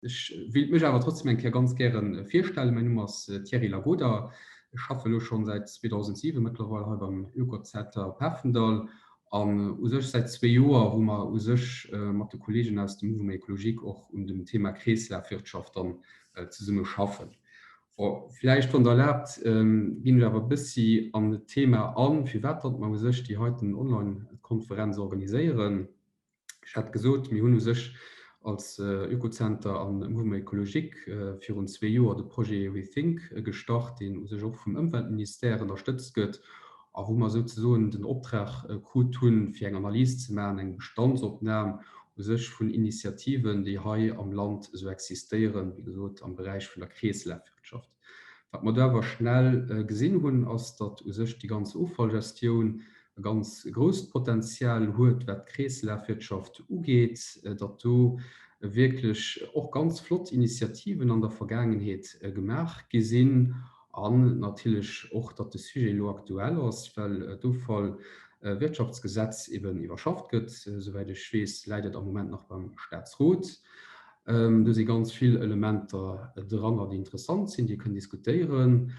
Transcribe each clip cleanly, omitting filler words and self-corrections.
Ech wéilt mech awer trotzdem eng Kéier ganz gäre virstellen. Mäin Numm ass Thierry Lagoda. Ech schaffe elo schonn säit 2007 mëttlerweil hei beim Oekozenter Pafendall an u sech säit zwee Joer, wou mer u sech mat de Kolleegen aus dem Mouvement Écologique och un dem Thema Kreeslafwirtschaft dann zesumme schaffen. Bon, vläicht, wann Der erlaabt, ginn ech awer e bëssi an d'Thema an, firwat datt mer u sech déi heiten Online-Konferenz organiséieren. Ech hat gesot, mir hunn u sech als Oekozenter a Mouvement Écologique virun zwee Joer de Projet Rethink gestart, deen u sech och vum Ëmweltministère ënnerstëtzt gëtt a wou mer souzesoen den Optrag krut hunn, fir eng Analys ze maachen, eng Bestandsopnam u sech vun Initiativen, déi hei am Land esou existéieren, wéi gesot am Beräich vun der Kreeslafwirtschaft. Wat mer do awer schnell gesinn hunn, ass, datt u sech déi ganz Offallgestioun e ganz grousst Potenzial huet, wat d'Kreeslafwirtschaft ugeet, datt do wierklech och ganz flott Initiativen an der Vergaangenheet gemaach gi sinn an natierlech och, datt de Sujet elo aktuell ass, well d'Offallwirtschaftsgesetz eben iwwerschafft gëtt. Souwäit ech weess, läit et am Moment nach beim Statsrot. Do si ganz vill Elementer dranner, déi interessant sinn, déi ee kënn diskutéieren.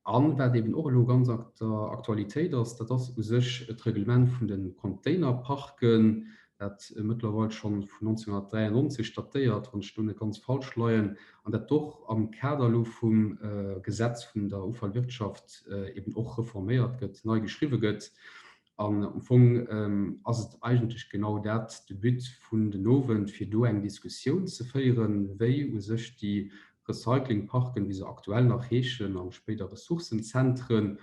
A wat eben och elo ganz an der Aktualitéit ass, dat ass u sech d'Reglement vun de Containerparken, dat mëttlerweil schonn vun 1993 datéiert, wann ech do net ganz falsch leien, an dat och am Kader elo vum Gesetz vun der Offallwirtschaft eben och reforméiert gëtt, nei geschriwwe gëtt. An am Fong ass et eigentlech genau dat de But vun den Owend, fir do eng Diskussioun ze féieren, wéi u sech déi Recyclingparken, wéi se aktuell nach heeschen, a spéider Ressourcenzentren,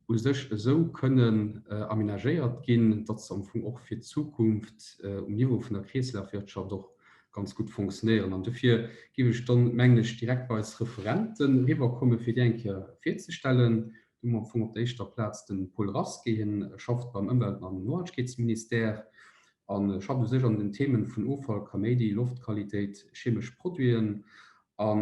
u sech esou kënnen aménagéiert ginn, datt se am Fong och fir d'Zukunft um Niveau vun der Kreeslafwirtschaft och ganz gutt fonctionnéieren. An dofir géif ech dann, mengen ech, direkt bei eis Referenten eriwwerkommen, fir déi eng Kéier virzestellen. Do hu mer am Fong op der éischter Plaz de Paul Rasqué. Hien schafft beim Ëmwelt an Nohaltegkeetsministère a schafft u sech an den Themen vun Offall, Kaméidi, Loftqualitéit, chemesch Produiten. A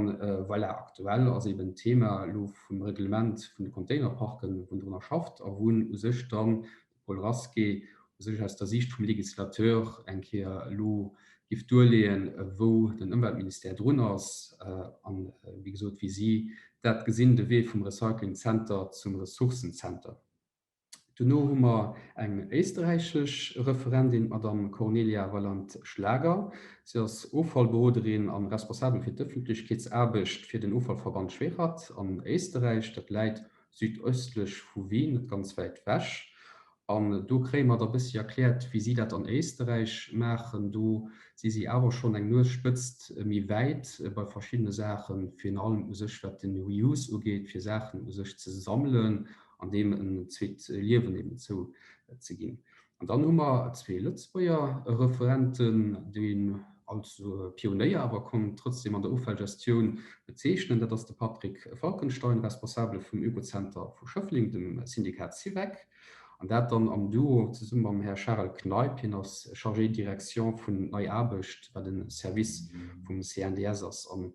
voilà, aktuell ass eben d'Thema elo vum Reglement vun de Containerparken, wou en drunner schafft a wou en u sech dann Paul Rasqué, U sech aus der Siicht vum Législateur eng Kéier elo giff duerleeën, wou den Ëmweltministère drun ass an, wéi gesot, wéi si dat gesinn, de Wee vum Recyclingzenter zum Ressourcenzenter. Duerno hu mer eng éisterräichesch Referentin, d'Madame Cornelia Vallant-Schlager. Si ass Offallberoderin a responsabel fir d'Ëffentlechkeetsaarbecht fir den Offallverband Schwechat an Éisterräich. Dat läit südöstlech vu Wien, net ganz wäit wech. An do kréie mer da bëssi erkläert, wéi si dat an Éisterräich maachen. Do si si awer schonn eng Nuesspëtzt méi wäit bei verschiddene Saachen, virun allem u sech wat den Reuse ugeet, fir Saachen u sech ze sammelen an deem en zweet Liewen eben zou ze ginn. An dann hu mer zwee Lëtzebuerger Referenten, déi een als Pionéier awer konnt trotzdem an der Offallgestioun bezeechnen. Dat ass de Patrick Falkenstein, Responsabele vum Oekozenter vu Schëffleng, dem Syndikat Syvec, an dat dann am Duo zesumme mam Här Charel Kneip. Hien ass Chargé de direction vun Nei Aarbecht, wat e Service vum CNDS ass. An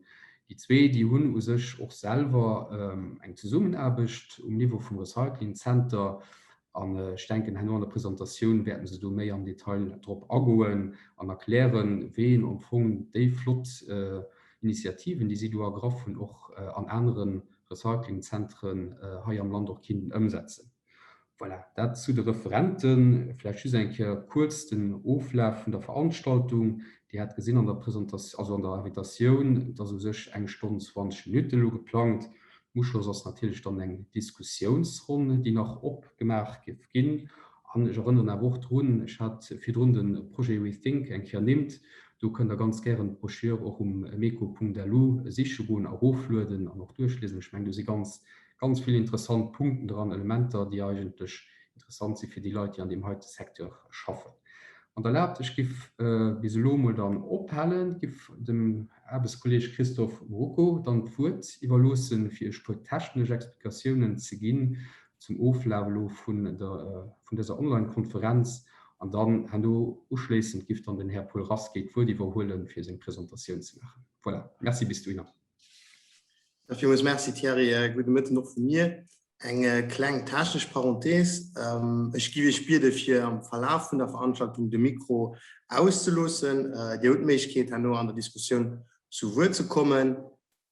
déi zwee, déi hunn u sech och selwer eng Zesummenaarbecht um Niveau vum Recyclingzenter An ech denken, herno an der Presentatioun wäerten se do méi am Detail drop agoen an erklären, wéi een am Fong déi flott Initiativen, déi si do ergraff hunn, och an anere Recyclingzentren hei am Land och kinnten ëmsetzen. Voilà, dat zu de Referenten. Vläicht just eng Kéier kuerz den Oflaf vun der Veranstaltung. Dir hat gesinn an der Presentatioun, also an der Invitatioun, et ass u sech eng Stonn 20 Minutten elo geplangt. Am Uschloss ass natierlech dann eng Diskussiounsronn, déi nach opgemaach géif ginn. An ech erënneren awer och drun, ech hat virdrun de Projet Rethink eng Kéier ernimmt, do kënnt Der ganz gären d'Broschür och um meco.lu siche goen, eroflueden an och duerchliesen. Ech mengen, do si ganz, ganz vill interessant Punkten dran, Elementer, déi eigentlech interessant si fir déi Leit, déi an deem heite Secteur schaffen. Wann Der erlaabt, ech giff bis elo emol dann ophalen, giff dem Aarbechtskolleg Christophe Mrucko dann d'Wuert iwwerloossen, fir Iech puer technesch Explikatiounen ze ginn zum Oflaf elo vun der vun dëser Online-Konferenz. An dann herno uschléissend giff dann den Här Paul Rasqué d'Wuert iwwerhuelen, fir seng Presentatioun ze maachen. Voilà, merci bis dohinner. Ja, villmools Merci Thierry. Gudde Mëtten och vu mir. Eng kleng technesch Parenthèse, Ech giff Iech biede fir am Verlaf vun der Veranstaltung de Mikro auszeloossen. Dir hutt d'Méiglechkeet herno an der Diskussioun. Zu Wuert ze kommen.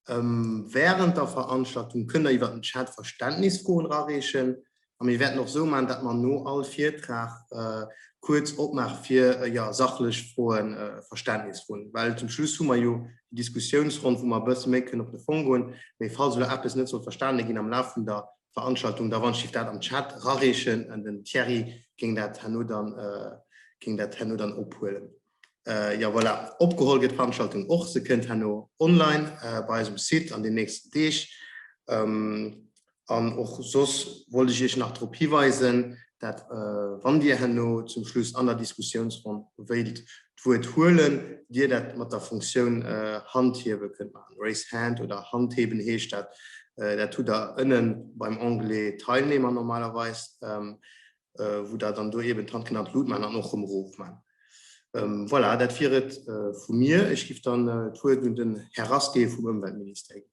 Wärend der Veranstaltung kënnt der iwwer den Chat Verständnisfroen erareechen a mir wäerten och sou maachen, dat mer no all Virtrag kuerz opmaache fir, jo, sachlech Froen, Verständnisfroen, well zum Schluss hu mer jo déi Diskussiounsronn, wou mer e bësse méi kënnen op de Fong goen. Mee falls elo eppes net sollt verstane ginn am Laf vun der Veranstaltung, da wann ech géif dat am Chat erareechen an den Thierry géing dat herno dann, géing dat herno dann ophuelen. Jo voilà, opgeholl gëtt d'Veranstaltung och. Se kënnt herno online bei eis um Site an den nächsten Deeg. An och soss wollt ech Iech nach drop hiweisen, dat wann Dir herno zum Schluss an der Diskussiounsronn wéilt d'Wuert huelen, Dir dat mat der Funktioun Handhiewe kënnt maachen. Raise hand oder Handheben heescht dat. Dat hutt Der ënnen beim Onglet Teilnehmer normalerweis. wou der dann do eben d'Hand kënnt an d'Lut man an och rëm erof man. Voilà, dat wier et vu mir. Ech giff dann d'Wuert un den Här Rasqué vum Ëmweltministère ginn.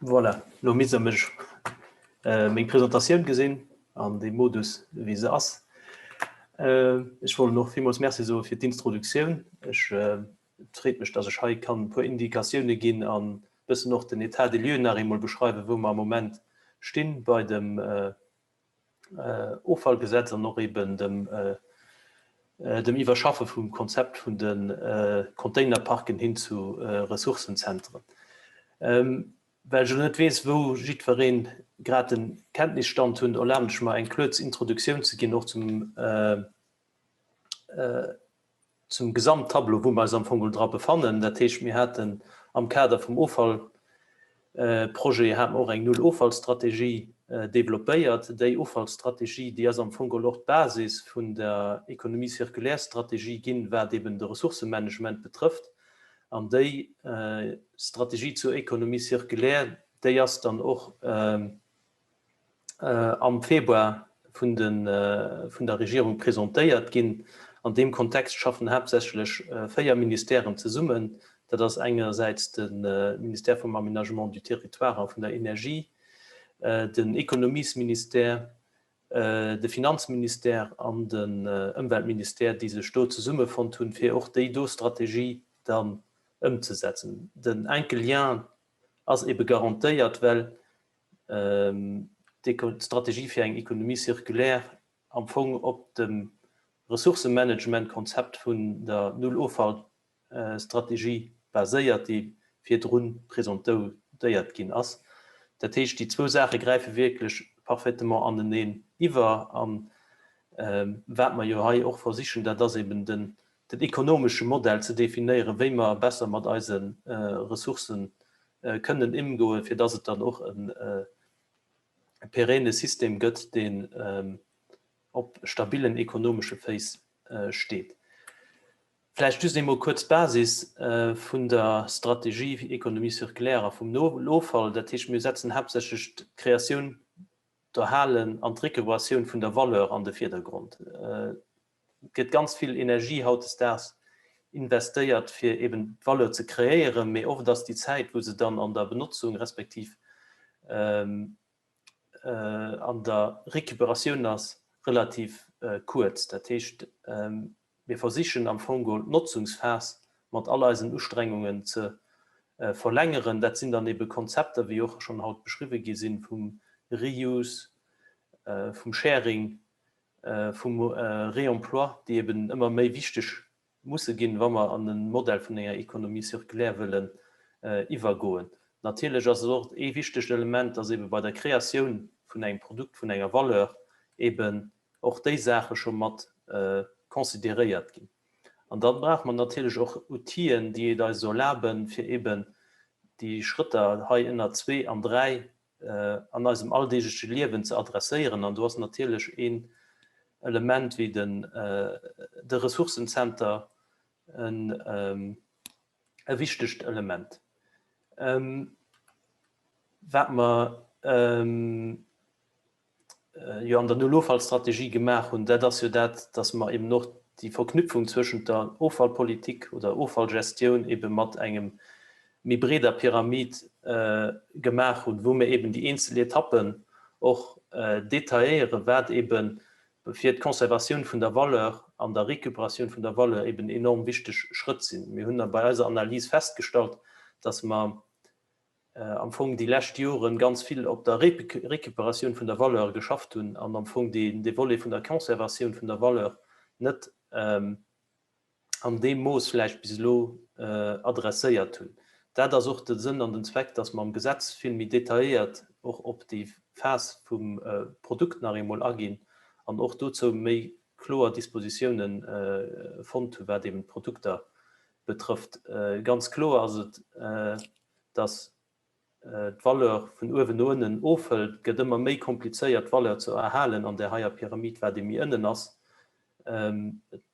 Voilà, lo misst der mech meng Presentatioun gesinn an deem Modus wéi se ass. Ech wollt och villmools Merci soe fir d'Introduktioun. Ech Et freet mech, dass ech hei kann e puer Indikatioune ginn an e bëssen och den État des lieux nach eemol beschreiwen, wou mer am Moment stinn bei dem Offallgesetz an och eben dem dem Iwwerschaffe vum Konzept vun de Containerparken hin zu Ressourcenzentren. Well ech elo net weess, wou jiddweree grad de Kenntnisstand hunn, erlaben ech mer eng kuerz Introduktioun ze ginn och zum zum Gesamttableau, wou mer eis am Fong dra befannen. Dat heescht, mir haten am Kader vum Offallprojet hate mer och eng Null-Offall-Strategie développéiert. Déi Offallstrategie, déi ass am Fong geholl och d'Basis vun der Économie circulaire-Strategie ginn, wat eben de Ressourcemanagement betrëfft. An déi Strategie zur Économie circulaire, déi ass dann och am Februar vun der Regierung presentéiert ginn. An deem Kontext schaffen haaptsächlech 4 Ministèren zesummen. Dat ass engersäits de Ministère vum Aménagement du Territoire a vun der Energie, den Ekonomiesministère, de Finanzministère an den Ëmweltministère, déi sech do zesummefonnt hunn, fir och déi do Strategie dann ëmzesetzen. Den enke Lien ass ebe garantéiert, well d'Strategie fir eng Économie circulaire am Fong op dem Ressourcemanagementkonzept vun der Null-Offall-Strategie baséiert, déi virdru presentéiert ginn ass. Dat heescht, déi zwou Saache gräife wierklech parfaitement aneneen iwwer. A wat mer jo hei och versichen, dat ass eben den ekonomesche Modell ze definéieren, wéi mer besser mat eise Ressourcen kënnen émgoen, fir dass et dann och e perenne System gëtt, deen op stabilen ekonomesche Féiss steet. Vläicht just eemol kuerz d'Basis vun der Strategie Économie circulaire a vum Offall. Dat heescht, mir setzen haaptsächlech d'Kreatioun, d'Erhalen an d'Récupératioun vun der Valeur an de Vierdergrond. Et gëtt ganz vill Energie hautdesdaags investéiert, fir eben d'Valeur ze kreéieren, mee oft ass déi Zäit, wou se dann an der Benotzung respektiv an der Recuperatioun ass, relativ kuerz. Dat heescht, mir versichen am Fong geholl d'Notzungsphas mat all eisen Ustrengungen ze verlängeren. Dat sinn dann ebe Konzepter, wéi och schonn haut beschriwwe gi sinn, vum Reuse, vum Sharing, vum Réemploi, déi eben ëmmer méi wichteg musse ginn, wa mer an e Modell vun enger Économie circulaire wëllen iwwergoen. Natierlech ass et och ee wichtegt Element, dass ebe bei der Kreatioun vun engem Produkt, vun enger Valeur eben och déi Saache scho mat consideréiert ginn. An da brauche mer natierlech och Outiller, déi et eis erlaben, fir eben déi Schrëtter hei ënner zwee an dräi an eisem alldeegleche Liewen ze adresséieren. An do ass natierlech een. Element wéi den de Ressourcenzenter en e wichtegt Element. Wat mer jo an der Null-Offall-Strategie gemaach hunn, dat ass jo dat, dass mer eben och déi Verknüpfung zwëschent der Offallpolitik oder Offallgestioun ebe mat engem méi breeder Pyramid gemaach hunn, wou mir eben déi eenzel Etappen och detailléieren, wat ebe fir d'Conservatioun vun der Valeur an der Récupératioun vun der Valeur eben enorm wichteg Schrëtt sinn. Mir hunn bei eiser Analys festgestallt, dass mer am Fong déi lescht Joren ganz vill op der Récupératioun vun der Valeur geschafft hunn an am Fong dee Volet vun der Conservatioun vun der Valeur net an deem Mooss vläicht bis elo adresséiert hunn. Dat ass och de Sënn an den Zweck, dass mer am Gesetz vill méi detailléiert och op déi Phas vum Produkt nach eemol aginn an och dozou méi kloer Dispositiounen fonnt hunn, wat eben d'Produkter betrëfft. Ganz kloer ass et, dass d'Valeur vun uewen no ënnen ofhëlt. Et gëtt ëmmer méi komplizéiert, d'Valeur ze erhalen an där heier Pyramid, wat ee méi ënnen ass. Et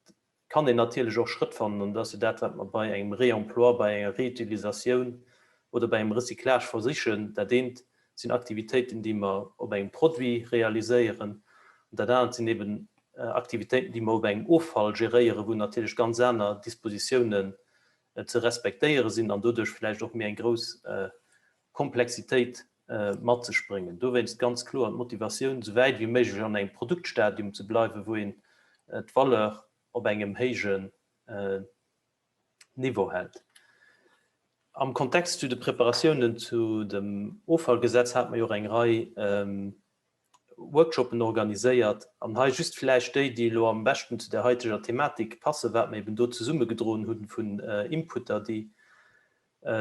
kann een natierlech och Schrëtt fannen, an dat ass jo dat, wat mer bei engem Réemploi, bei enger Réutilisatioun oder bei engem Recyclage versichen. Dat eent sinn Aktivitéiten, déi mer op engem Produit realiséieren, an dat anert sinn eben Aktivitéiten, déi mer op engem Offall geréieren, wou natierlech ganz aner Dispositiounen ze respektéiere sinn an doduerch vläicht och méi eng grouss Komplexitéit mat sech bréngen. Dowéinst ganz kloer d'Motivatioun, esou wäit wéi méiglech an engem Produktstadium ze bleiwen, wou een d'Valeur op engem héijen Niveau hält. Am Kontext zu de Preparatiounen zu dem Offallgesetz hate mer jo och eng Rei Workshoppen organiséiert. An hei just vläicht déi, déi elo am beschten zu der haiteger Thematik passen, wat mer eben do zesummegedroen hunn vun Inputter, déi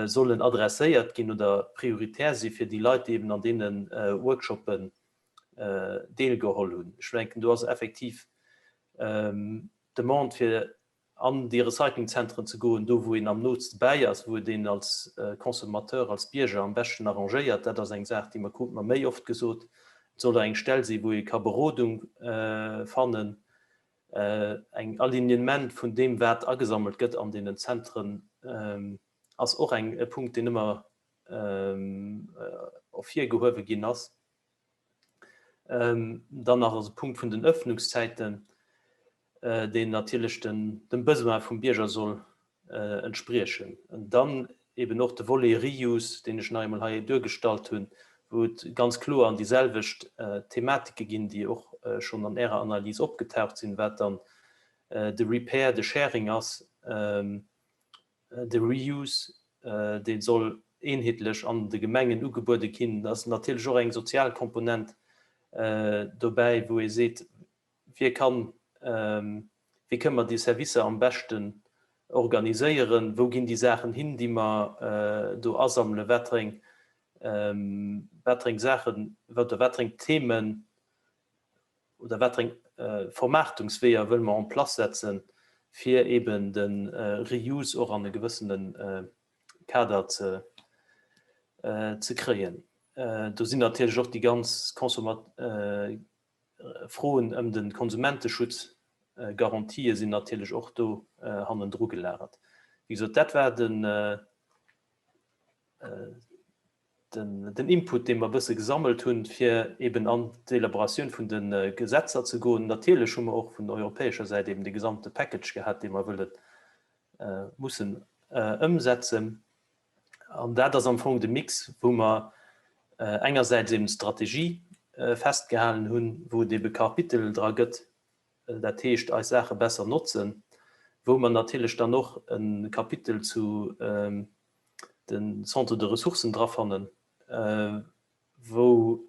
sollen adresséiert ginn oder prioritär si fir déi Leit, déi eben an deene Workshoppen deelgeholl hunn. Ech denken, do ass effektiv d'Demande fir an déi Recyclingzentren ze goen, do wou een am nootste bäi ass, wou et een als Consommateur, als Bierger am beschten arrangéiert. Dat ass eng Saach, déi mer krute mer méi oft gesot. Et soll och eng Stell sinn, wou ee ka Berodung fannen, eng Alignement vun deem, wat agesammelt gëtt an deenen Zentren, ass och eng e Punkt, deen ëmmer ervirgehuewe ginn ass. Dann nach ass e Punkt vun den Öffnungszäiten, deen natierlech dem Besoin vum Bierger soll entspriechen. An dann eben och de Volet Reuse, deen ech nach eemol hei duergestallt hunn, wou et ganz kloer an déi selwecht Thematike ginn, déi och schonn an Ärer Analys opgetaucht sinn, wat dann de Repair, de Sharing ass, De Reuse, dee soll eenheetlech an de Gemengen ugebuede ginn. Da ass natierlech och eng sozial Komponent dobäi, wou ee seet, Wie kann, wéi kënne mer déi Servicer am beschten organiséieren? Wou ginn déi Saachen hin, déi mer do asammelen? Wat fir eng, wat fir eng Saachen oder wat fir eng Themen oder wat fir eng Vermaartungsweeër wëlle mer en place setzen, fir eeben de Reuse och an e gewëssene Kader ze kréien. Do sinn natierlech och déi ganz Froen ëm de Konsumenteschutz, Garantië sinn natierlech och do hannendru gelagert. Wéi gesot, dat war den den Input, dee mer e bësse gesammelt hunn, fir eben an d'Elaboratioun vun de Gesetzer ze goen. Natierlech hu mer och vun europäescher Säit eben de gesamte Package gehat, dee mer wëlle mussen ëmsetzen. An dat ass am Fong de Mix, wou mer engersäits eben d'Strategie festgehalen hunn, wou et ebe Kapitel dra gëtt, dat heescht eis Saache besser notzen, wou mer natierlech dann och e Kapitel zu de Centre de ressourcen dra fannen, wou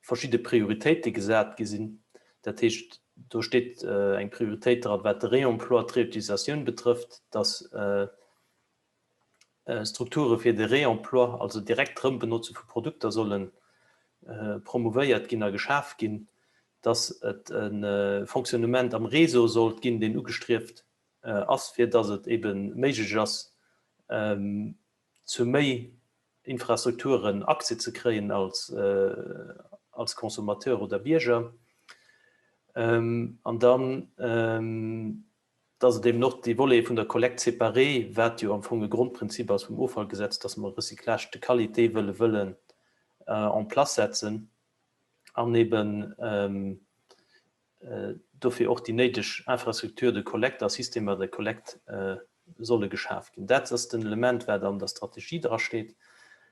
verschidde Prioritéite gesat gi sinn. Dat heescht, do steet eng Prioritéit dran, wat de Réemploi, d'Réutilisatioun betrëfft, dass Strukture fir de Réemploi, also direkt d'Erëmbenotze vu Produkter, solle promouvéiert ginn a geschaf ginn, dass et e Fonctionnement am Réseau sollt ginn, deen ugestrieft ass, fir dass et ebe méiglech ass, zu méi Infrastrukturen Accès ze kréien als Consommateur oder Bierger. An dann, dass et eben och dee Volet vun der Collecte séparée, wat jo am Fong e Grondprinzip ass vum Offallgesetz, dass mer Recyclage de qualité wëlle wëllen en place setzen an eben dofir och déi néideg Infrastructure de collecte a Systemer de collecte solle geschaf ginn. Dat ass den Element, wat an der Strategie drasteet.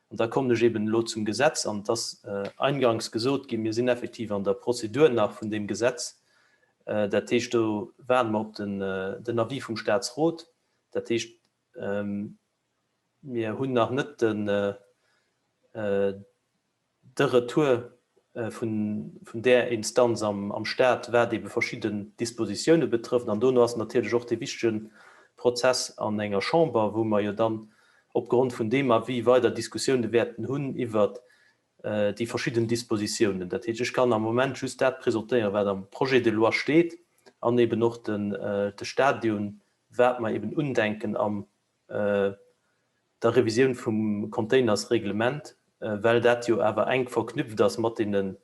An da kommen ech eben elo zum Gesetz. An et ass eingangs gesot ginn, mir sinn effektiv an der Prozedur nach vun deem Gesetz. Dat heescht, do waarde mer op den Avis vum Statsrot. Dat heescht, mir hunn nach net den, de Retour vun där Instanz am Stat, wat ebe verschidden Dispositioune betrëfft. An dono ass natierlech och dee wichtege Prozess an enger Chamber, wou mer jo dann opgrond vun deem Avis weider Diskussioune wäerten hunn iwwert déi verschidden Dispositiounen. Dat heescht, ech kann am Moment just dat presentéieren, wat am Projet de loi steet an eben och de Stadium, wat mer eben undenken am der Revisioun vum Containersreglement, well dat jo awer enk verknüpft ass mat deene,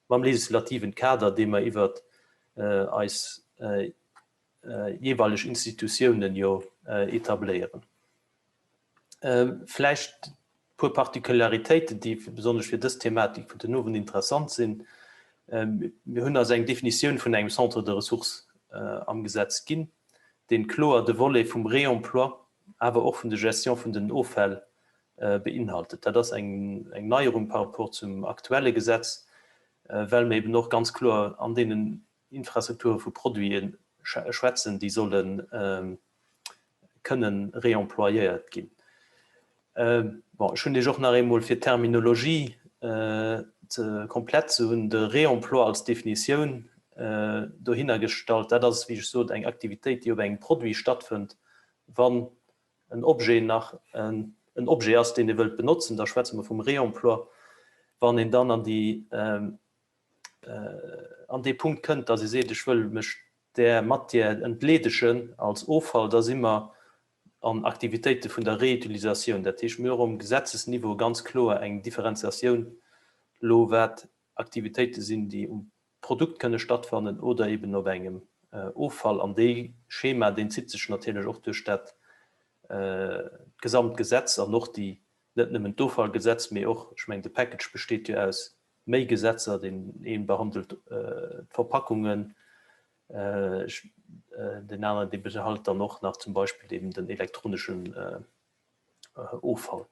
mam legislativen Kader, dee mer iwwert eis jeeweileg Institutiounen jo etabléieren. Vläicht e puer Particularitéiten, déi besonnesch fir dës Thematik vun den Owend interessant sinn. Mir hunn eis eng Definitioun vun engem Centre de ressources am Gesetz ginn, deen kloer de Volet vum Réemploi, awer och vun der Gestion vun den Offäll beinhaltet. Dat ass eng Neierung par rapport zum aktuelle Gesetz, well mir eben och ganz kloer an deenen Infrastrukture vu Produite schwätzen, déi solle kënnen réemployéiert ginn. Bon, ech hunn Iech och nach eemol, fir d'Terminologie komplett ze hunn, de Réemploi als Definitioun dohinner gestallt. Dat ass, wéi ech sot, eng Aktivitéit, déi op engem Produit stattfënnt, wann en Objet nach en Objet ass, deen ee wëllt benotzen, da schwätze mer vum Réemploi. Wann een dann an déi, an dee Punkt kënnt, dass ee seet, ech wëll mech där Matière entleedegen als Offall, da si mer an Aktivitéite vun der Reutilisatioun. Dat heescht, mir hu um Gesetzesniveau ganz kloer eng Differenziatioun elo, wat Aktivitéite sinn, déi um Produkt kënne stattfannen oder eben op engem Offall. An dee Schema, deen zitt sech natierlech och duerch dat gesamt Gesetz an och déi, net nëmmen d'Offallgesetz, mee och, ech mengen, de Package besteet jo aus méi Gesetzer, deen ee behandelt d'Verpackungen, deen aneren, dee behalt dann och nach zum Beispill eben den elektroneschen Offall.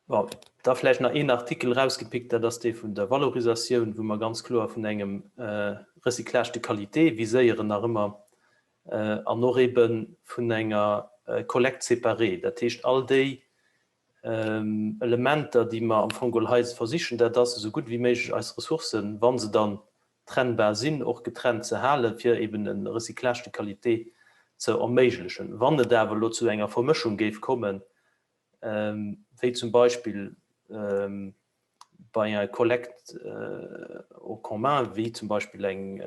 Bon, da vläicht nach een Artikel erausgepickt, dat ass dee vun der Valorisatioun, wou mer ganz kloer vun engem Recyclage de qualité viséieren nach ëmmer an och ebe vun enger Collecte séparée. Dat heescht, all déi Elementer, déi mer am Fong geholl hei versichen, dat ass, esou gutt wéi méiglech eis Ressourcen, wa se dann trennbar sinn, och getrennt ze halen, fir eben e Recyclage de qualité ze erméiglechen. Wann et awer elo zu enger Vermëschung géif kommen, wéi zum Beispill bei enger Collecte en commun, wéi zum Beispill eng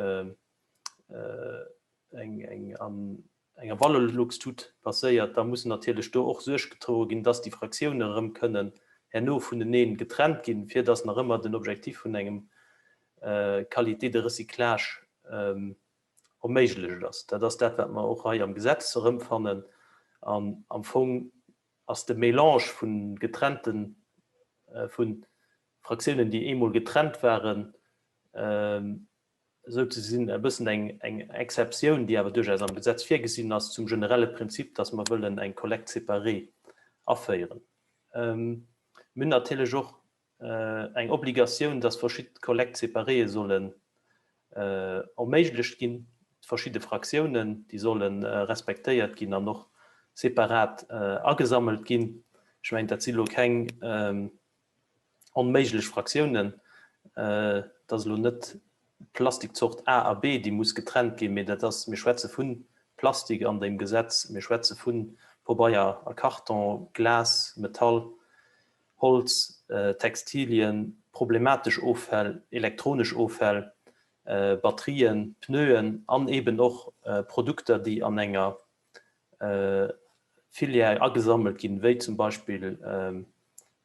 eng an enger Valorlux-Tut passéiert, da mussen natierlech do och Suerg gedroe ginn, dass déi Fraktioune erëm kënnen herno vunenee getrennt ginn, fir dass nach ëmmer den Objectif vun engem Qualité de recyclage erméiglecht ass. Dat ass dat, wat mer och hei am Gesetz erëmfannen. An am Fong ass de Mélange vu getrennten, vu Fraktiounen, déi eemol getrennt waren, esou ze sinn, e bëssen eng Exceptioun, déi awer duerchaus am Gesetz virgesinn ass, zum generelle Prinzip, dass mer wëllen eng Collecte séparée aféieren. Mir hunn natierlech och eng Obligatioun, dass verschidde Collectes séparéeë sollen erméiglecht ginn, verschidde Fraktiounen, déi solle respektéiert ginn an och separat agesammelt ginn. Ech mengen, dat si elo keng onméiglech Fraktiounen. Et ass elo net Plastikzort A a B, déi muss getrennt ginn, mee dat ass, mir schwätze vu Plastik an deem Gesetz, mir schwätze vu Pobeier a Karton, Glas, Metall, Holz, Textilien, problematesch Offäll, elektronesch Offäll, Batterien, Pneuen an eeben och Produkter, déi an enger Filière agesammelt ginn, wéi zum Beispill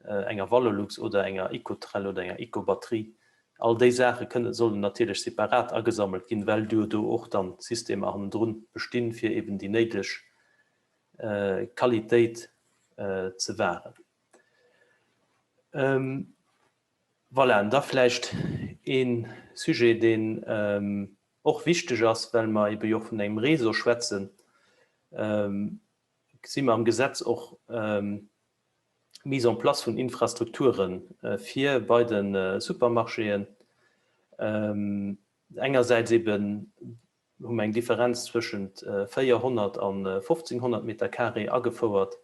enger Valorlux oder enger Ecotrel oder enger Ecobatterie. All déi Saache kënnen, sollen natierlech separat agesammelt ginn, well jo do och dann Systemer hannendrun bestinn, fir eben déi néideg Qualitéit ze wahren. Voilà, an da vläicht ee Sujet, deen och wichteg ass, well mer ebe jo och vun engem Réseau schwätzen, gesi mer am Gesetz och d'Mise en place vun Infrastrukture fir bei de Supermarchéen. Engersäits eben hu mer eng Differenz zwëschent 400 an 1.500 Meter carré agefouert.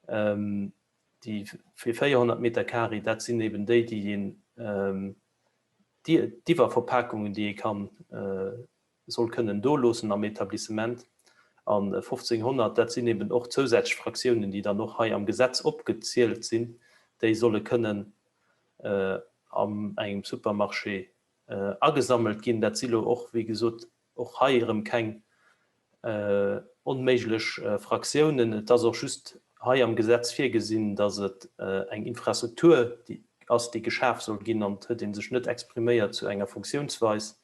Déi fir 400 Meter carré, dat sinn eben déi, déi een, d'Iwwerverpakungen, déi ee kann soll kënnen do loossen am Etablissement. An 1.500, dat sinn eben och zousätzlech Fraktiounen, déi dann och hei am Gesetz opgezielt sinn, déi solle kënnen an engem Supermarché agesammelt ginn. Dat si lo och, wéi gesot, och hei erëm keng onméiglech Fraktiounen. Et ass och just hei am Gesetz virgesinn, datt et eng Infrastruktur ass, déi geschaf soll ginn, an et huet ee sech net expriméiert zu enger Funktiounsweis.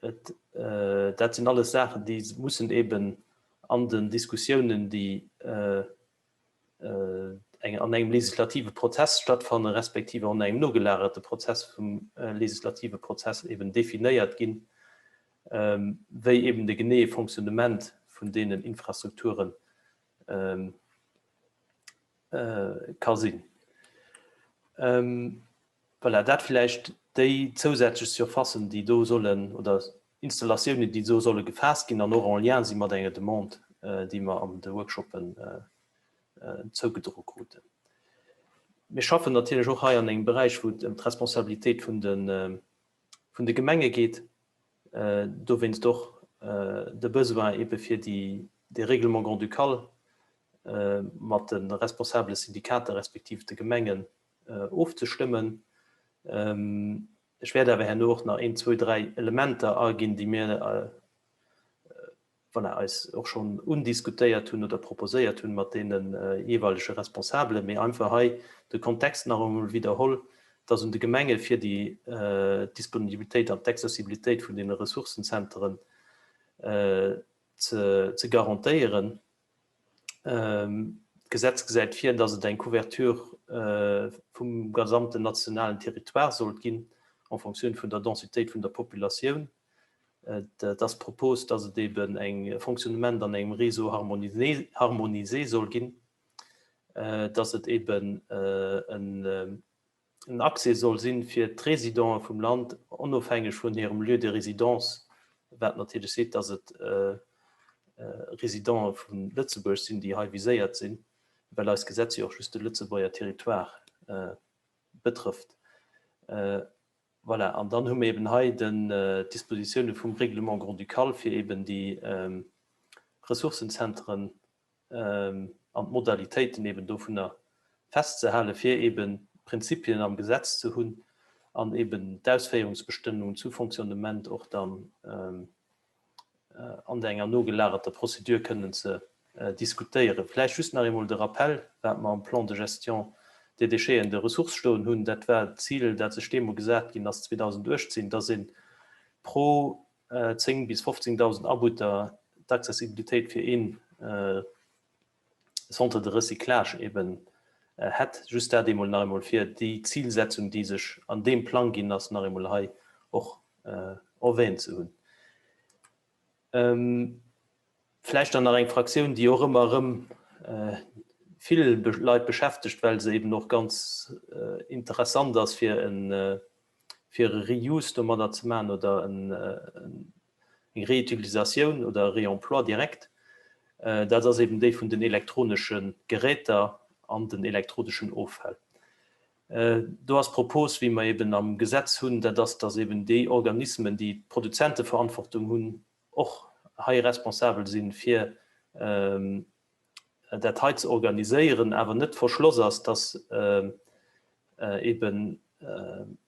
Et, dat sinn alles Saachen, déi mussen eben an den Diskussiounen, déi eng an engem legislative Prozess stattfanne respektiv an engem nogelagerte Prozess vum legislative Prozess eben definéiert ginn, wéi eben de geneeë Fonctionnement vun deenen Infrastrukture ka sinn. Voilà, dat vläicht déi zousätzlech Surfacen, déi do sollen, oder Installatiounen, déi do solle gefaasst ginn an och en lien si mat enger Demande, déi mer an de Workshoppen zougedroe kruten. Mir schaffen natierlech och hei an engem Beräich, wou et ëm d'Responsabilitéit vun de Gemenge geet. Dowéinst och de Besoin eebe fir déi, dee Règlement grand-ducal mat de responsabele Syndikater respektiv de Gemengen ofzestëmmen. Ech wäert awer herno och nach een, zwou, dräi Elementer aginn, déi mir voilà, eis och schonn undiskutéiert hunn oder proposéiert hunn mat deene jeeweilege Responsabelen. Mee einfach hei de Kontext nach emol widderholl, dass un de Gemenge fir déi Disponibilitéit an d'Accessibilitéit vun deene Ressourcenzenteren ze garantéieren. D'Gesetz gesäit vir, dass et eng Couverture vum gesamten nationalen Territoire sollt ginn, en Fonctioun vun der Densitéit vun der Populatioun. Et ass d'Propos, dass et eben e Fonctionnement an engem Réseau harmonisé soll ginn, dass et eben en en Accès soll sinn fir d'Résidenten vum Land, onofhängeg vun hirem Lieu de résidence, wat natierlech seet, dass et Résidenten vu Lëtzebuerg sinn, déi hei viséiert sinn, well eist Gesetz jo och just de Lëtzebuerger Territoire betrëfft. Voilà, an dann hu mir eben hei d'Dispositione vum Règlement grand-ducal, fir eben déi Ressourcenzentren an d'Modalitéiten eben dovunner festzehalen, fir eben d'Prinzipien am Gesetz ze hunn an eben d'Ausféierungsbestëmmungen zu Fonctionnement och dann an enger nogelagerter Procédure kënnen ze diskutéieren. Vläicht just nach eemol de Rappel, wat mer am Plan de gestion des déchets et des ressources stoen hunn. Dat war d'Zil, dat sech deemol gesat ginn ass 2018, dass ee pro 10 bis 15.000 Abutter d'Accessibilitéit fir ee Centre de recyclage eben hätt. Just dat eemol nach eemol fir déi Zilsetzung, déi sech an deem Plang ginn ass, nach eemol hei och erwähnt ze hunn. Vläicht dann nach eng Fraktioun, déi och ëmmer erëm vill Leit beschäftegt, well se eben och ganz interessant ass fir e fir e Reuse domadder ze maachen oder eng Reutilisatioun oder e Réemploi direkt, dat ass eben déi vun den elektronesche Geräter an den elektrodeschen Offäll. Do ass d'Propos, wéi mer eben am Gesetz hunn, dat ass, dass eben déi Organismen, déi d'Produzenteverantwortung hunn, och hei responsabel sinn, fir dat hei ze organiséieren, awer net verschloss ass, dass eben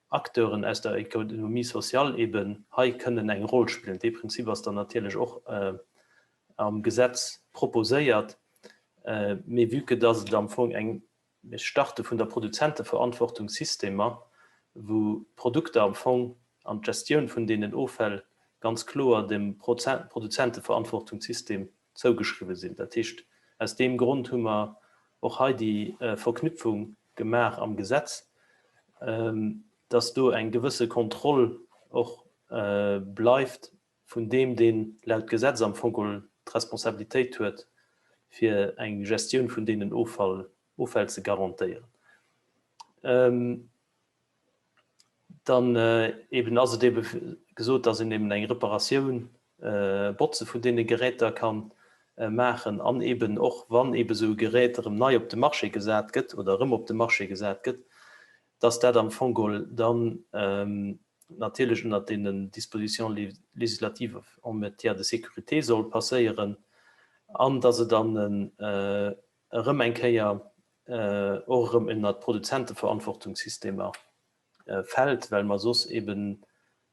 Acteuren aus der Économie sociale eben hei kënnen eng Roll spillen. Dee Prinzip ass dann natierlech och am Gesetz proposéiert, mee vue que dass et am Fong eng, mir starte vun der Produzenteverantwortungssystemer. wou d'Produkter am Fong an d'Gestioun vun deenen Offäll ganz kloer dem Produzenteverantwortungssystem zougeschriwwen sinn. Dat heescht, aus deem Grond hu mer och hei déi Verknüpfung gemaach am Gesetz, dass do eng gewësse Kontroll och bleift vun deem, deen laut Gesetz am Fong geholl d'Responsabilitéit huet, fir eng Gestioun vun deenen Offäll ze garantéieren. Dann eben ass et ebe gesot, dass een eben eng Reparatioun, Botze vun deene Geräter ka maachen an eben och, wann ebe esou e Gerät erëm nei op de Marché gesat gëtt oder erëm op de Marché gesat gëtt, dass dat am Fong geholl dann natierlech ënnert deenen Dispositions législatives en matière de sécurité soll passéieren an dass et dann erëm eng Kéier och erëm ënnert d'Produzenteverantwortungssystemer fält, well mer soss eben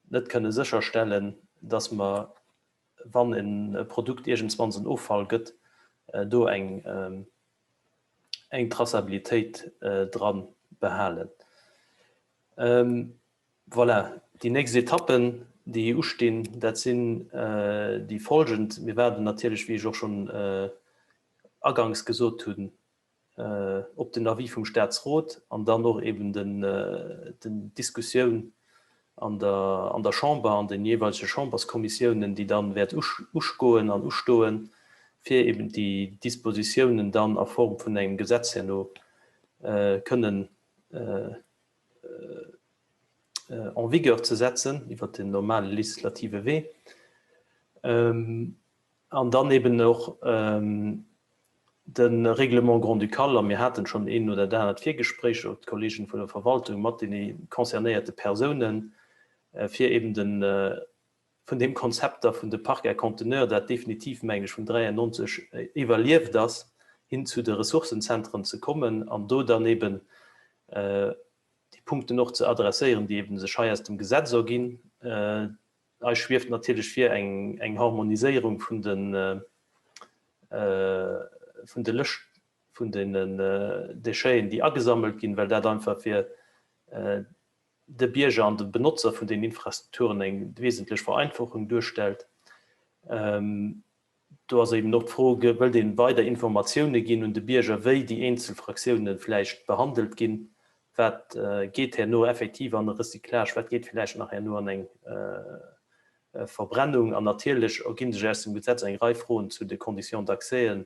net kënne sécherstellen, dass mer, wann e Produkt iergendswanns en Offall gëtt, do eng eng Traçabilitéit dra behalen. Voilà, déi nächst Etappen, déi ustinn, dat sinn déi folgend. Mir waarden natierlech, wéi ech och schonn aganks gesot hunn, op den Avis vum Statsrot an dann och eben den Diskussioun an der an der Chamber, an den jeeweilege Chamberskommissiounen, déi dann wäert ugoen an ustoen, fir eben déi Dispositiounen dann a Form vun engem Gesetz herno kënnen en vigueur ze setzen iwwert den normale legislative Wee. An dann eben och de Règlement grand-ducal, a mir haten schonn een oder dat anert Virgespréich, och d'Kollegen vun der Verwaltung mat deene concernéierte Persounen, fir eben de vun deem Konzept da vun de Parcs à conteneurs, dat definitiv, mengen ech, vun 93 iwwerlieft ass, hin zu de Ressourcenzentren ze kommen an do dann eben déi Punkten och ze adresséieren, déi eben sech hei aus dem Gesetz erginn. Eis schwieft natierlech vir eng Harmoniséierung vun de vun de Lëscht vun den Décheten, déi agesammelt ginn, well dat einfach fir de Bierger an de Benotzer vun den Infrastrukturen eng wesentlech Vereinfachung duerstellt. Do ass eben och d'Fro, Wëllt ee weider Informatioune ginn un de Bierger, wéi déi eenzel Fraktioune vläicht behandelt ginn? Wat geet herno effektiv an e Recyclage, wat geet vläicht nach herno an eng Verbrennung? An natierlech erginn sech aus dem Gesetz eng Rei Froen zu de Conditions d'accèsen,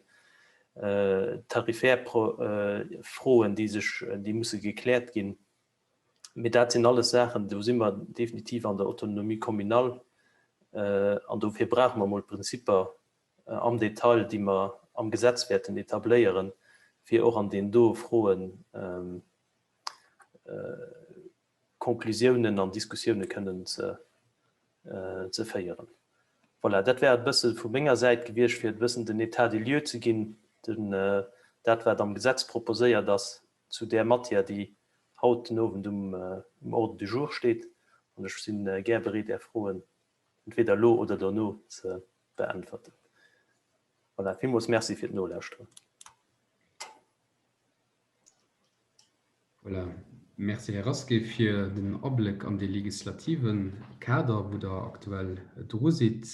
tarifaire Froen, déi sech, déi musse gekläert ginn. Mee dat sinn alles Saachen, do si mer definitiv an der Autonomie communale an dofir brauche mer emol d'Prinzipper am Detail, déi mer am Gesetz wäerten etabléieren, fir och an deenen doe Froen Konklusiounen an Diskussioune kënnen ze féieren. Voilà, dat wär et e bësse vu menger Säit gewiescht, fir e bëssen den État des lieux ze ginn, dat wat am Gesetz proposéiert ass, zu där Matière, déi haut den Owend um Ordre du jour steet. An ech si gär bereet, Är Froen entweder elo oder dono ze beäntwerten. Voilà, villmools Merci fir d'Nolauschteren. Voilà, Merci, Här Rasqué, fir den Abléck an dee legislative Kader, wou Der aktuell dru sidd.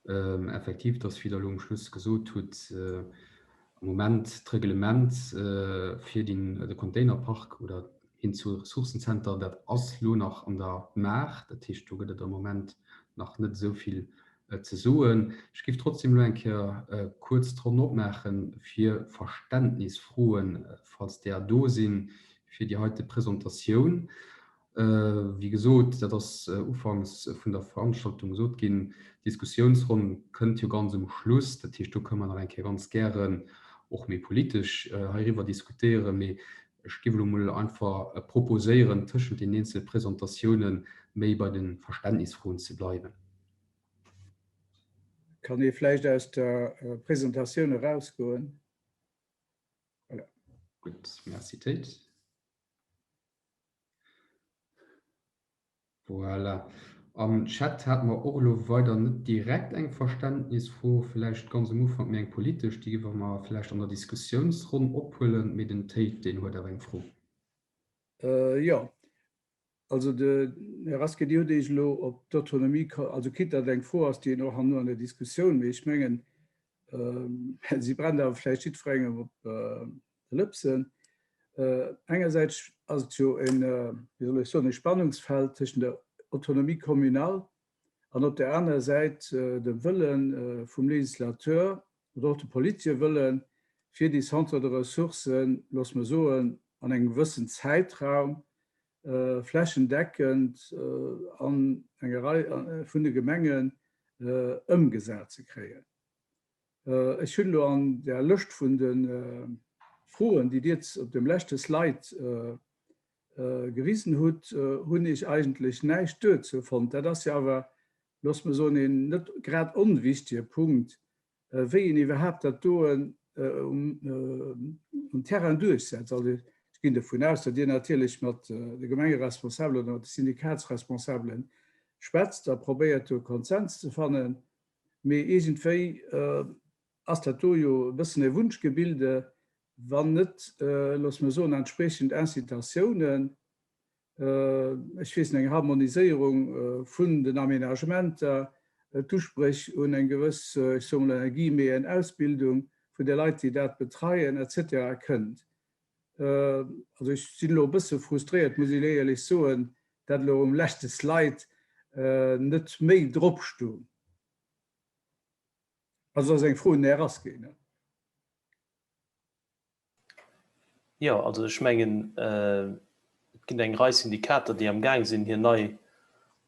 Effektiv, et ass, wéi Der elo um Schluss gesot hutt, Am Moment d'Reglement fir de Containerpark oder hin zu Ressourcenzenter, dat ass lo nach an der Maach. Dat heescht, do gëtt et am Moment nach net esou vill ze soen. Ech géif trotzdem elo eng Kéier kuerz d'Ronn opmaache fir Verständnisfroen, falls där do sinn, fir déi heite Presentatioun. Wéi gesot, dat ass ufanks vun der Veranstaltung gesot ginn, d'Diskussiounsronn kënnt jo ganz um Schluss. Dat heescht, do kënne mer nach eng Kéier ganz gären och méi politesch heiriwwer diskutéieren. Mee ech géif elo emol einfach proposéieren, tëschent den eenzele Presentatiounen méi bei de Verständnisfroen ze bleiwen. Kann ee vläicht aus der Presentatioun erausgoen? Voilà. Gutt, Merci Théid. Voilà. Am Chat hate mer och elo weider net direkt eng Verständnisfro, vläicht ganz um Ufank méi eng politesch, déi géife mer vläicht an der Diskussiounsronn ophuelen. Mee den Théid, deen huet awer eng Fro. Jo. Also de Här Rasqué, Dir hutt Iech elo op d'Autonomie, also quitte datt et eng Fro ass, déi een och herno an der Diskussioun, mee ech mengen, si brennt awer vläicht jiddwerengem op de Lëpsen. Engersäits ass et jo en, wéi soll ech soen, e Spannungsfeld tëschent der Autonomie communale an op där anerer Säit dem Wëlle vum Législateur oder och de politesche Wëllen, fir déi Centres de ressources, loosse mer soen, an engem gewëssen Zäitraum flächendeckend an enger Rei vun de Gemengen ëmgesat ze kréien. Ech hunn elo an der Lëscht vun de Froen, déi Dir op dem leschte Slide gewisen hutt, hunn ech eigentlech näischt duerzou fonnt. Dat ass jo awer, loosse mer soen, een net grad onwichtige Punkt, wéi een iwwerhaapt dat doen um Terrain duerchsetzt. Also ech ginn dovun aus, datt Dir natierlech mat de Gemengeresponsabelen oder mat de Syndikatsresponsabele schwätzt a probéiert do e Konsens ze fannen, mee iergendwéi ass dat do jo e bëssen e Wunschgebilde, wann net, loosse mer soen, entspriechend Incitatiounen, ech weess net, eng Harmoniséierung vun den Aménagementer, d'Uspréch un eng gewëss, ech soe mol ënner Guillemeten, Ausbildung vun de Leit, déi dat betreien, et cetera kënnt. Also ech sinn elo e bësse frustréiert, muss ech éierlech soen, dat elo um leschte Slide net méi drop stoung. Also dat ass eng Fro un den Här Rasqué. Jo, also ech mengen, et ginn eng Rei Syndikater, déi am Gaang sinn, hir nei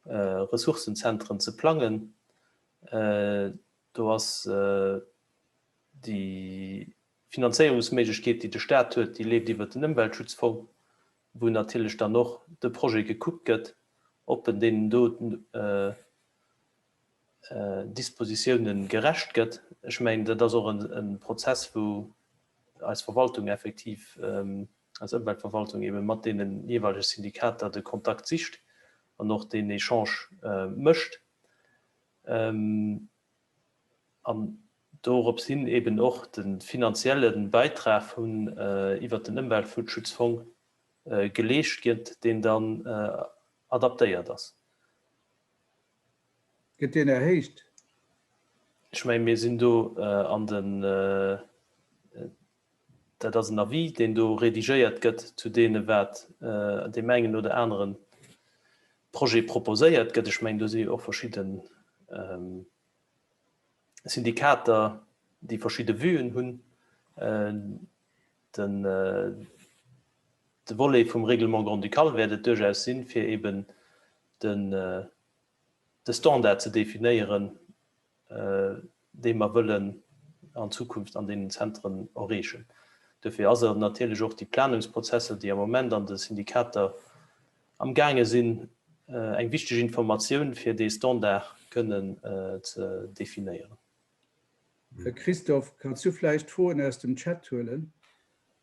Ressourcenzentren ze plangen. Do ass déi Finanzéierungsméiglechkeet, déi de Stat huet, déi leeft iwwert den Ëmweltschutzfong, wou natierlech dann och de Projet gekuckt gëtt, ob en deenen do Dispositiounen gerecht gëtt. Ech mengen, dat ass och e Prozess, wou eis Verwaltung effektiv, eis Ëmweltverwaltung eebe mat deene jeeweilege Syndikater de Kontakt sicht an och deen Echange mécht an dorops hin eeben och de finanzielle Bäitrag vun iwwert den Ëmweltschutzfong geleescht gëtt, deen dann adaptéiert ass. Gëtt deen erhéicht? Ech mengen, mir sinn do an den, dat ass en Avis, deen do redigéiert gëtt zu deene wat deem engen oder anere Projet proposéiert gëtt. Ech mengen, do si och verschidde Syndikater, déi verschidde Vuen hunn. Den De Volet vum Règlement grand-ducal wäert et duerchaus sinn, fir eben den de Standard ze definéieren, dee mer wëllen an Zukunft an deenen Zentren erreechen. Duerfir ass et natierlech och déi Planungsprozesser, déi am Moment an de Syndikater amgaange sinn, eng wichteg Informatioun, fir dee Standard kënnen ze definéieren. Christophe, kanns du vläicht d'Froen aus dem Chat huelen?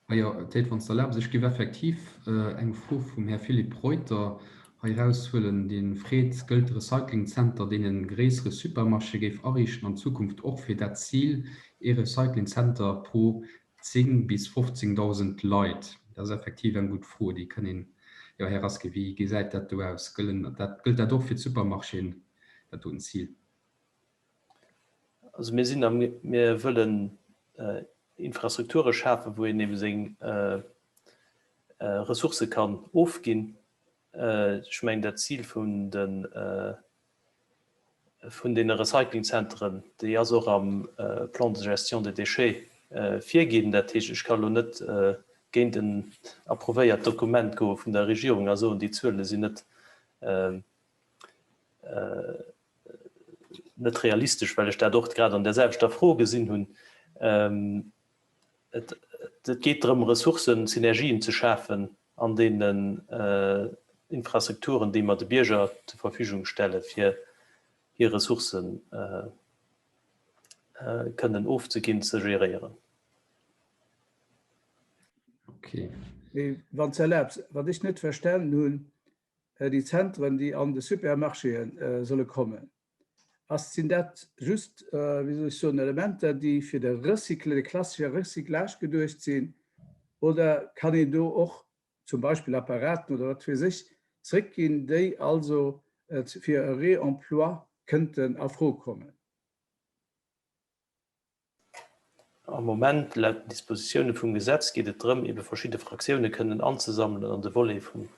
Majo, Théid, wann s de erlaabs, ech géif effektiv eng Fro vum Här Philippe Reuter hei eraushuelen, dee freet, Gëllt de Recyclingzenter, deen e gréissere Supermarché géif ariichten, an Zukunft och fir dat Zil, ee Recyclingzenter pro 10 bis 15.000 Leit? Dat ass effektiv eng gutt Fro, déi kënn een, jo, Här Rasqué, wéi gesäit dat do aus? Gëllen dat, gëllt dat och fir d'Supermarchéen, dat doten Zil? Also mir sinn am, mir wëllen Infrastrukture schafen, wou een ebe seng Ressourcë kann ofginn. Ech mengen dat Zil vun de vun deene Recyclingzenteren, déi ass och am Plan de gestion des déchets virginn. Dat heescht, ech ka elo net géint en approuvéiert Dokument goe vun der Regierung a soen, déi Zuele sinn net net realistesch, well ech dat och grad an där selwechter Fro gesinn hunn. Et geet drëm, Ressourcen, Synergien ze schafen an deenen Infrastrukturen, déi mer de Bierger zur Verfügung stellen, fir hir Ressourcen kënnen ofzeginn, ze geréieren. Okay. Mee wann s de erlaabs, wat ech net verstanen hunn, déi Zentren, déi an de Supermarchéë solle kommen, ass, sinn dat just, wéi soll ech soen, Elementer, déi fir de Recycle, de klassesche Recyclage geduecht sinn, oder kann een do och zum Beispill Apparaten oder wat weess ech. zréckginn, déi also fir e Réemploi kënnten a Fro kommen. Am Moment, laut den Dispositioune vum Gesetz, geet et drëm, ebe verschidde Fraktioune kënnen anzesammelen an de Volet vum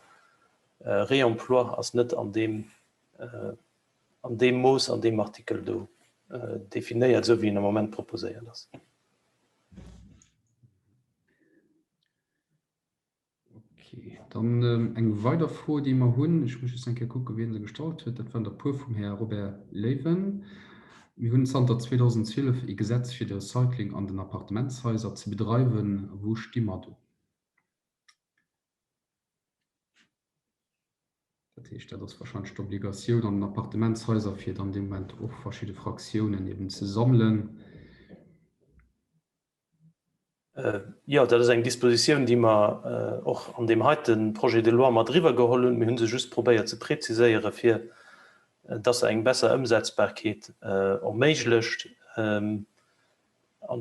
Réemploi ass net an deem, an deem Mooss an deem Artikel do definéiert, esou wéi en am Moment proposéiert ass. Ok, dann eng weider Fro, déi mer hunn. Ech muss just eng Kéier kucken, wien se gestallt huet. Dat waren der e puer vum Här Robert Leven. Mir hunn zanter 2012 ee Gesetz fir de Recycling an den Appartementshaiser ze bedreiwen. Wou sti mer do? Dat heescht, dat ass wahrscheinlech d'Obligatioun an den Appartementshaiser, fir dann dee Moment och verschidde Fraktiounen eben ze sammelen. Jo, dat ass eng Dispositioun, déi mer och an deem heite Projet de loi mat eriwwergeholl hunn. Mir hu se just probéiert ze preziséieren, fir dass se eng besser Ëmsetzbarkeet erméiglecht. An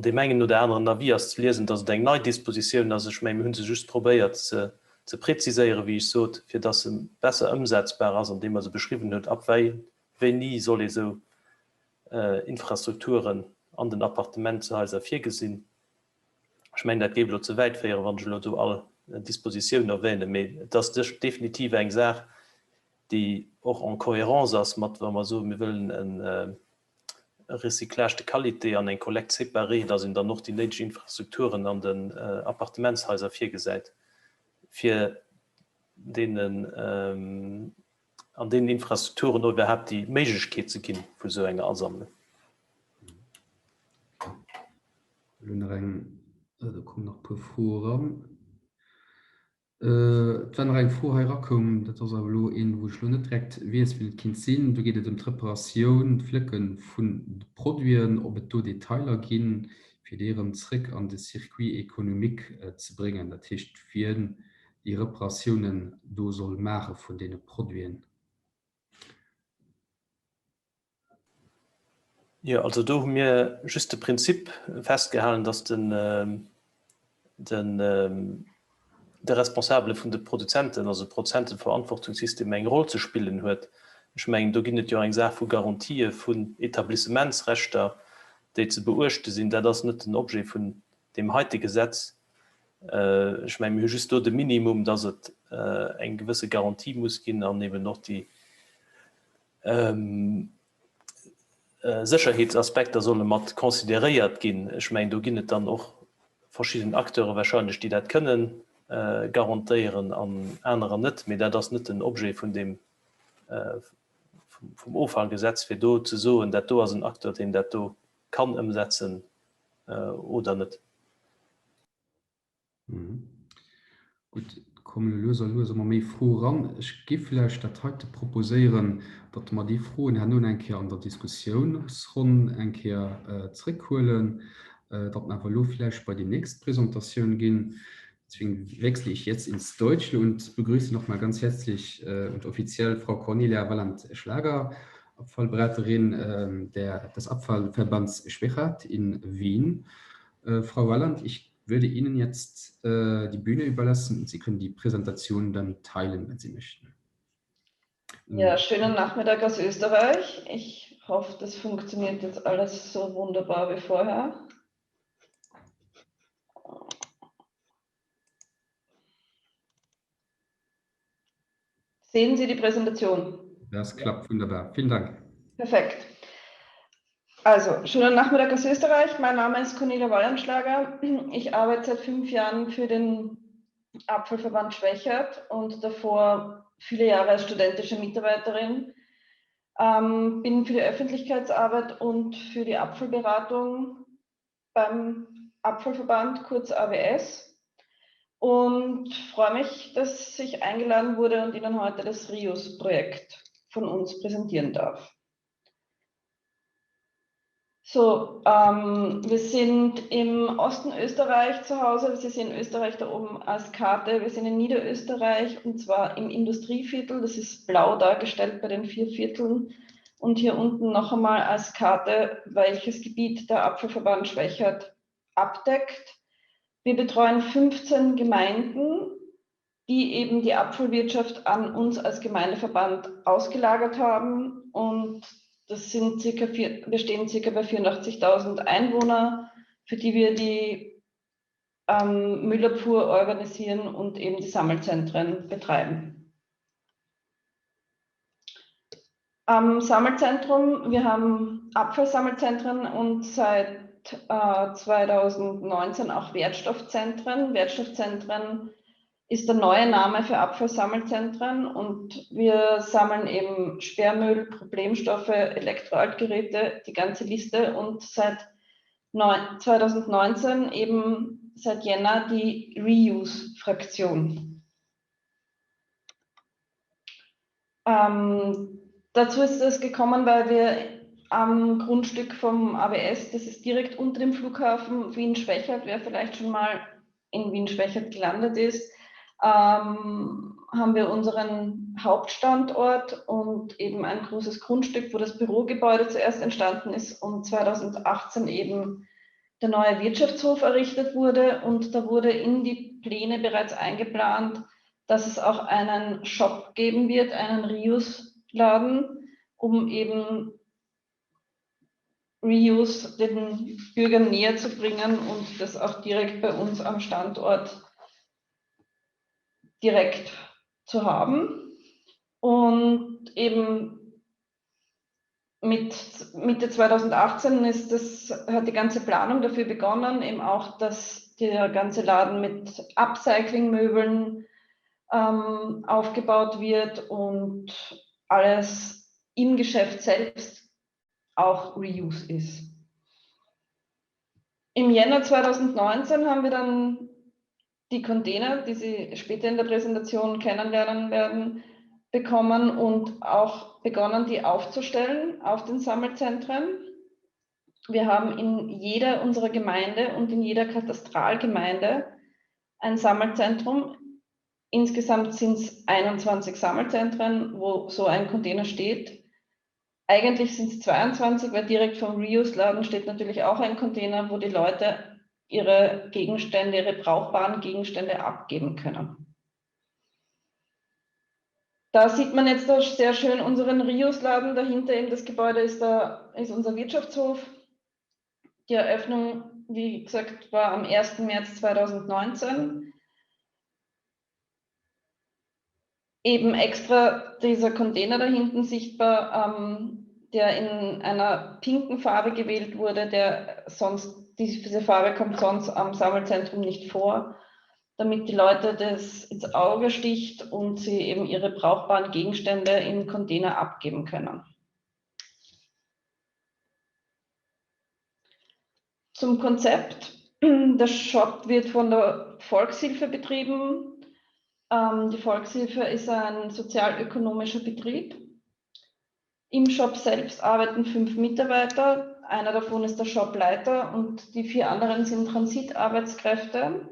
deem engen oder aneren Avis ass ze liesen, dass et eng nei Dispositioun ass. Ech mengen, mir hu se just probéiert ze preziséieren, wéi ech sot, fir dass se besser ëmsetzbar ass, andeem mer se beschriwwen hunn, ab wéini soll ee sou Infrastrukturen an den Appartementshaiser virgesinn. Ech mengen, dat géif elo ze wäit féieren, wann ech elo do all Dispositioun erwänen, mee et ass definitiv eng Saach, déi och en cohérence ass mat, wa mer soen, mir wëllen e Recyclage de qualité an eng Collecte séparée, dass een dann och déi néideg Infrastrukturen an den Appartementshaiser virgesäit, fir deenen an deenen Infrastrukturen och iwwerhaapt déi Méiglechkeet ze ginn vu sou enger Asammlung. Elo nach eng, do kommen nach e puer Froe eran. Et war nach eng Fro hei erakoum, dat ass awer elo een, wou ech elo net direkt weess, wien et kinnt sinn. Do geet et ëm d'Reparatioun, d'Flécke vun de Produiten, ob et do Detailer ginn, fir déi erëm zréck an de Circuit économique ze bréngen. Dat heescht, wien déi Reparatiounen do soll maache vun deene Produiten. Jo, also do hu mir just de Prinzip festgehalen, dass den, den, de Responsabele vun de Produzenten, also de Produzentenverantwortungssystem eng Roll ze spillen huet. Ech mengen, do ginn et jo eng Saach vu Garantië vun Etablissementsrechter, déi ze beuechte sinn. Dat ass net den Objet vun deem heite Gesetz. Ech mengen, mir hu just do de Minimum, dass et eng gewësse Garantie muss ginn an eben och déi Sécherheetsaspekter solle mat consideréiert ginn. Ech mengen, do ginn et dann och verschidden Acteure wahrscheinlech, déi dat kënnen garantéieren an anerer net. Mee dat ass net den Objet vun deem, vum Offallgesetz, fir do ze soen, dat do ass en Acteur, deen dat do kann ëmsetzen oder net. Gutt, et kommen elo lues a lues ëmmer méi Froe ran. Ech géif vläicht dat heite proposéieren, datt mer déi Froen herno eng Kéier an der Diskussiounsronn eng Kéier zréckhuelen, datt mer awer elo vläicht bei déi nächst Presentatioun ginn. Deswegen wechsle ich jetzt ins Deutsche und begrüße nochmal ganz herzlich und offiziell Frau Cornelia Walland-Schlager, Abfallberaterin der, des Abfallverbands Schwechat in Wien. Frau Walland, ich würde Ihnen jetzt die Bühne überlassen und Sie können die Präsentation dann teilen, wenn Sie möchten. Ja, schönen Nachmittag aus Österreich. Ich hoffe, das funktioniert jetzt alles so wunderbar wie vorher. Sehen Sie die Präsentation? Das klappt wunderbar. Vielen Dank. Perfekt. Also, schönen Nachmittag aus Österreich. Mein Name ist Cornelia Wallenschlager. Ich arbeite seit fünf Jahren für den Abfallverband Schwächert und davor viele Jahre als studentische Mitarbeiterin. Ähm, bin für die Öffentlichkeitsarbeit und für die Abfallberatung beim Abfallverband, kurz AWS. Und freue mich, dass ich eingeladen wurde und Ihnen heute das RIUS-Projekt von uns präsentieren darf. So, ähm, wir sind im Osten Österreich zu Hause. Sie sehen Österreich da oben als Karte. Wir sind in Niederösterreich und zwar im Industrieviertel. Das ist blau dargestellt bei den vier Vierteln. Und hier unten noch einmal als Karte, welches Gebiet der Abfallverband Schwächert abdeckt. Wir betreuen 15 Gemeinden. die eben die Abfallwirtschaft an uns als Gemeindeverband ausgelagert haben. Und das sind circa vier, wir stehen circa bei 84.000 Einwohner, für die wir die ähm, Müllabfuhr organisieren und eben die Sammelzentren betreiben. Am Sammelzentrum, wir haben Abfallsammelzentren und seit äh, 2019 auch Wertstoffzentren. Wertstoffzentren ist der neue Name für Abfallsammelzentren und wir sammeln eben Sperrmüll, Problemstoffe, Elektroaltgeräte, die ganze Liste und seit 2019 eben seit Jänner die Reuse-Fraktion. Ähm, dazu ist es gekommen, weil wir am Grundstück vom ABS, das ist direkt unter dem Flughafen Wien-Schwechat, wer vielleicht schon mal in Wien-Schwechat gelandet ist, ähm, haben wir unseren Hauptstandort und eben ein großes Grundstück, wo das Bürogebäude zuerst entstanden ist und 2018 eben der neue Wirtschaftshof errichtet wurde. Und da wurde in die Pläne bereits eingeplant, dass es auch einen Shop geben wird, einen Rius-Laden, um eben Reuse den Bürgern näher zu bringen und das auch direkt bei uns am Standort direkt zu haben. Und eben mit Mitte 2018 ist das, hat die ganze Planung dafür begonnen, eben auch, dass der ganze Laden mit Upcycling-Möbeln ähm, aufgebaut wird und alles im Geschäft selbst auch Reuse ist. Im Jänner 2019 haben wir dann die Container, die Sie später in der Präsentation kennenlernen werden, bekommen und auch begonnen, die aufzustellen auf den Sammelzentren. Wir haben in jeder unserer Gemeinde und in jeder Katastralgemeinde ein Sammelzentrum. Insgesamt sind es 21 Sammelzentren, wo so ein Container steht. Eigentlich sind es 22, weil direkt vom Reuse-Laden steht natürlich auch ein Container, wo die Leute ihre Gegenstände, ihre brauchbaren Gegenstände abgeben können. Da sieht man jetzt auch sehr schön unseren Rios-Laden. Dahinter eben das Gebäude ist, da, ist unser Wirtschaftshof. Die Eröffnung, wie gesagt, war am 1. März 2019. Eben extra dieser Container da hinten sichtbar, ähm, der in einer pinken Farbe gewählt wurde, der sonst, diese Farbe kommt sonst am Sammelzentrum nicht vor, damit die Leute das ins Auge sticht und sie eben ihre brauchbaren Gegenstände im Container abgeben können. Zum Konzept. Der Shop wird von der Volkshilfe betrieben. Ähm, die Volkshilfe ist ein sozialökonomischer Betrieb. Im Shop selbst arbeiten fünf Mitarbeiter. Einer davon ist der Shopleiter und die vier anderen sind Transitarbeitskräfte.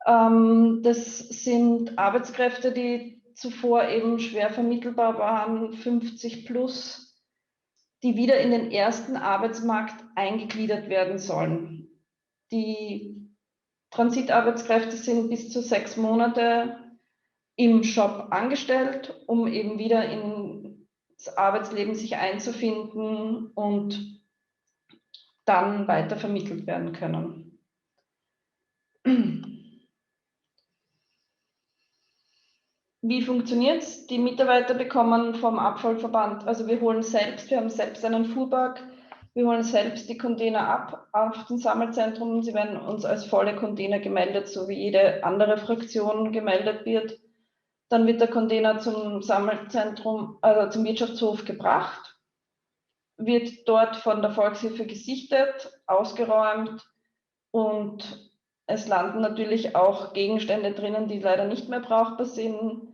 Ähm, das sind Arbeitskräfte, die zuvor eben schwer vermittelbar waren, 50 plus, die wieder in den ersten Arbeitsmarkt eingegliedert werden sollen. Die Transitarbeitskräfte sind bis zu sechs Monate im Shop angestellt, um eben wieder ins Arbeitsleben sich einzufinden und dann weiter vermittelt werden können. Wie funktioniert es? Die Mitarbeiter bekommen vom Abfallverband, also wir holen selbst, wir haben selbst einen Fuhrpark, wir holen selbst die Container ab auf dem Sammelzentrum. Sie werden uns als volle Container gemeldet, so wie jede andere Fraktion gemeldet wird. Dann wird der Container zum Sammelzentrum, also zum Wirtschaftshof gebracht, wird dort von der Volkshilfe gesichtet, ausgeräumt und es landen natürlich auch Gegenstände drinnen, die leider nicht mehr brauchbar sind.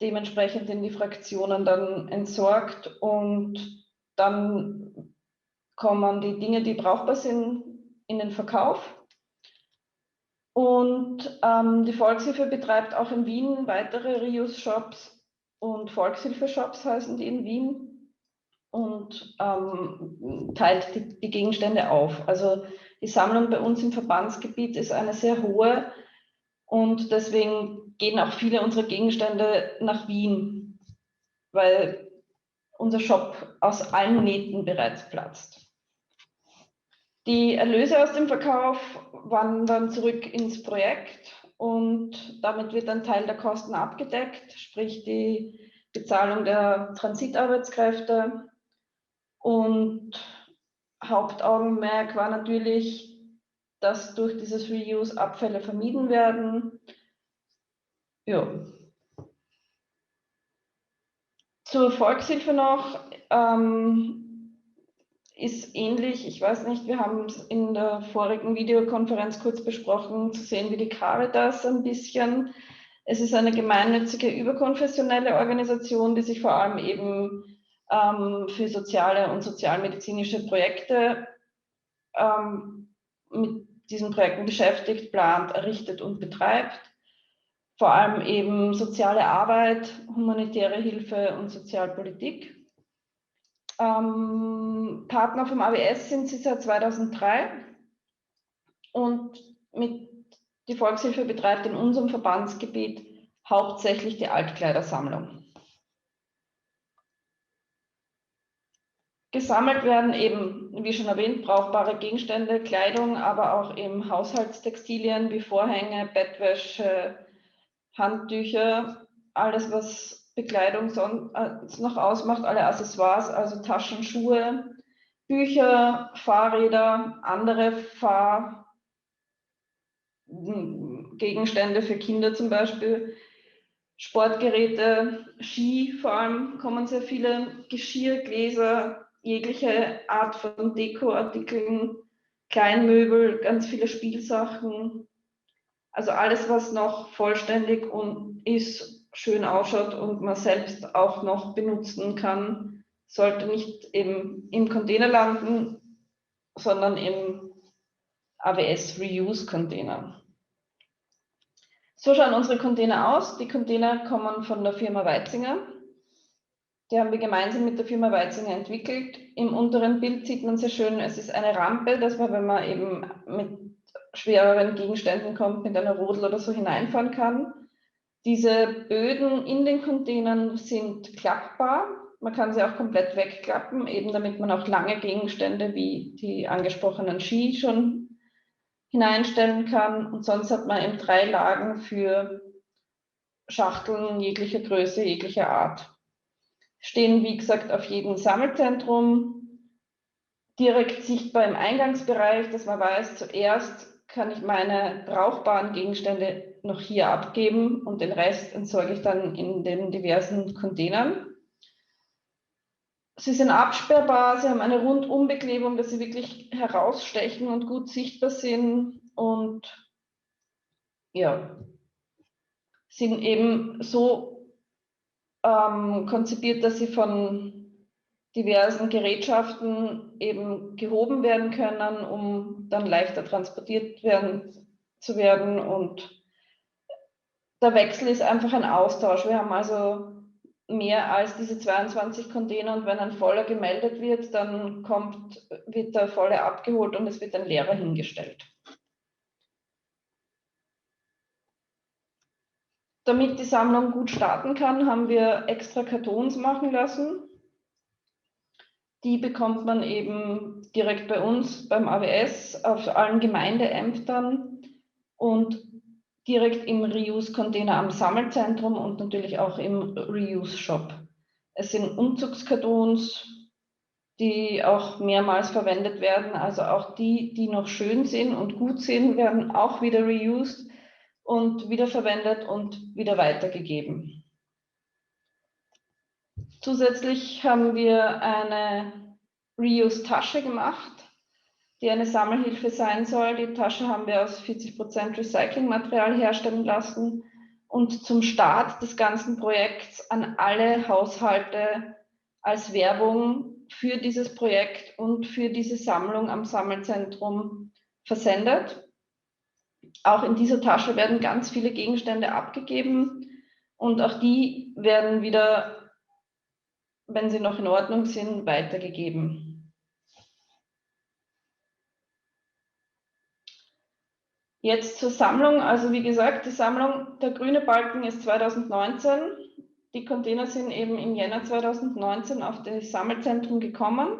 Dementsprechend in die Fraktionen dann entsorgt und dann kommen die Dinge, die brauchbar sind, in den Verkauf. Und ähm, die Volkshilfe betreibt auch in Wien weitere Reuse-Shops und Volkshilfe-Shops heißen die in Wien und ähm, teilt die, die Gegenstände auf. Also die Sammlung bei uns im Verbandsgebiet ist eine sehr hohe und deswegen gehen auch viele unserer Gegenstände nach Wien, weil unser Shop aus allen Nähten bereits platzt. Die Erlöse aus dem Verkauf wandern zurück ins Projekt und damit wird ein Teil der Kosten abgedeckt, sprich die Bezahlung der Transitarbeitskräfte. Und Hauptaugenmerk war natürlich, dass durch dieses Reuse Abfälle vermieden werden. Ja. Zur Volkshilfe noch. Ähm, ist ähnlich, ich weiß nicht, wir haben es in der vorigen Videokonferenz kurz besprochen, zu sehen wie die Caritas ein bisschen. Es ist eine gemeinnützige überkonfessionelle Organisation, die sich vor allem eben ähm, für soziale und sozialmedizinische Projekte ähm, mit diesen Projekten beschäftigt, plant, errichtet und betreibt. Vor allem eben soziale Arbeit, humanitäre Hilfe und Sozialpolitik. Ähm, Partner vom AWS sind sie seit 2003 und mit die Volkshilfe betreibt in unserem Verbandsgebiet hauptsächlich die Altkleidersammlung. Gesammelt werden eben, wie schon erwähnt, brauchbare Gegenstände, Kleidung, aber auch eben Haushaltstextilien wie Vorhänge, Bettwäsche, Handtücher, alles, was Bekleidung äh, noch ausmacht, alle Accessoires, also Taschen, Schuhe, Bücher, Fahrräder, andere Fahrgegenstände für Kinder zum Beispiel, Sportgeräte, Ski vor allem kommen sehr viele, Geschirr, Gläser, jegliche Art von Dekoartikeln, Kleinmöbel, ganz viele Spielsachen. Also alles, was noch vollständig und ist, schön ausschaut und man selbst auch noch benutzen kann, sollte nicht eben im Container landen, sondern im AWS Reuse Container. So schauen unsere Container aus. Die Container kommen von der Firma Weitzinger. Die haben wir gemeinsam mit der Firma Weitzinger entwickelt. Im unteren Bild sieht man sehr schön, es ist eine Rampe, dass man, wenn man eben mit schwereren Gegenständen kommt, mit einer Rodel oder so hineinfahren kann. Diese Böden in den Containern sind klappbar. Man kann sie auch komplett wegklappen, eben damit man auch lange Gegenstände wie die angesprochenen Ski schon hineinstellen kann. Und sonst hat man eben drei Lagen für Schachteln jeglicher Größe, jeglicher Art. Stehen, wie gesagt, auf jedem Sammelzentrum, direkt sichtbar im Eingangsbereich, dass man weiß, zuerst kann ich meine brauchbaren Gegenstände noch hier abgeben und den Rest entsorge ich dann in den diversen Containern. Sie sind absperrbar, sie haben eine Rundumbeklebung, dass sie wirklich herausstechen und gut sichtbar sind und ja, sind eben so ähm, konzipiert, dass sie von diversen Gerätschaften eben gehoben werden können, um dann leichter transportiert werden zu werden. Und der Wechsel ist einfach ein Austausch. Wir haben also mehr als diese 22 Container und wenn ein voller gemeldet wird, dann kommt, wird der volle abgeholt und es wird ein leerer hingestellt. Damit die Sammlung gut starten kann, haben wir extra Kartons machen lassen. Die bekommt man eben direkt bei uns beim AWS auf allen Gemeindeämtern und direkt im Reuse-Container am Sammelzentrum und natürlich auch im Reuse-Shop. Es sind Umzugskartons, die auch mehrmals verwendet werden. Also auch die, die noch schön sind und gut sind, werden auch wieder reused und wiederverwendet und wieder weitergegeben. Zusätzlich haben wir eine Reuse-Tasche gemacht, die eine Sammelhilfe sein soll. Die Tasche haben wir aus 40% Recyclingmaterial herstellen lassen und zum Start des ganzen Projekts an alle Haushalte als Werbung für dieses Projekt und für diese Sammlung am Sammelzentrum versendet. Auch in dieser Tasche werden ganz viele Gegenstände abgegeben und auch die werden wieder, wenn sie noch in Ordnung sind, weitergegeben. Jetzt zur Sammlung. Also wie gesagt, die Sammlung der grüne Balken ist 2019. Die Container sind eben im Jänner 2019 auf das Sammelzentrum gekommen.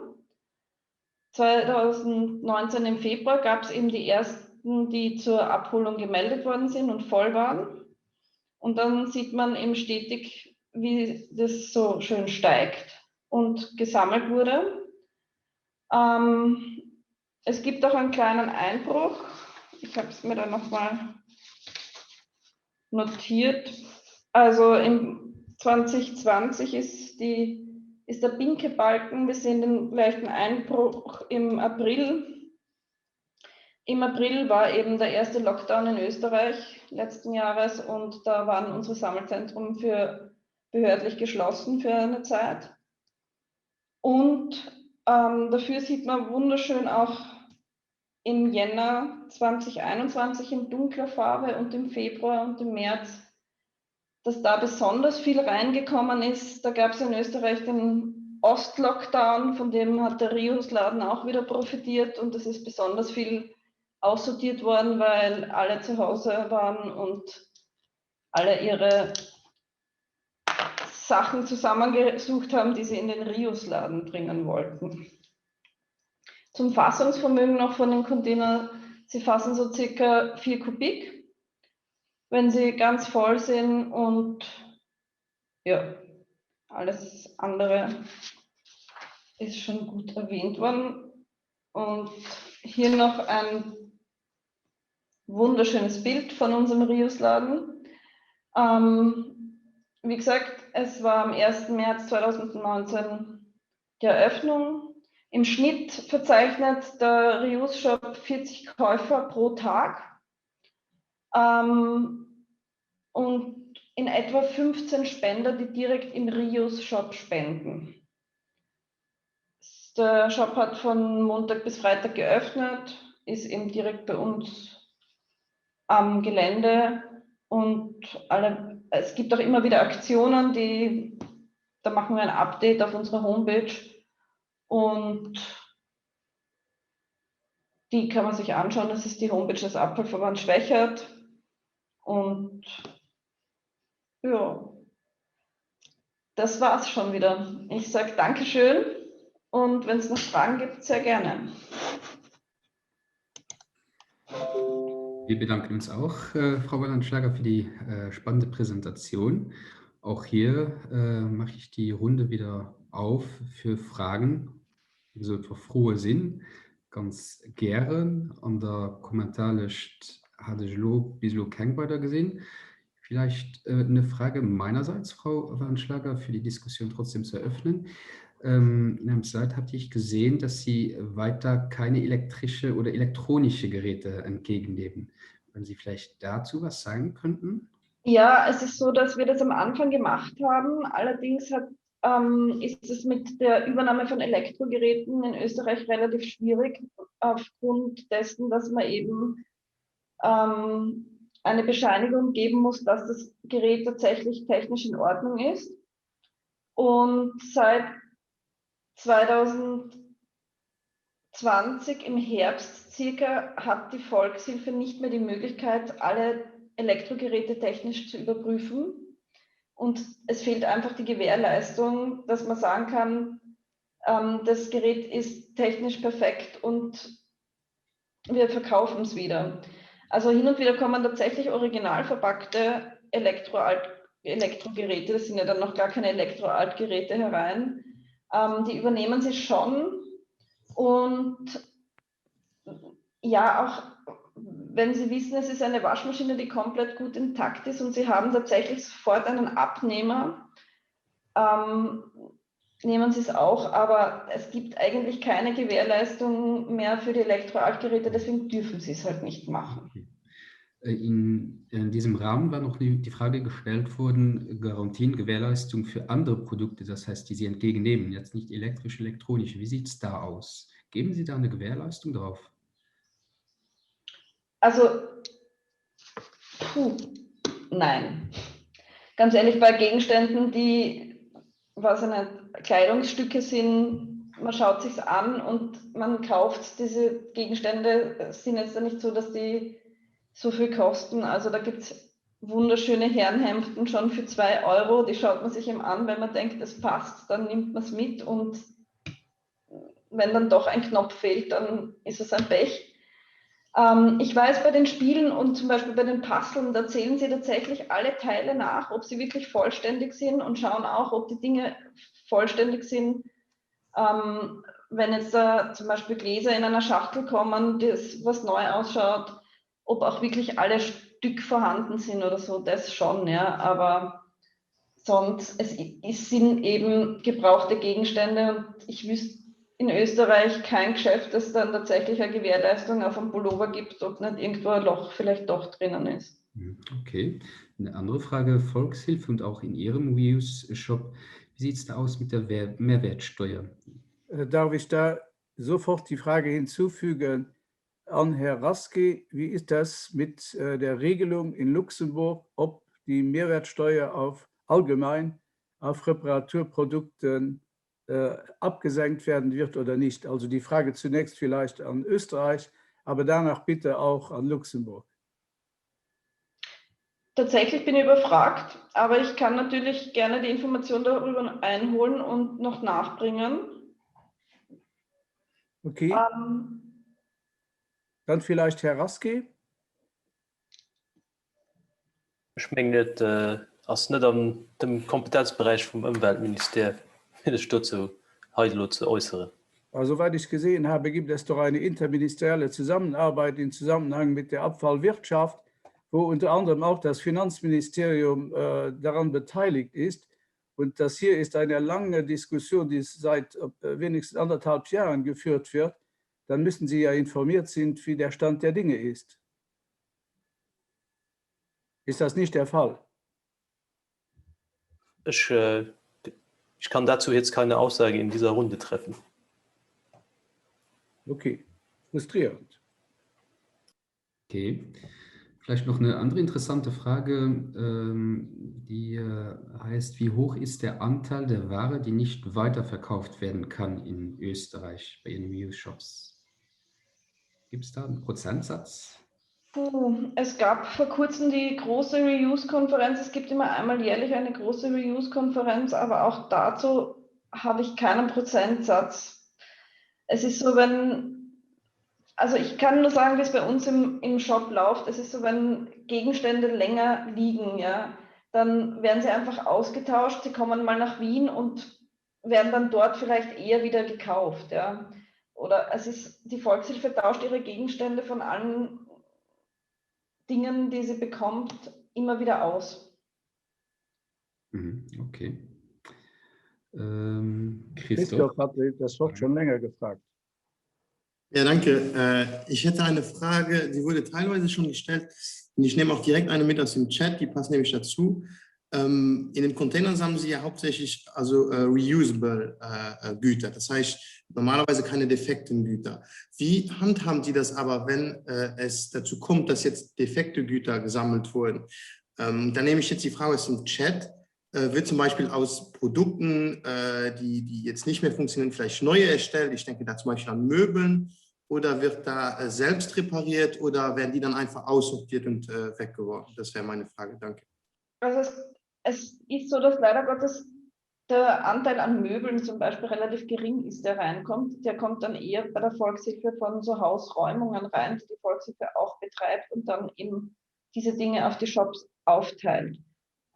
2019 im Februar gab es eben die ersten, die zur Abholung gemeldet worden sind und voll waren. Und dann sieht man eben stetig, wie das so schön steigt und gesammelt wurde. Ähm, es gibt auch einen kleinen Einbruch. Ich habe es mir dann nochmal notiert. Also im 2020 ist, die, ist der pinke Balken, wir sehen den leichten Einbruch im April. Im April war eben der erste Lockdown in Österreich letzten Jahres und da waren unsere Sammelzentren für behördlich geschlossen für eine Zeit. Und ähm, dafür sieht man wunderschön auch im Jänner 2021 in dunkler Farbe und im Februar und im März, dass da besonders viel reingekommen ist. Da gab es in Österreich den Ost-Lockdown, von dem hat der Riusladen auch wieder profitiert und es ist besonders viel aussortiert worden, weil alle zu Hause waren und alle ihre Sachen zusammengesucht haben, die sie in den Riusladen bringen wollten. Zum Fassungsvermögen noch von den Containern. Sie fassen so circa 4 Kubik, wenn sie ganz voll sind und ja, alles andere ist schon gut erwähnt worden. Und hier noch ein wunderschönes Bild von unserem Riusladen. Ähm, wie gesagt, es war am 1. März 2019 die Eröffnung. Im Schnitt verzeichnet der Reuse Shop 40 Käufer pro Tag ähm, und in etwa 15 Spender, die direkt im Reuse Shop spenden. Der Shop hat von Montag bis Freitag geöffnet, ist eben direkt bei uns am Gelände und alle, es gibt auch immer wieder Aktionen, die, da machen wir ein Update auf unserer Homepage und die kann man sich anschauen. Das ist die Homepage des Abfallverbands Schwächert. Und ja, das war es schon wieder. Ich sage Dankeschön und wenn es noch Fragen gibt, sehr gerne. Wir bedanken uns auch, äh, Frau Wallenschlager, für die äh, spannende Präsentation. Auch hier äh, mache ich die Runde wieder auf für Fragen, also für frohe Sinn, ganz gären. An der Kommentarlëscht hat ech elo bis elo keng weider gesinn. Vielleicht äh, eine Frage meinerseits, Frau Warnschlager, für die Diskussion trotzdem zu eröffnen. Ähm, in einem Slide hatte ich gesehen, dass Sie weiter keine elektrische oder elektronische Geräte entgegennehmen. Wenn Sie vielleicht dazu was sagen könnten? Ja, es ist so, dass wir das am Anfang gemacht haben. Allerdings hat, ähm, ist es mit der Übernahme von Elektrogeräten in Österreich relativ schwierig, aufgrund dessen, dass man eben ähm, eine Bescheinigung geben muss, dass das Gerät tatsächlich technisch in Ordnung ist. Und seit 2020 im Herbst circa hat die Volkshilfe nicht mehr die Möglichkeit, alle Elektrogeräte technisch zu überprüfen. Und es fehlt einfach die Gewährleistung, dass man sagen kann, ähm, das Gerät ist technisch perfekt und wir verkaufen es wieder. Also hin und wieder kommen tatsächlich original verpackte Elektroalt Elektrogeräte, das sind ja dann noch gar keine Elektroaltgeräte herein. Ähm, die übernehmen sie schon und ja, auch wenn Sie wissen, es ist eine Waschmaschine, die komplett gut intakt ist und Sie haben tatsächlich sofort einen Abnehmer, ähm, nehmen Sie es auch, aber es gibt eigentlich keine Gewährleistung mehr für die Elektroaltgeräte, deswegen dürfen Sie es halt nicht machen. Okay. Äh, in, in diesem Rahmen war noch die Frage gestellt worden, Garantien, Gewährleistung für andere Produkte, das heißt, die Sie entgegennehmen, jetzt nicht elektrisch, elektronisch. Wie sieht es da aus? Geben Sie da eine Gewährleistung drauf? Also, puh, nein. Ganz ehrlich, bei Gegenständen, die, weiß ich nicht, Kleidungsstücke sind, man schaut sich's an und man kauft diese Gegenstände, sind jetzt nicht so, dass die so viel kosten. Also da gibt es wunderschöne Herrenhemden schon für zwei Euro. Die schaut man sich eben an, wenn man denkt, es passt, dann nimmt man es mit und wenn dann doch ein Knopf fehlt, dann ist es ein Pech. Ähm, ich weiß bei den Spielen und zum Beispiel bei den Puzzlen, da zählen sie tatsächlich alle Teile nach, ob sie wirklich vollständig sind und schauen auch, ob die Dinge vollständig sind. Ähm, wenn jetzt da zum Beispiel Gläser in einer Schachtel kommen, das was neu ausschaut, ob auch wirklich alle Stück vorhanden sind oder so, das schon, ja. Aber sonst, es, es sind eben gebrauchte Gegenstände und ich wüsste in Österreich kein Geschäft, das dann tatsächlich eine Gewährleistung auf einem Pullover gibt, ob nicht irgendwo ein Loch vielleicht doch drinnen ist. Mhm, okay. Eine andere Frage, Volkshilfe und auch in Ihrem Reuse-Shop, wie sieht es da aus mit der Mehrwertsteuer? Äh, darf ich da sofort die Frage hinzufügen an Herr Raske, wie ist das mit äh, der Regelung in Luxemburg, ob die Mehrwertsteuer auf allgemein auf Reparaturprodukten äh, abgesenkt werden wird oder nicht. Also die Frage zunächst vielleicht an Österreich, aber danach bitte auch an Luxemburg. Tatsächlich bin ich überfragt, aber ich kann natürlich gerne die Information darüber einholen und noch nachbringen. Okay. Ähm, Dann vielleicht Herr Raske. Ech mengen et ass net an dem Kompetenzberäich vum Ëmweltministère fir sech dozou hei elo ze äusseren. A soweit ich gesehen habe, gibt es doch eine interministerielle Zusammenarbeit in Zusammenhang mit der Abfallwirtschaft, wo unter anderem auch das Finanzministerium äh, daran beteiligt ist. Und das hier ist eine lange Diskussion, die seit äh, wenigstens anderthalb Jahren geführt wird. Dann müssen Sie ja informiert sind, wie der Stand der Dinge ist. Ist das nicht der Fall? Ich, äh, ich kann dazu jetzt keine Aussage in dieser Runde treffen. Okay, frustrierend. Okay. Vielleicht noch eine andere interessante Frage, ähm, die äh, heißt, wie hoch ist der Anteil der Ware, die nicht weiterverkauft werden kann in Österreich bei Ihren Reuse Shops? Gibt es da einen Prozentsatz? Puh, es gab vor kurzem die große Reuse-Konferenz. Es gibt immer einmal jährlich eine große Reuse-Konferenz, aber auch dazu habe ich keinen Prozentsatz. Es ist so, wenn, also ich kann nur sagen, wie es bei uns im, im Shop läuft. Es ist so, wenn Gegenstände länger liegen, ja, dann werden sie einfach ausgetauscht. Sie kommen mal nach Wien und werden dann dort vielleicht eher wieder gekauft, ja. Oder es ist, die Volkshilfe tauscht ihre Gegenstände von allen Dingen, die sie bekommt, immer wieder aus. Mhm, okay. Ähm, Christoph. Christoph hat das Wort schon länger gefragt. Ja, danke. Äh, ich hätte eine Frage, die wurde teilweise schon gestellt und ich nehme auch direkt eine mit aus dem Chat, die passt nämlich dazu. Ähm, in den Containern haben Sie ja hauptsächlich also äh, reusable äh, Güter, das heißt normalerweise keine defekten Güter. Wie handhaben Sie das aber, wenn es dazu kommt, dass jetzt defekte Güter gesammelt wurden? Ähm, da nehme ich jetzt die Frage aus dem Chat. Wird zum Beispiel aus Produkten, die, die jetzt nicht mehr funktionieren, vielleicht neue erstellt? Ich denke da zum Beispiel an Möbeln. Oder wird da selbst repariert oder werden die dann einfach aussortiert und weggeworfen? Das wäre meine Frage. Danke. Also es, es ist so, dass leider Gottes der Anteil an Möbeln zum Beispiel relativ gering ist, der reinkommt. Der kommt dann eher bei der Volkshilfe von so Hausräumungen rein, die die Volkshilfe auch betreibt und dann eben diese Dinge auf die Shops aufteilt.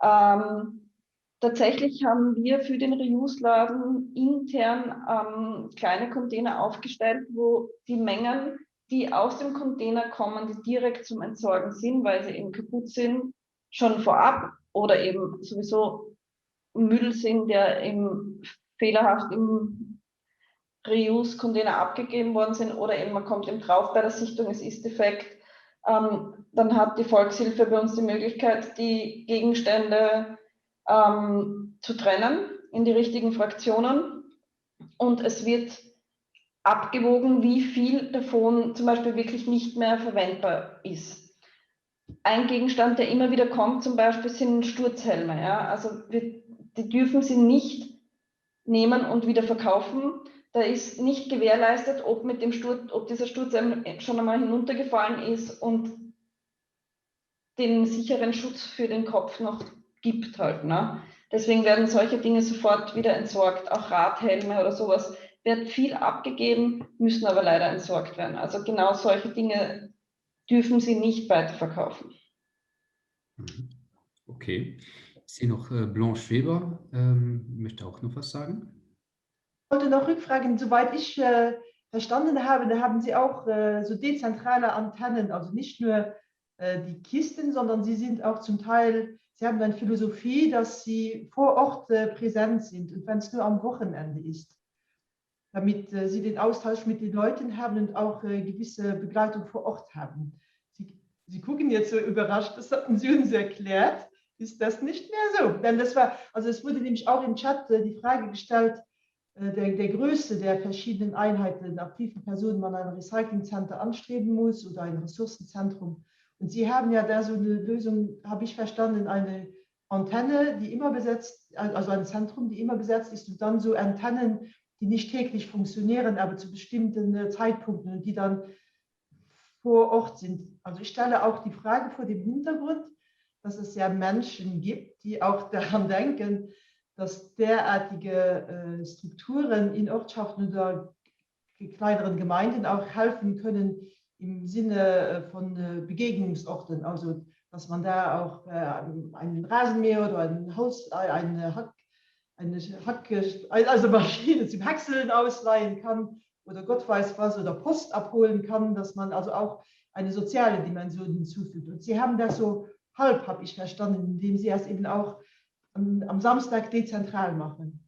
Ähm, tatsächlich haben wir für den Reuse-Laden intern ähm, kleine Container aufgestellt, wo die Mengen, die aus dem Container kommen, die direkt zum Entsorgen sind, weil sie eben kaputt sind, schon vorab oder eben sowieso Müll sind, der eben fehlerhaft im Reuse-Container abgegeben worden sind oder eben man kommt eben drauf bei der Sichtung, es ist defekt. Ähm, dann hat die Volkshilfe bei uns die Möglichkeit, die Gegenstände ähm, zu trennen in die richtigen Fraktionen. Und es wird abgewogen, wie viel davon zum Beispiel wirklich nicht mehr verwendbar ist. Ein Gegenstand, der immer wieder kommt, zum Beispiel sind Sturzhelme. Ja? Also wir, die dürfen sie nicht nehmen und wieder verkaufen. Da ist nicht gewährleistet, ob, mit dem Sturz, ob dieser Sturz schon einmal hinuntergefallen ist und den sicheren Schutz für den Kopf noch gibt halt. Ne? Deswegen werden solche Dinge sofort wieder entsorgt, auch Radhelme oder sowas wird viel abgegeben, müssen aber leider entsorgt werden. Also genau solche Dinge dürfen sie nicht weiterverkaufen. Mhm. Okay. Ich sehe noch äh, Blanche Weber ähm, möchte auch noch was sagen. Ich wollte noch rückfragen, soweit ich äh, verstanden habe, da haben Sie auch äh, so dezentrale Antennen, also nicht nur äh, die Kisten, sondern sie sind auch zum Teil, sie haben eine Philosophie, dass sie vor Ort äh, präsent sind und wenn es nur am Wochenende ist, damit äh, sie den Austausch mit den Leuten haben und auch äh, gewisse Begleitung vor Ort haben. Sie, sie gucken jetzt so überrascht, das hatten Sie uns erklärt, ist das nicht mehr so. Denn das war, also es wurde nämlich auch im Chat äh, die Frage gestellt, äh, der, der Größe der verschiedenen Einheiten, nach wie vielen Personen man ein Recyclingcenter anstreben muss oder ein Ressourcenzentrum. Und Sie haben ja da so eine Lösung, habe ich verstanden, eine Antenne, die immer besetzt, also ein Zentrum, die immer besetzt ist und dann so Antennen, die nicht täglich funktionieren, aber zu bestimmten äh, Zeitpunkten und die dann vor Ort sind. Also ich stelle auch die Frage vor dem Hintergrund, dass es ja Menschen gibt, die auch daran denken, dass derartige äh, Strukturen in Ortschaften oder kleineren Gemeinden auch helfen können im Sinne äh, von äh, Begegnungsorten, also dass man da auch einen Rasenmäher oder ein Haus eine Hack, eine Hacke, also Maschine zum Häckseln ausleihen kann oder Gott weiß was oder Post abholen kann, dass man also auch eine soziale Dimension hinzufügt. Und Sie haben das so halb, habe ich verstanden, indem Sie es eben auch am, am Samstag dezentral machen.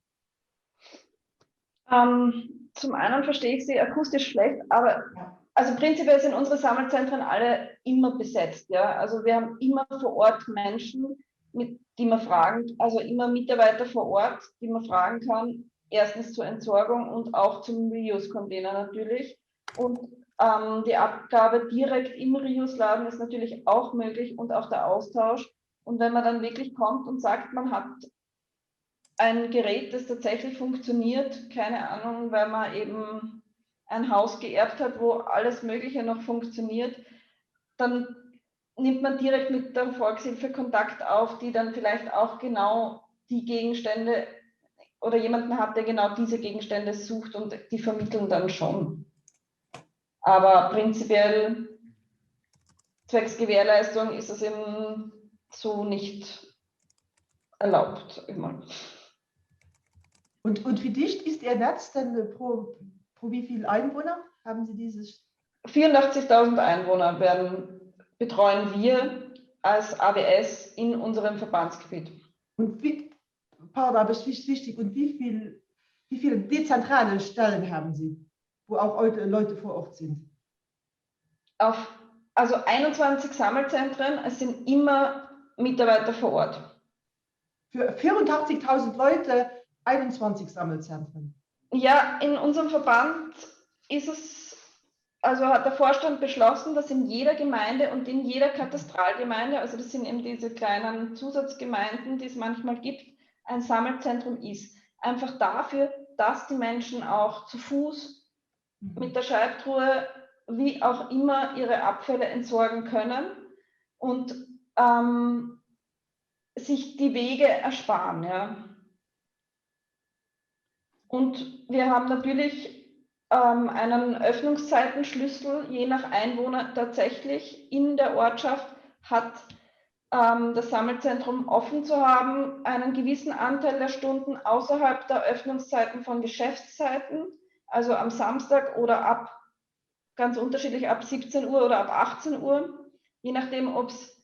Ähm, zum einen verstehe ich Sie akustisch schlecht, aber ja. also prinzipiell sind unsere Sammelzentren alle immer besetzt. Ja? Also wir haben immer vor Ort Menschen, mit, die man fragen, also immer Mitarbeiter vor Ort, die man fragen kann. Erstens zur Entsorgung und auch zum Reuse-Container natürlich. Und ähm, die Abgabe direkt im Reuse-Laden ist natürlich auch möglich und auch der Austausch. Und wenn man dann wirklich kommt und sagt, man hat ein Gerät, das tatsächlich funktioniert, keine Ahnung, weil man eben ein Haus geerbt hat, wo alles Mögliche noch funktioniert, dann nimmt man direkt mit der Volkshilfe Kontakt auf, die dann vielleicht auch genau die Gegenstände oder jemanden hat, der genau diese Gegenstände sucht und die vermitteln dann schon. Aber prinzipiell zwecks Gewährleistung ist es eben so nicht erlaubt. Immer. Und, und wie dicht ist Ihr Netz denn pro, pro wie viel Einwohner haben Sie dieses? 84.000 Einwohner werden, betreuen wir als AWS in unserem Verbandsgebiet. Und wie, pardon, aber es ist wichtig, und wie, viel, wie viele dezentrale Stellen haben Sie, wo auch Leute vor Ort sind? Auf, also 21 Sammelzentren, es sind immer Mitarbeiter vor Ort. Für 84.000 Leute 21 Sammelzentren. Ja, in unserem Verband ist es, also hat der Vorstand beschlossen, dass in jeder Gemeinde und in jeder Katastralgemeinde, also das sind eben diese kleinen Zusatzgemeinden, die es manchmal gibt, ein Sammelzentrum ist. Einfach dafür, dass die Menschen auch zu Fuß mhm. mit der Scheibtruhe, wie auch immer, ihre Abfälle entsorgen können und ähm, sich die Wege ersparen. Ja. Und wir haben natürlich ähm, einen Öffnungszeitenschlüssel, je nach Einwohner tatsächlich in der Ortschaft hat ähm, das Sammelzentrum offen zu haben, einen gewissen Anteil der Stunden außerhalb der Öffnungszeiten von Geschäftszeiten, also am Samstag oder ab ganz unterschiedlich ab 17 Uhr oder ab 18 Uhr, je nachdem, ob es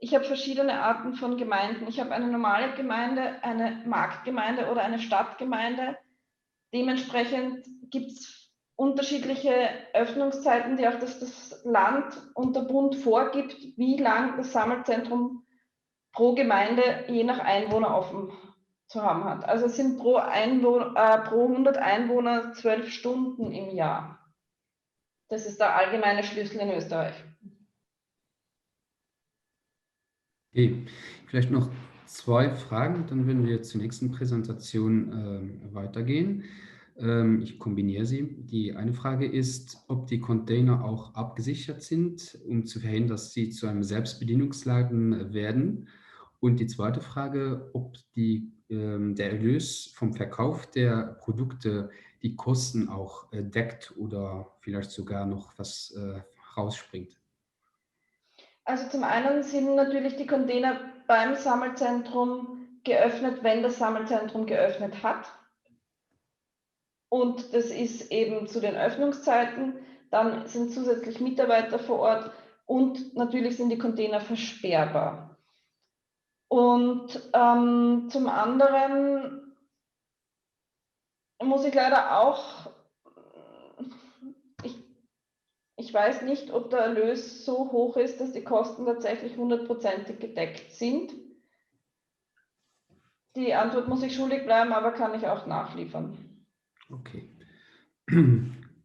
ich habe verschiedene Arten von Gemeinden. Ich habe eine normale Gemeinde, eine Marktgemeinde oder eine Stadtgemeinde. Dementsprechend gibt es unterschiedliche Öffnungszeiten, die auch das, das Land und der Bund vorgibt, wie lang das Sammelzentrum pro Gemeinde je nach Einwohner offen zu haben hat. Also es sind pro, Einwohner, äh, pro 100 Einwohner zwölf Stunden im Jahr. Das ist der allgemeine Schlüssel in Österreich. Okay, vielleicht noch zwei Fragen, dann würden wir zur nächsten Präsentation äh, weitergehen. Ähm, ich kombiniere sie. Die eine Frage ist, ob die Container auch abgesichert sind, um zu verhindern, dass sie zu einem Selbstbedienungsladen werden. Und die zweite Frage, ob die, ähm, der Erlös vom Verkauf der Produkte die Kosten auch äh, deckt oder vielleicht sogar noch was äh, rausspringt. Also zum einen sind natürlich die Container beim Sammelzentrum geöffnet, wenn das Sammelzentrum geöffnet hat. Und das ist eben zu den Öffnungszeiten. Dann sind zusätzlich Mitarbeiter vor Ort und natürlich sind die Container versperrbar. Und ähm, zum anderen muss ich leider auch, ich, ich weiß nicht, ob der Erlös so hoch ist, dass die Kosten tatsächlich hundertprozentig gedeckt sind. Die Antwort muss ich schuldig bleiben, aber kann ich auch nachliefern. Okay.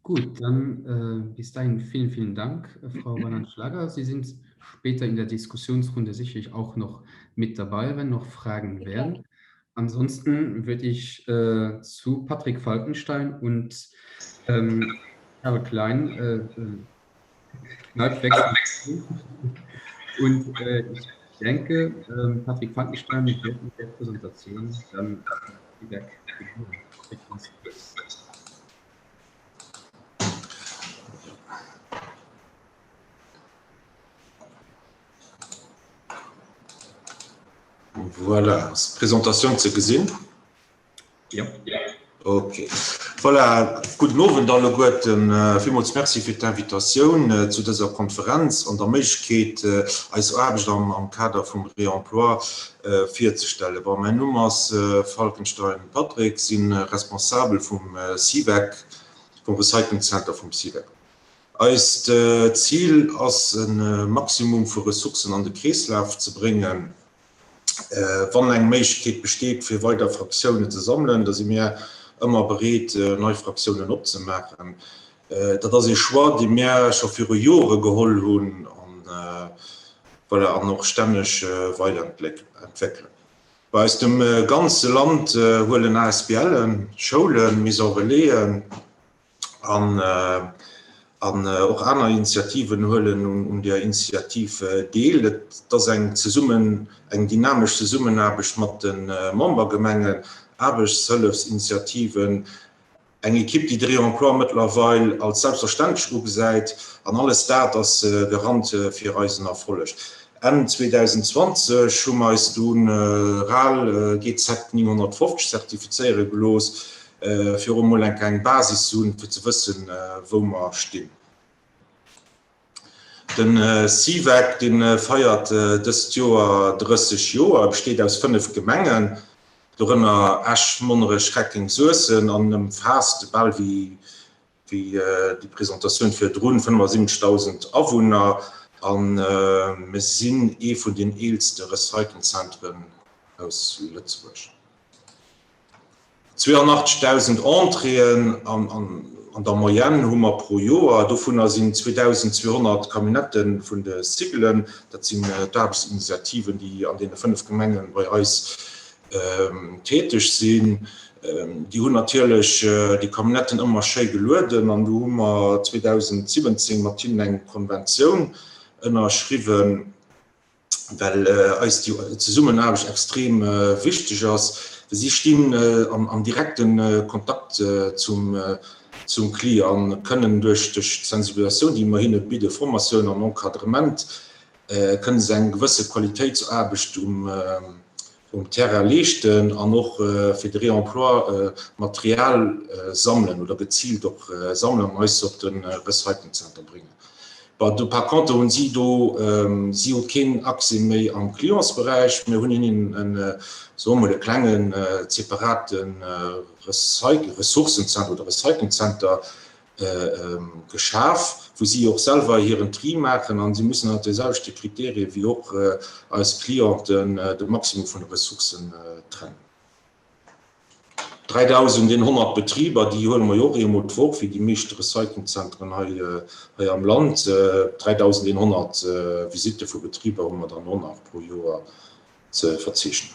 Gut, dann äh, bis dahin vielen, vielen Dank, äh, Frau Wannand-Schlager. Sie sind später in der Diskussionsrunde sicherlich auch noch mit dabei, wenn noch Fragen wären. Ansonsten würde ich äh, zu Patrick Falkenstein und ähm, Karl Klein äh, äh wechseln. Und äh, ich denke, äh, Patrick Falkenstein wird mit der Präsentation dann weg. Voilà, ass d'Presentatioun ze gesinn? Jo. Ok. Voilà, gudden Owend alleguerten. Villmools Merci fir d'Invitatioun zu dëser Konferenz an der Méiglechkeet, eis Aarbecht am Kader vum Réemploi virzestellen. Bon, mäin Numm ass Falkenstein Patrick, si Responsabel vum CIVEC, vum Recycling Center vum CIVEC. Eist Zil ass e Maximum vu Ressourcen an de Kreeslaf ze bréngen. Wann eng Méiglechkeet besteet fir weider Fraktiounen ze sammelen, da si mär ëmmer bereet nei Fraktiounen opzemaachen. Dat ass ee Choix dee mär scho viru Jore geholl hunn an voilà an och stänneg weiderentwéckelen. Bei eis dem ganze Land huelen ASBLen, Schoulen, Maisons Relaisen, An och aner Initiativen huelen un där Initiativ deel. Et ass eng zesummen, eng dynamesch Zesummenaarbecht mat de Membergemengen, Aarbechtshëllefsinitiativen, eng Ekipp, déi de Réemploi mëttlerweil als selbstverständlech ugesäit. An alles dat ass Garant fir eisen Erfolleg. Enn 2020 hu mer eis dunn ral GZ 950 zertifizéiere gelooss, fir och emol eng kleng Basis ze hunn, fir ze wëssen, wou mer stinn. De CIVEC, dee feiert dëst Joer 30 Joer. E besteet aus 5 Gemengen, dorënner Esch, Monnerech, Reckeng, Suessem an ëmfaasst bal wéi déi Presentatioun virdrun 75.000 Awunner. A mir sinn ee vun den eelste Recyclingzentren aus Lëtzebuerg. 82.000 Entréeën an der Moyenne hu mer pro Joer. Dovunner sinn 2.200 Camionnettë vun de Ciglen, dat sinn d'Aarbechtsinitiativen, déi an deene 5 Gemenge bei eis täteg sinn. Déi hunn natierlech déi Camionnetten ëmmer schéi gelueden an do hu mer 2017 mat hinnen eng Konventioun ënnerschriwwen. well eis déi Zesummenaarbecht extrem wichteg ass. Si stinn am direkte Kontakt zum Client a kënnen duerch d'Sensibilisatioun, déi mer hinne bidden, Formatioun an Encadrement, kënne se eng gewësse Qualitéitsaarbecht um Terrain leeschten an och fir de Réemploi Material sammelen oder geziilt och sammelen an eis op de Recyclingzenter bréngen. Bon, do par contre hunn si do, si hu keen Accès méi am Clientsberäich. Mir hunn hinnen en, soe mer mol, e klengen separate Ressourcenzenter oder Recyclingzenter geschaf, wou si och selwer hiren Tri maachen an si mussen ënnert de selwechte Kriterie wéi och eis Clienten de Maximum vun de Ressourcen trennen. 3.100 Betriber, déi huele mer jo och eemol d'Woch, wéi déi meescht Recyclingzentren hei am Land. 3.100 Visitte vu Betriber hu mer dann och nach pro Joer ze verzeechnen.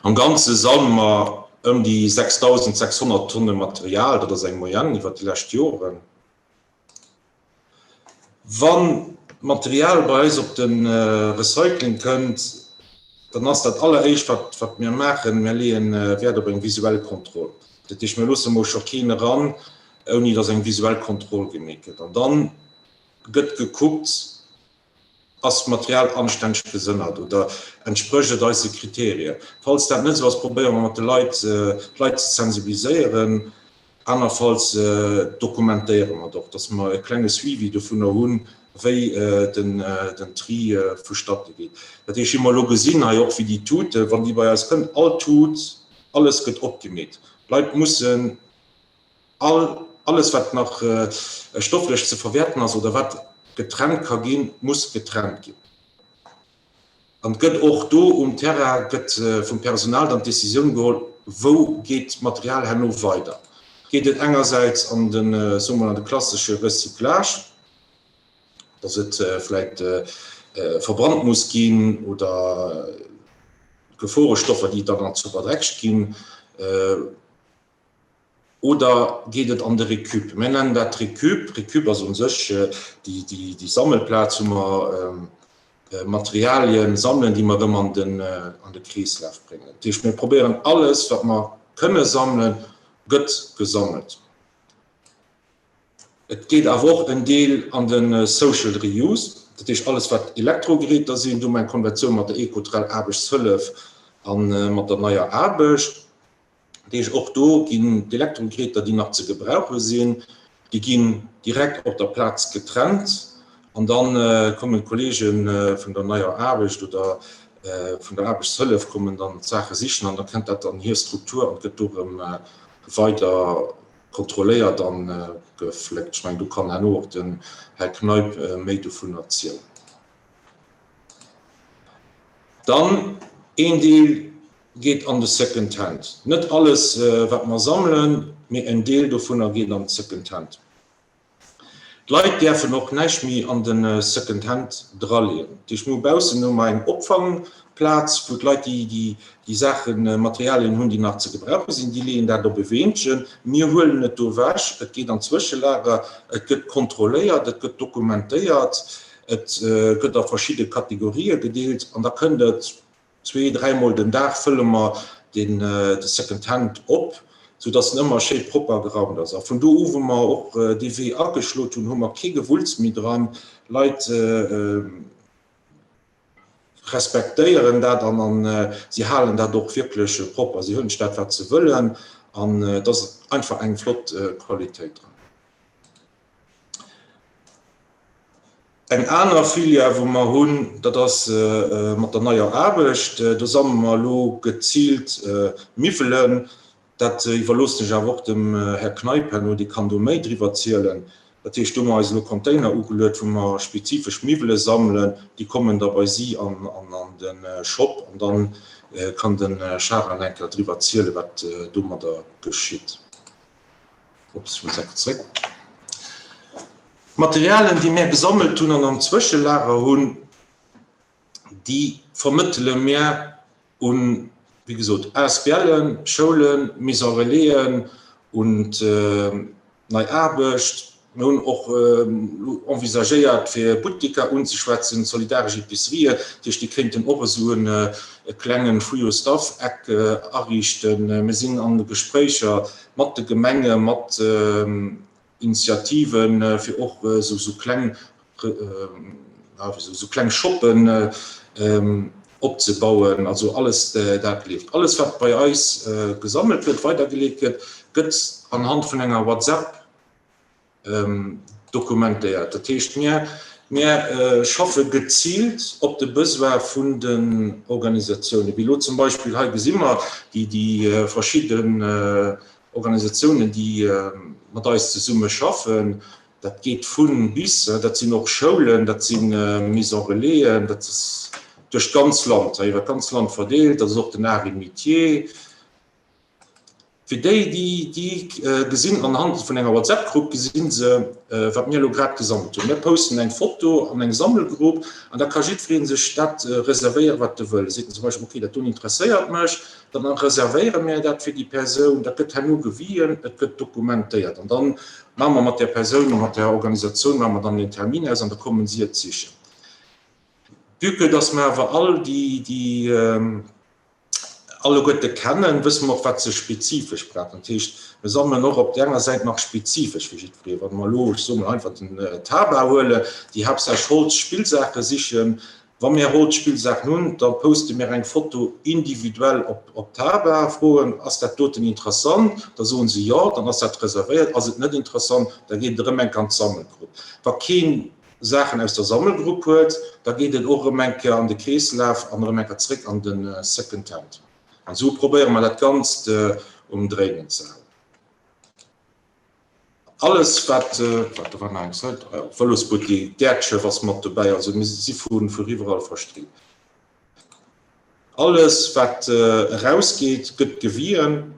Am Ganze sammele mer. Ëm déi 6.600 Tonne Material, dat ass eng Moyenne iwwer déi lescht Joren. Wann d'Material bei eis op de Recycling kënnt, dann ass dat alleréischt, wat wat mir maachen, mir leeë Wäert op eng visuell Kontroll. Dat heescht, mir loosse mol scho keen eran, ouni datt eng visuell Kontroll gemeet gëtt. An dann gëtt gekuckt, Ass d'Material anstänneg gesënnert oder entsprécht et eise Kriterien? Falls dat net esou ass, probéiere mer mat de Leit, d'Leit ze sensibiliséieren. Anerfalls dokumentéiere mer et och, dass mer e klenge Suivi dovunner hunn, wéi den Tri vustatte geet. Dat heescht, wéi mer elo gesinn hei och, wéi déi Tute, wann déi bei eis kënnt, all Tut, alles gëtt opgemeet. D'Leit mussen All, alles wat nach stofflech ze verwäerten ass oder wat getrennt ka ginn, muss getrennt ginn. An et gëtt och do um Terrain gëtt vum Personal dann d'Decisioun geholl, wou geet d'Material herno weider. Geet et engersäits an den, soe mer, an de klassesche Recyclage, dass et vläicht verbrannt muss ginn oder Geforestoffer, déi dann an d'Zoverdreckscht ginn, Oder geet et an de Recup? Mir nennen dat Recup. Recup ass u sech déi Sammelplaz, wou mer Materialien sammelen, déi mer erëm an de Kreeslaf bréngen. Dat heescht, mir probéieren alles, wat mer kënne sammelen, gëtt gesammelt. Et geet awer och en Deel an de Social Reuse, dat heescht alles, wat Elektrogeräter sinn. Do hu mer eng Konventioun mat der Ecotrel Aarbechtshëllef a mat der Neier Aarbecht. Dat heescht, och do ginn d'Elektrogeräter, déi nach ze gebrauche sinn, déi ginn direkt op der Plaz getrennt an da kommen d'Kollege vun der Neier Aarbecht oder vun der Aarbechtshëllef kommen dann d'Saache sichen an da kënnt dat an hir Struktur an gëtt do erëm weider kontrolléiert a gefléckt. Ech mengen, do kann herno och den Här Kneip méi dovun erzielen. Dann een Deel geet an de Second Hand. Net alles, wat mer sammelen, mee en Deel dovunner geet an d'Second Hand. D'Leit däerfen och näischt méi an de Second Hand draleeën. Dat heescht, mir hu baussen hu mer eng Opfangplaz, wou d'Leit, déi déi Saachen, Materialien hunn, déi nach ze gebrauche sinn, déi leeën dat op e Weenchen. Mir huelen et do ewech, et geet an d'Zwëschelager, et gëtt kontrolléiert, et gëtt dokumentéiert, et gëtt a verschidde Kategorië gedeelt an da kënnt et Zwee, dräimol den Dag fëlle mer den Second Hand op, sou dass en ëmmer schéi propper geraumt ass. A vun do u wou mer och dee Wee ageschlot hunn, hu mer kee Gewulls méi dran. D'Leit respektéieren dat an si halen dat och wierklech propper. Si huelen sech dat wat se wëllen an et ass einfach eng flott Qualitéit dran. Eng aner Filière, wou mer hunn, dat ass mat der neier Aarbecht. Do sammele mer elo geziilt Miwwelen. Dat iwwerloossen ech awer och dem Här Kneip herno, dee kann do méi driwwer zielen. Dat heescht, do hu mer eis elo Container ugeluet, wou mer spezifesch Miwwele sammelen. Déi kommen da bei si an de Shop an da kann de Sharan eng Kéier driwwer zielen, wat domadder geschitt. Ups, ech muss enke zréck. D'Materialien, déi mär gesammelt hunn an am Zwëschelager hunn, déi vermëttele mär un, wéi gesot, ASBLen, Schoulen, Maison Relaisen, un d'Nei Aarbecht. Mir hunn och elo envisagéiert, fir Butteker unzeschwätzen, solidaresch Epicerien, dat heescht, déi kéinten och esou e klenge Free Your Stuff-Eck ariichten. Mir sinn an de Gespréicher mat de Gemenge, mat Initiativen, fir och esou kleng, esou kleng Shoppen opzebauen. Also alles dat leeft. Alles, wat bei eis gesammelt gëtt, weidergeleet gëtt, gëtt anhand vun enger WhatsApp Dokumentéiert. Dat heescht, mir, mir schaffe geziilt op de Besoin vun den Organisatiounen. Wéi elo zum Beispill hei gesi mer déi, déi verschidden Organisatiounen, déi mat eis zesumme schaffen. Dat geet vu bis, dat sinn och Schoulen, dat si Maisons relaisen, dat ass duerch d'ganz Land, iwwer d'ganz Land verdeelt. Dat ass och den Art et Métier. Fir déi, déi, déi gesinn anhand vun enger WhatsApp-Grupp gesinn se, wat mir elo grad gesammelt hunn. Mir posten eng Foto an eng Sammelgrupp an da ka jiddweree sech dat reservéieren, wat e wëll. Seet en zum Beispill, okay, dat doen interesséiert mech, dann reservéiere mir dat fir déi Persoun. Dat gëtt herno gewien, et gëtt dokumentéiert an dann maache mer mat där Persoun a mat där Organisatioun maache mer dann een Termin aus an da kommen si et sichen. Vue que dass mer awer all déi, déi alleguerte kennen, wësse mer och, wat se spezifesch brauchen. Dat heescht, mir sammelen och op där enger Säit nach spezifesch fir jiddweree. Wa mer elo, ech soe mol einfach, den Taba huelen, déi haaptsächlech Holzspillsaache sichen, wa mir Holzspillsaachen hunn, da poste mir eng Foto individuell op Taba, froen, ass dat doten interessant? Da soen se jo, dann ass dat reservéiert. Ass et net interessant, da geet et erëm eng Kéier an d'Sammelgrupp. Wa keen Saachen aus der Sammelgrupp huet, da geet et och erëm eng Kéier an de Kreeslaf an erëm eng Kéier zréck an de Second Hand. An esou probéiere mer dat Ganzt um Dréinen ze halen. Alles wat, wat, do war nach eng Säit, ah jo, Vëlosbuttek, d'Äerdschëff ass mat dobäi, also mir si vu iwwerall verstreet. Alles wat erausgeet, gëtt gewien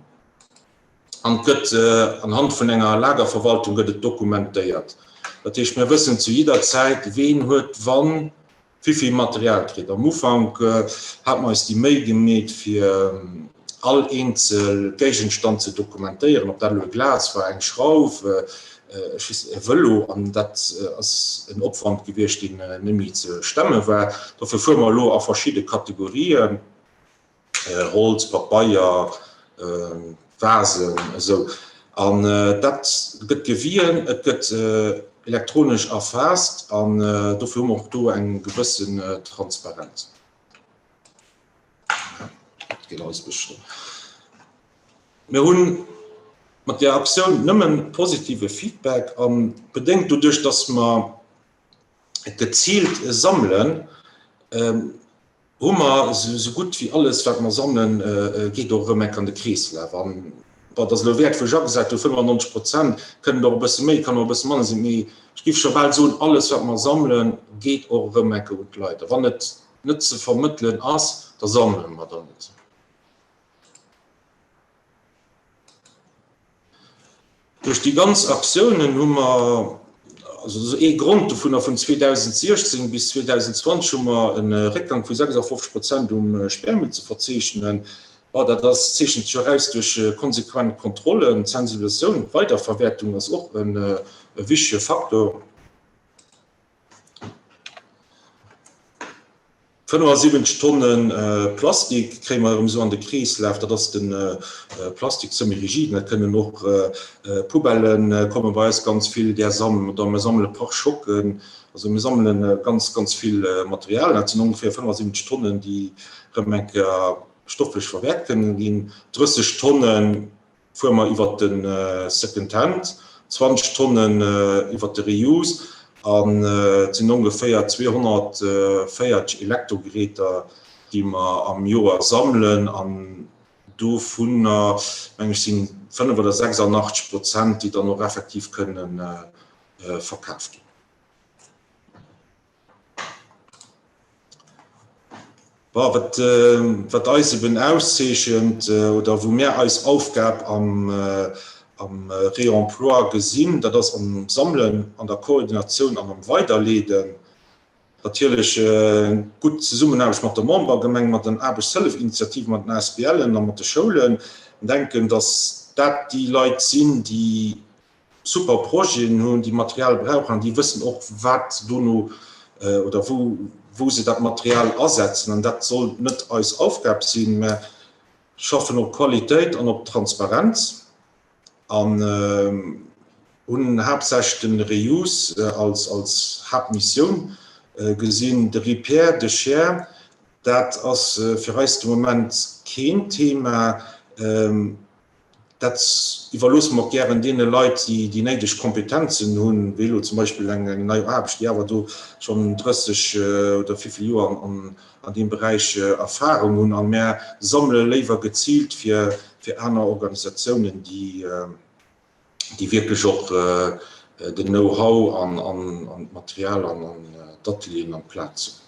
an gëtt anhand vun enger Lagerverwaltung gëtt et dokumentéiert. Dat heescht, mir wëssen zu jidder Zäit, ween huet wann wéivill Material kritt. Am Ufank hate mer eis déi Méi gemeet fir all eenzel Géigenstand ze dokumentéieren, ob dat elo e Glas war, eng Schrauf, ech weess net, e Vëlo, an dat ass en Opwand gewiescht, deen net méi ze stemme war. Dofir fuere mer elo a verschidde Kategorien, Holz, Pabeier, Vasen, esou. An dat gëtt gewien, et gëtt elektronesch erfaasst an dofir hu mer och do eng gewëssen Transparenz. Dat geet alles e bëssche. Mir hunn mat där Aktioun nëmmen positive Feedback an bedéngt doduerch, dass mer geziilt sammelen, hu mer esou gutt wéi alles wat mer sammelen, geet och erëm enk an de Kreeslaf. An bon, et ass elo e Wäert wou ech agesat hu, 95 Prozent, kënnen och e bësse méi, kann och e bësse manner sinn, mee ech géif scho bal soen, alles wat mer sammelen, geet och erëm enke un d'Leit. A wann et net ze vermëttelen ass, da sammele mer der net. Duerch déi ganz Aktiounen hu mer, also dat ass ee Grond dovunner, vun 2016 bis 2020 hu mer e Réckgang vu 56 Prozent um Sperrmüll ze verzeechnen. Bon, dat ass, zeechent sech eraus duerch konsequent Kontrollen, d'Sensibilisatioun, d'Weiderverwäertung ass och e wichtige Faktor. 75 Tonne Plastik kréie mer erëm esou an de Kreeslaf. Dat ass de Plastik semi-rigide. Dat kënnen och Poubellë komme bei eis ganz vill, där sammele mer. Mir sammele Pare-choquen. Also mir sammele ganz, ganz vill Material. Dat sinn ongeféier 75 Tonnen, déi erëm eng Kéier stofflech verwäert kënnen ginn. 30 Tonne fuere mer iwwert de Second Hand, 20 Tonnen iwwert de Reuse an et sinn ongeféier 240 Elektrogeräter, déi mer am Joer sammelen an dovunner, meng ech, sinn 5 oder 86 Prozent, déi dann och effektiv kënne verkaf ginn. Bon, wat, wat eis eben auszeechent oder wou mär eis Aufgab am, am Réemploi gesinn, dat ass am Sammelen, an der Koordinatioun an am Weiderleeden. Natierlech eng gutt Zesummenaarbecht mat der Membergemeng, mat den Aarbechtshëllef-Initiativen, mat den ASBLen a mat de Schoulen. Denken, dass dat déi Leit sinn, déi super Projeten hunn, déi Material brauchen an déi wëssen och, wat dono oder wou, wou se dat Material asetzen. An dat soll net eis Aufgab sinn. Mä schaffen op Qualitéit an op Transparenz an hunn haaptsächlech de Reuse als, als Haaptmissioun gesinn. De Repair, de Share, dat ass fir eis de Moment keen Thema. Dat iwwerloosse mer och gären deene Leit, déi déi néideg Kompetenzen hunn, wéi elo zum Beispill eng nei Aarbecht, déi awer do schonn 30 oder wéivill Joer an deem Beräich Erfahrung hunn. A mär sammele léiwer geziilt fir aner Organisatiounen, déi wierklech och den Know-how an d'Material an d'Atelieren an d'Plaz hunn.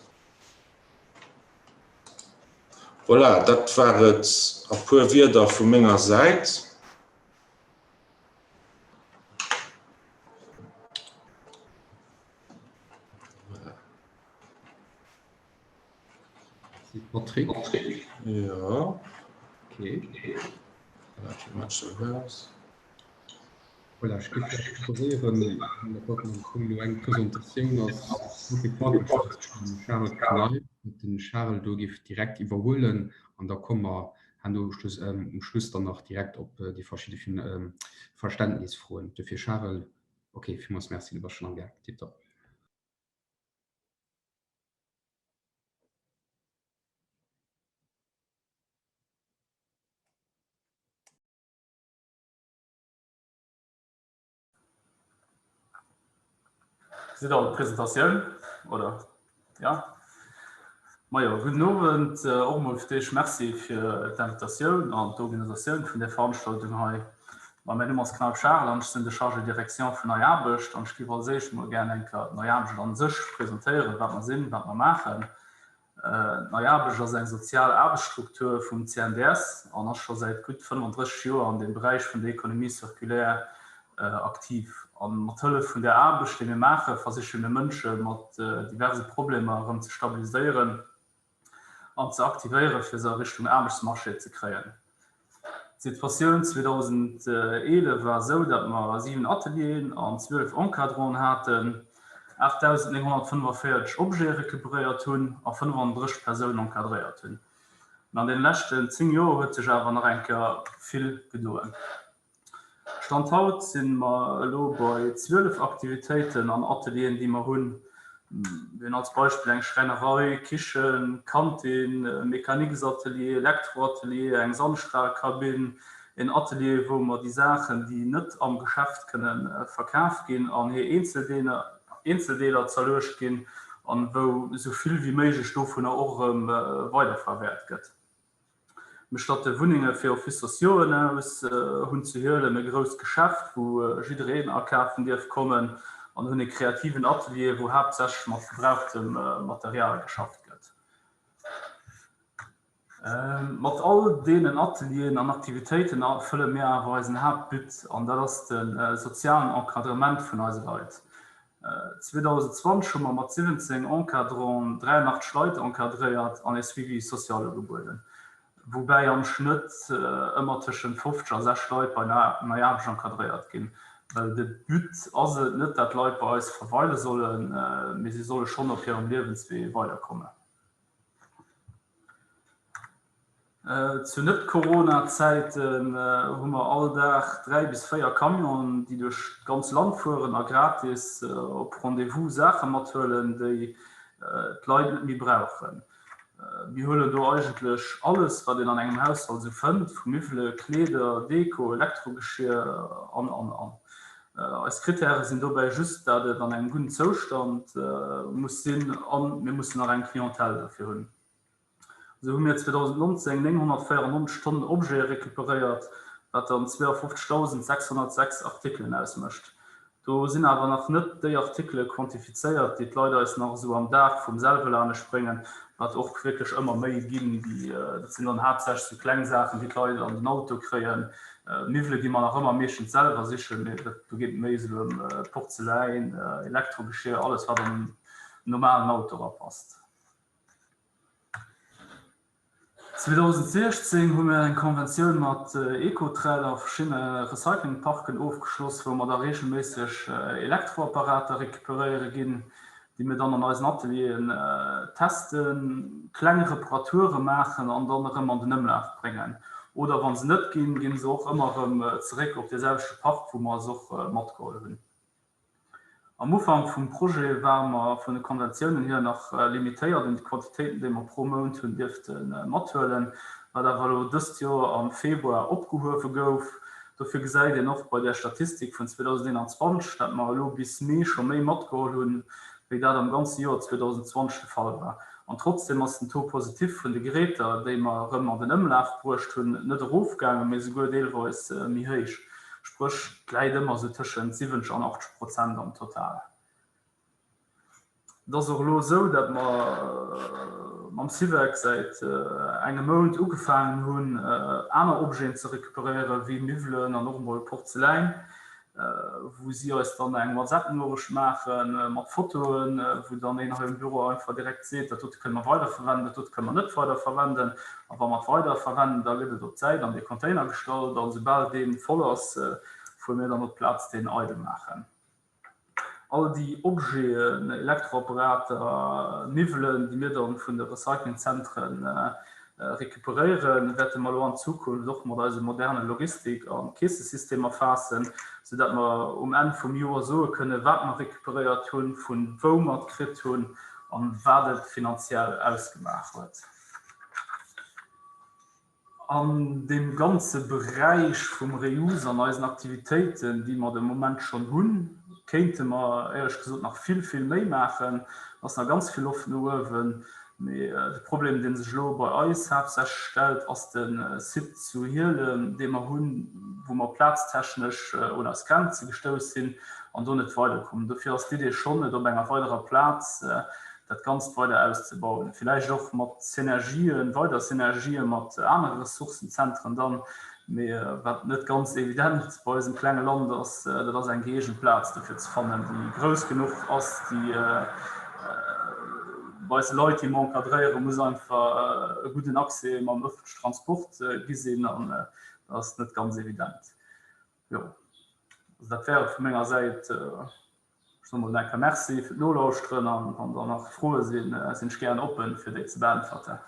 Voilà, dat war et a puer Wierder vu menger Säit. Merci Patrick. Jo. Okay. Voilà, ech géif vläicht proposéieren, well dat am Fong elo eng Presentatioun ass, vum Charel Kneip, datt den Charel do géif direkt iwwerhuelen an da komme mer herno um Schluss dann nach direkt op déi verschidde Verständnisfroen. Dofir Charel, okay, villmools Merci, du bass schonn am Gaang, tiptop. Sidd all d'Presentatioun oder ja? Majo, gudden Owend och emol fir d'éischt Merci fir d'Invitatioun an d'Organisatioun vun där Veranstaltung hei. Ma mäin Numm ass Knauf Charel an ech sinn de Chargé de direction vun Nei Aarbecht an ech géif als éischt emol gär eng Kéier d'Nei Aarbecht an sech presentéieren, wat mer sinn, wat mer maachen. D'Nei Aarbecht ass eng sozial Aarbechtsstruktur vum CNDS an ass scho säit gutt 35 Joer an dem Beräich vun der Économie circulaire aktiv. A mat Hëllef vun där Aarbecht, déi mir maachen, versiche mir Mënsche mat diverse Problemer erëm ze stabiliséieren an ze aktivéieren, fir se a Richtung Aarbechtsmarché ze kréien. D'Situatioun 2011 war esou, datt mer 7 Atelieren an 12 Encadranten haten, 8.945 Objete recuperéiert hunn a 35 Persounen encadréiert hunn. Mä an deene leschten 10 Joer huet sech awer nach eng Kéier vill gedoen. Stand haut si mer elo bei 12 Aktivitéiten an Atelieren, déi mer hunn. Mir hunn als Beispill eng Schräinerei, Kichen, Kantin, Mécaniquesatelier, Elektroatelier, eng Sandstralkabinn, en Atelier, wou mer déi Saachen, déi net am Geschäft kënne verkaf ginn, an hir Eenzeldeeler zerluecht ginn an wou esou vill wéi méiglech dovunner och erëm weiderverwäert gëtt. Mir statte Wunnenge fir Office sociauxen aus, hunn zu Hielem e grousst Geschäft, wou jiddereen akafen dierf kommen an hunn e kreativen Atelier, wou haaptsächlech mat gebrauchtem Material geschafft gëtt. Mat all deenen Atelieren an Aktivitéiten erfëlle mir awer eisen Haaptbut an dat ass de sozialen Encadrement vun eise Leit. 2020 hu mer mat 17 Encadranten 83 Leit encadréiert an e Suivi social ugebueden, woubäi am Schnëtt ëmmer tëschent 50 a 60 Leit bei Nei Aarbecht encadréiert ginn. Well de But ass et net, dat d'Leit bei eis verweile sollen, mee si solle schonn op hirem Liewenswee weiderkommen. Zu Net-Corona-Zäiten hu mer all Dag 3 bis 4 Camionen, déi duerch d'ganz Land fueren a gratis op Rendez-vous Saache mathuelen, déi d'Leit net méi brauchen. Mir huelen do eigentlech alles, wat een an engem Haushalt esou fënnt, vu Miwwele, Kleeder, Deko, Elektrogeschier an, an, an. Eis Krittäre sinn dobäi just, dat et an engem gudden Zoustand muss sinn a mir mussen nach eng Clientèle dofir hunn. Esou hu mir 2019 994 Tonnen Objete recuperéiert, wat dann 52.606 Artikelen ausmécht. Do sinn awer nach net déi Artikele quantifizéiert, déi d'Leit eis nach esou am Dag vum selwe lanescht bréngen, wat och wierklech ëmmer méi ginn. Dat sinn dann haaptsächlech esou kleng Saachen, déi d'Leit an den Auto kréien. Miwwele gi mer nach ëmmer meeschtens selwer sichen, mee do geet et méi esou ëm Porzeläin, Elektrogeschier, alles wat an en normalen Auto erapasst. 2016 hu mir eng Konventioun mat Ecotrel a verschiddene Recyclingparken ofgeschloss, wou mer da reegelméisseg Elektroapparater recuperéiere ginn, déi mir dann an eisen Atelieren testen, kleng Reparature maachen an dann erëm an den Ëmlaf bréngen. Oder wa se net ginn, gi se och ëmmer erëm zeréck op dee selwechte Park, wou mer se och matgeholl hunn. Am Ufank vum Projet ware mer vun de Konventiounen hier nach limitéiert un de Quantitéiten, déi mer pro Mount hunn dierfte mathuelen, wat awer elo dëst Joer am Februar opgehuewe gouf. Dofir gesäit een och bei där Statistik vun 2021, dat mer elo bis Mee scho méi matgeholl hunn, wéi dat am ganze Joer 2020 de Fall war. An trotzdeem ass den Taux positif vun de Geräter, déi mer erëm an den Ëmlaf bruecht hunn, net erofgaangen, mee souguer deelweis méi héich. Spréch, et läit ëmmer esou tëschent 70 an 80 Prozent am Total. Et ass och elo esou, datt mer mam Syvec säit engem Mount ugefaangen hunn, aner Objeten ze recuperéieren, wéi Miwwelen an och emol Porzeläin. wou si eis dann eng WhatsApp-Norecht maache mat Fotoen, wou dann een hei um Büro einfach direkt seet, dat dote kënne mer weiderverwenden, dat dote kënne mer net weiderverwenden. A wa mer et weiderverwenden, da gëtt et op d'Säit an dee Container gestallt a soubal dee voll ass, fuere mir dann op d'Plaz deen eidel maachen. All déi Objeten, Elektroapparater, Miwwelen, déi mir dann vun de Recyclingzentren recuperéieren, wäerte mer elo an Zukunft och mat eise moderne Logistik a Keessesystemer faassen, soudatt mer um Enn vum Joer soe kënnen, wat mer recuperéiert hunn, vu wou mer et kritt hunn an wat et finanziell ausgemaach huet. An deem ganze Beräich vum Reuse an eisen Aktivitéiten, déi mer de Moment schonn hunn, kéinte mer éierlech gesot nach vill, vill méi maachen. Et ass nach ganz vill Loft no uewen. Mee de Problem, dee sech elo bei eis haaptsächlech stellt, ass de Site zu Hielem, dee mer hunn, wou mer plaztechnesch un eis Grenze gestouss sinn an do net weiderkommen. Dofir ass d'Idee schonn, et op enger weiderer Plaz dat Ganzt weider auszebauen, villäicht och mat Synergien, weider Synergië mat anere Ressourcenzentren dann. Mee wat net ganz evident bei eisem klenge Land ass, dat ass eng gëeegent Plaz dofir ze fannen, déi grouss genuch ass, déi bei eise Leit, déi mer encadréieren, muss einfach e gudden Accès mam ëffentlechen Transport gi sinn an dat ass net ganz evident. Jo, also dat wär et vu menger Säit. Ech soen mol eng Kéier Merci fir d'Nolauschteren an wann der nach Froe sinn, sinn ech gären oppen, fir déi ze beäntwerten.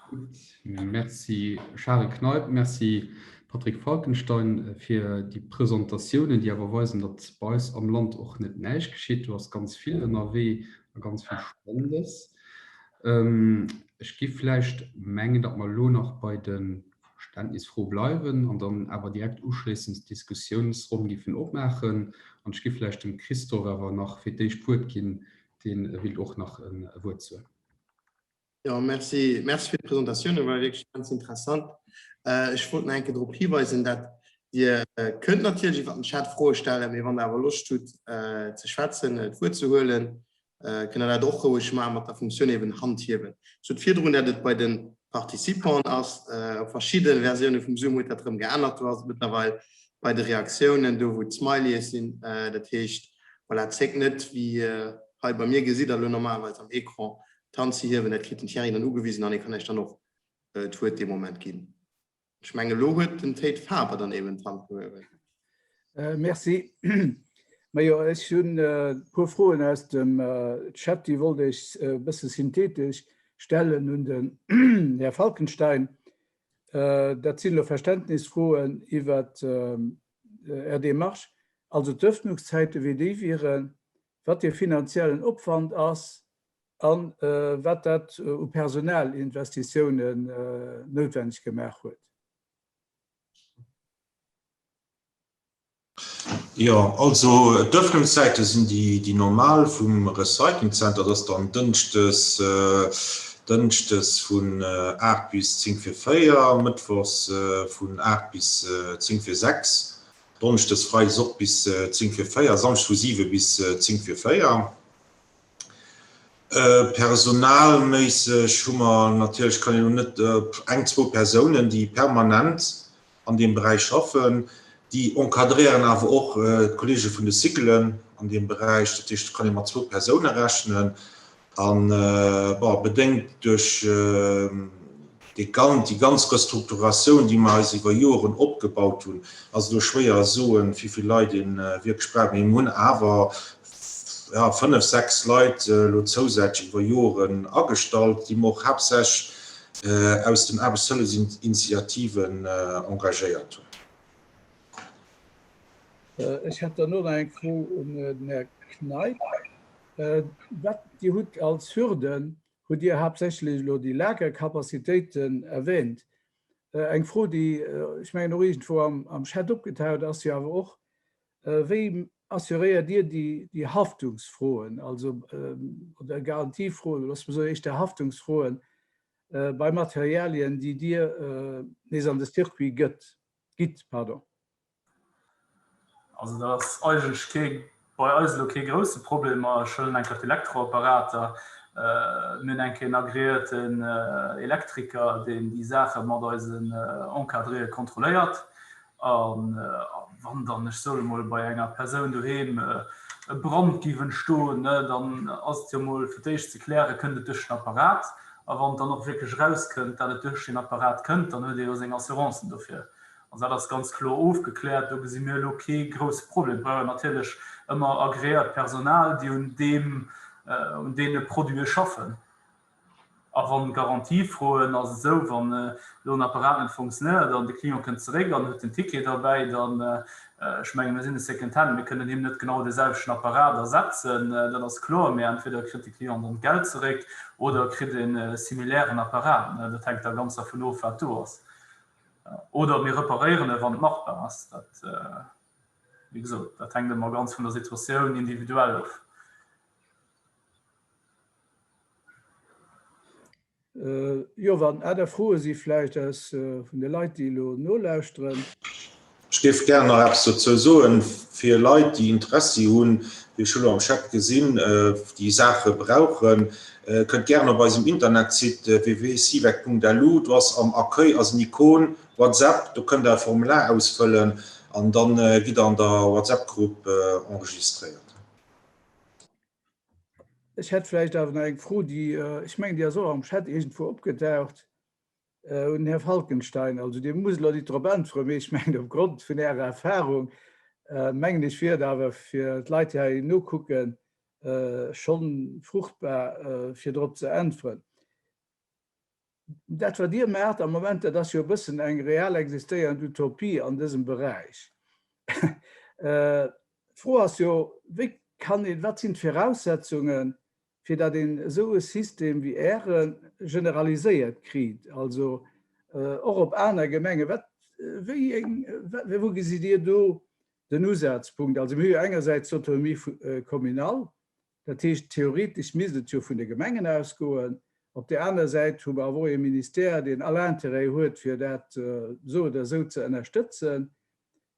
Gutt, Merci Charel Kneip, Merci Patrick Falkenstein fir déi Presentatiounen, déi awer weisen, datt bei eis am Land och net näischt geschitt. Do ass ganz vill ënnerwee a ganz vill Spannendes. Ech gi vläicht mengen, datt mer elo nach bei de Verständnisfro bleiwen an dann awer direkt uschléissend d'Diskussiounsronn giffen opmaachen. An ech gi vläicht dem Christophe awer nach fir d'éischt d'Wuert ginn, dee willt och nach e Wuert soen. Jo, merci. Merci fir d'Presentatioun, war wierklech ganz interessant. Ech wollt nach eng Kéier drop hiweisen, dat Dir kënnt natierlech iwwer den Chat Froe stellen, mee wann Der awer Loscht hutt ze schwätzen, d'Wuert ze huelen, kënnt Der dat och roueg maachen, mat der Funktioun eben Hand hiewen. Ech sot virdrun, dat et bei de Participanten ass. Op verschidde Versioune vum Zoom huet dat erëm geännert. Do ass et mëttlerweil bei de Reaktiounen, do wou d'Smileys sinn. Dat heescht, voilà, zéckt net, wéi hei bei mir gesitt Der elo normalerweis am Ecran, d'Hand ze hiewen. Dat kritt den Thierry dann ugewisen an hie kann Iech dann och d'Wuert dee Moment ginn. Ech mengen, elo huet den Théid Faber dann eben d'Hand gehuewen. Merci. Majo, ech hunn e puer Froen aus dem Chat, déi wollt ech e bësse synthetesch stellen un den Här Falkenstein. Dat sinn elo Verständnisfroen iwwert Är Démarche, also d'Öffnungszäiten, wéi déi wieren, wat dee finanziellen Opwand ass a wat dat u Personalinvestitiounen noutwenneg gemaach huet. Jo, also d'Öffnungszäite sinn déi normal vum Recycling Center. Dat ass dann dënschdes, dënschdes vun 8 bis 10 vir 4, mëttwochs vun 8 bis 10 vir 6, donneschdes, freides och bis 10 vir 4, samschdes vu 7 bis 10 vir 4. Personalméisseg hu mer natierlech, kann een elo net, eng, zwou Persounen, déi permanent an deem Beräich schaffen. Déi encadréieren awer och d'Kollege vun de Cyclen an deem Beräich. Dat heescht, do kann ee mat zwou Persoune rechnen. An, bon, bedéngt duerch déi ganz Restrukturatioun, déi mer eis iwwer Joren opgebaut hunn, ass et elo schwéier soen, wéi vill Leit ee wierklech brauch. Mee mir hunn awer 5, 6 Leit elo zousätzlech iwwer Joren agestallt, déi mer och haaptsächlech aus den Aarbechtshëllefsinitiativen engagéiert hunn. Ech hätt dann och nach eng Fro un den Här Kneip. Wat Dir hutt als Hürden, hutt Dir haaptsächlech elo déi Lagercapacitéiten erwähnt. Eng Fro, déi, ech mengen, och iergendwou am Chat opgetaucht ass, jo awer och, Wéi assuréiert Dir déi Haftungsfroen, also oder Garantiefroen, loosse mer soen éischter Haftungsfroen bei Materialien, déi Dir nees an de Circuit gëtt, gitt? Pardon. Also dat ass eigentlech kee, bei eis elo kee grousse Problem. Ech huelen eng Kéier d'Elektroapparater. Mir hunn eng Kéier en agreéierten Elektriker, deen déi Saache mat eisen Encadréë kontrolléiert. A wann dann, ech soe mol, bei enger Persoun doheem e Brand géif entstoen, dann ass et jo mol fir d'éischt ze klären, kënnt et duerch den Apparat? A wann et dann och wierklech erauskënnt, dat et duerch deen Apparat kënnt, dann huet ee jo seng Assurancen dofir. Also dat ass ganz kloer ofgekläert. Do gesi mir elo kee grousse Problem. Et brauch een natierlech ëmmer agreéiert Personal, déi un deem, un deene Produite schaffen. A wann Garantie froen, ass et esou, wann elo en Apparat net funktionéiert an de Client kënnt zeréck an huet den Ticket derbäi, dann, ech menge mir sinn e Second Hand, mir kënnen him net genau dee selwechten Apparat ersetzen, dat ass kloer, mee entweder kritt de Client dann d'Geld zeréck oder e kritt e similairen Apparat. Dat hänkt da ganz dervun of, wat do ass. Oder mir reparéieren e wann et machbar ass. Dat, wéi gesot, dat hänkt ëmmer ganz vun der Situatioun individuell of. Jo, wann aner Froe si vläicht aus vun de Leit, déi elo nolauschteren. Ech géif gär nach eppes dozou soen, fir Leit, déi Interessi hunn, wéi ech elo am Chat gesinn, déi Saache brauchen, kënnt gären op eisem Internetsite www.syvec.lu, do ass am Accueil ass en Ikon WhatsApp, do kënnt Der e Formular ausfëllen an da gitt Der an der WhatsApp-Grupp enregistréiert. Ech hätt vläicht awer nach eng Fro, déi, ech mengen, déi ass och am Chat iergendwou opgedaucht, un den Här Falkenstein. Also Dir musst elo nit drop äntweren, mee ech mengen, opgrond vun Ärer Erfahrung, mengen ech, wier et awer fir d'Leit, déi hei nokucken, schonn fruchtbar, fir drop ze äntweren. Dat, wat Dir maacht am Moment, dat ass jo e bëssen eng real existéierend Utopie an dësem Beräich. D'Fro ass jo, wéi kann een, wat sinn d'Viraussetzungen, fir datt een esou e System wéi Äre generaliséiert kriit, also och op aner Gemengen? Wat, wéi eng, wou gesitt Dir do den Usazpunkt? Also mir hu jo engersäits d'Autonomie communale, Dat heescht, theoretesch misst et jo vun de Gemengen ausgoen. Op där aner Säit hu mer awer och ee Ministère, deen all Intérêt huet, fir dat esou oder esou ze ënnerstëtzen.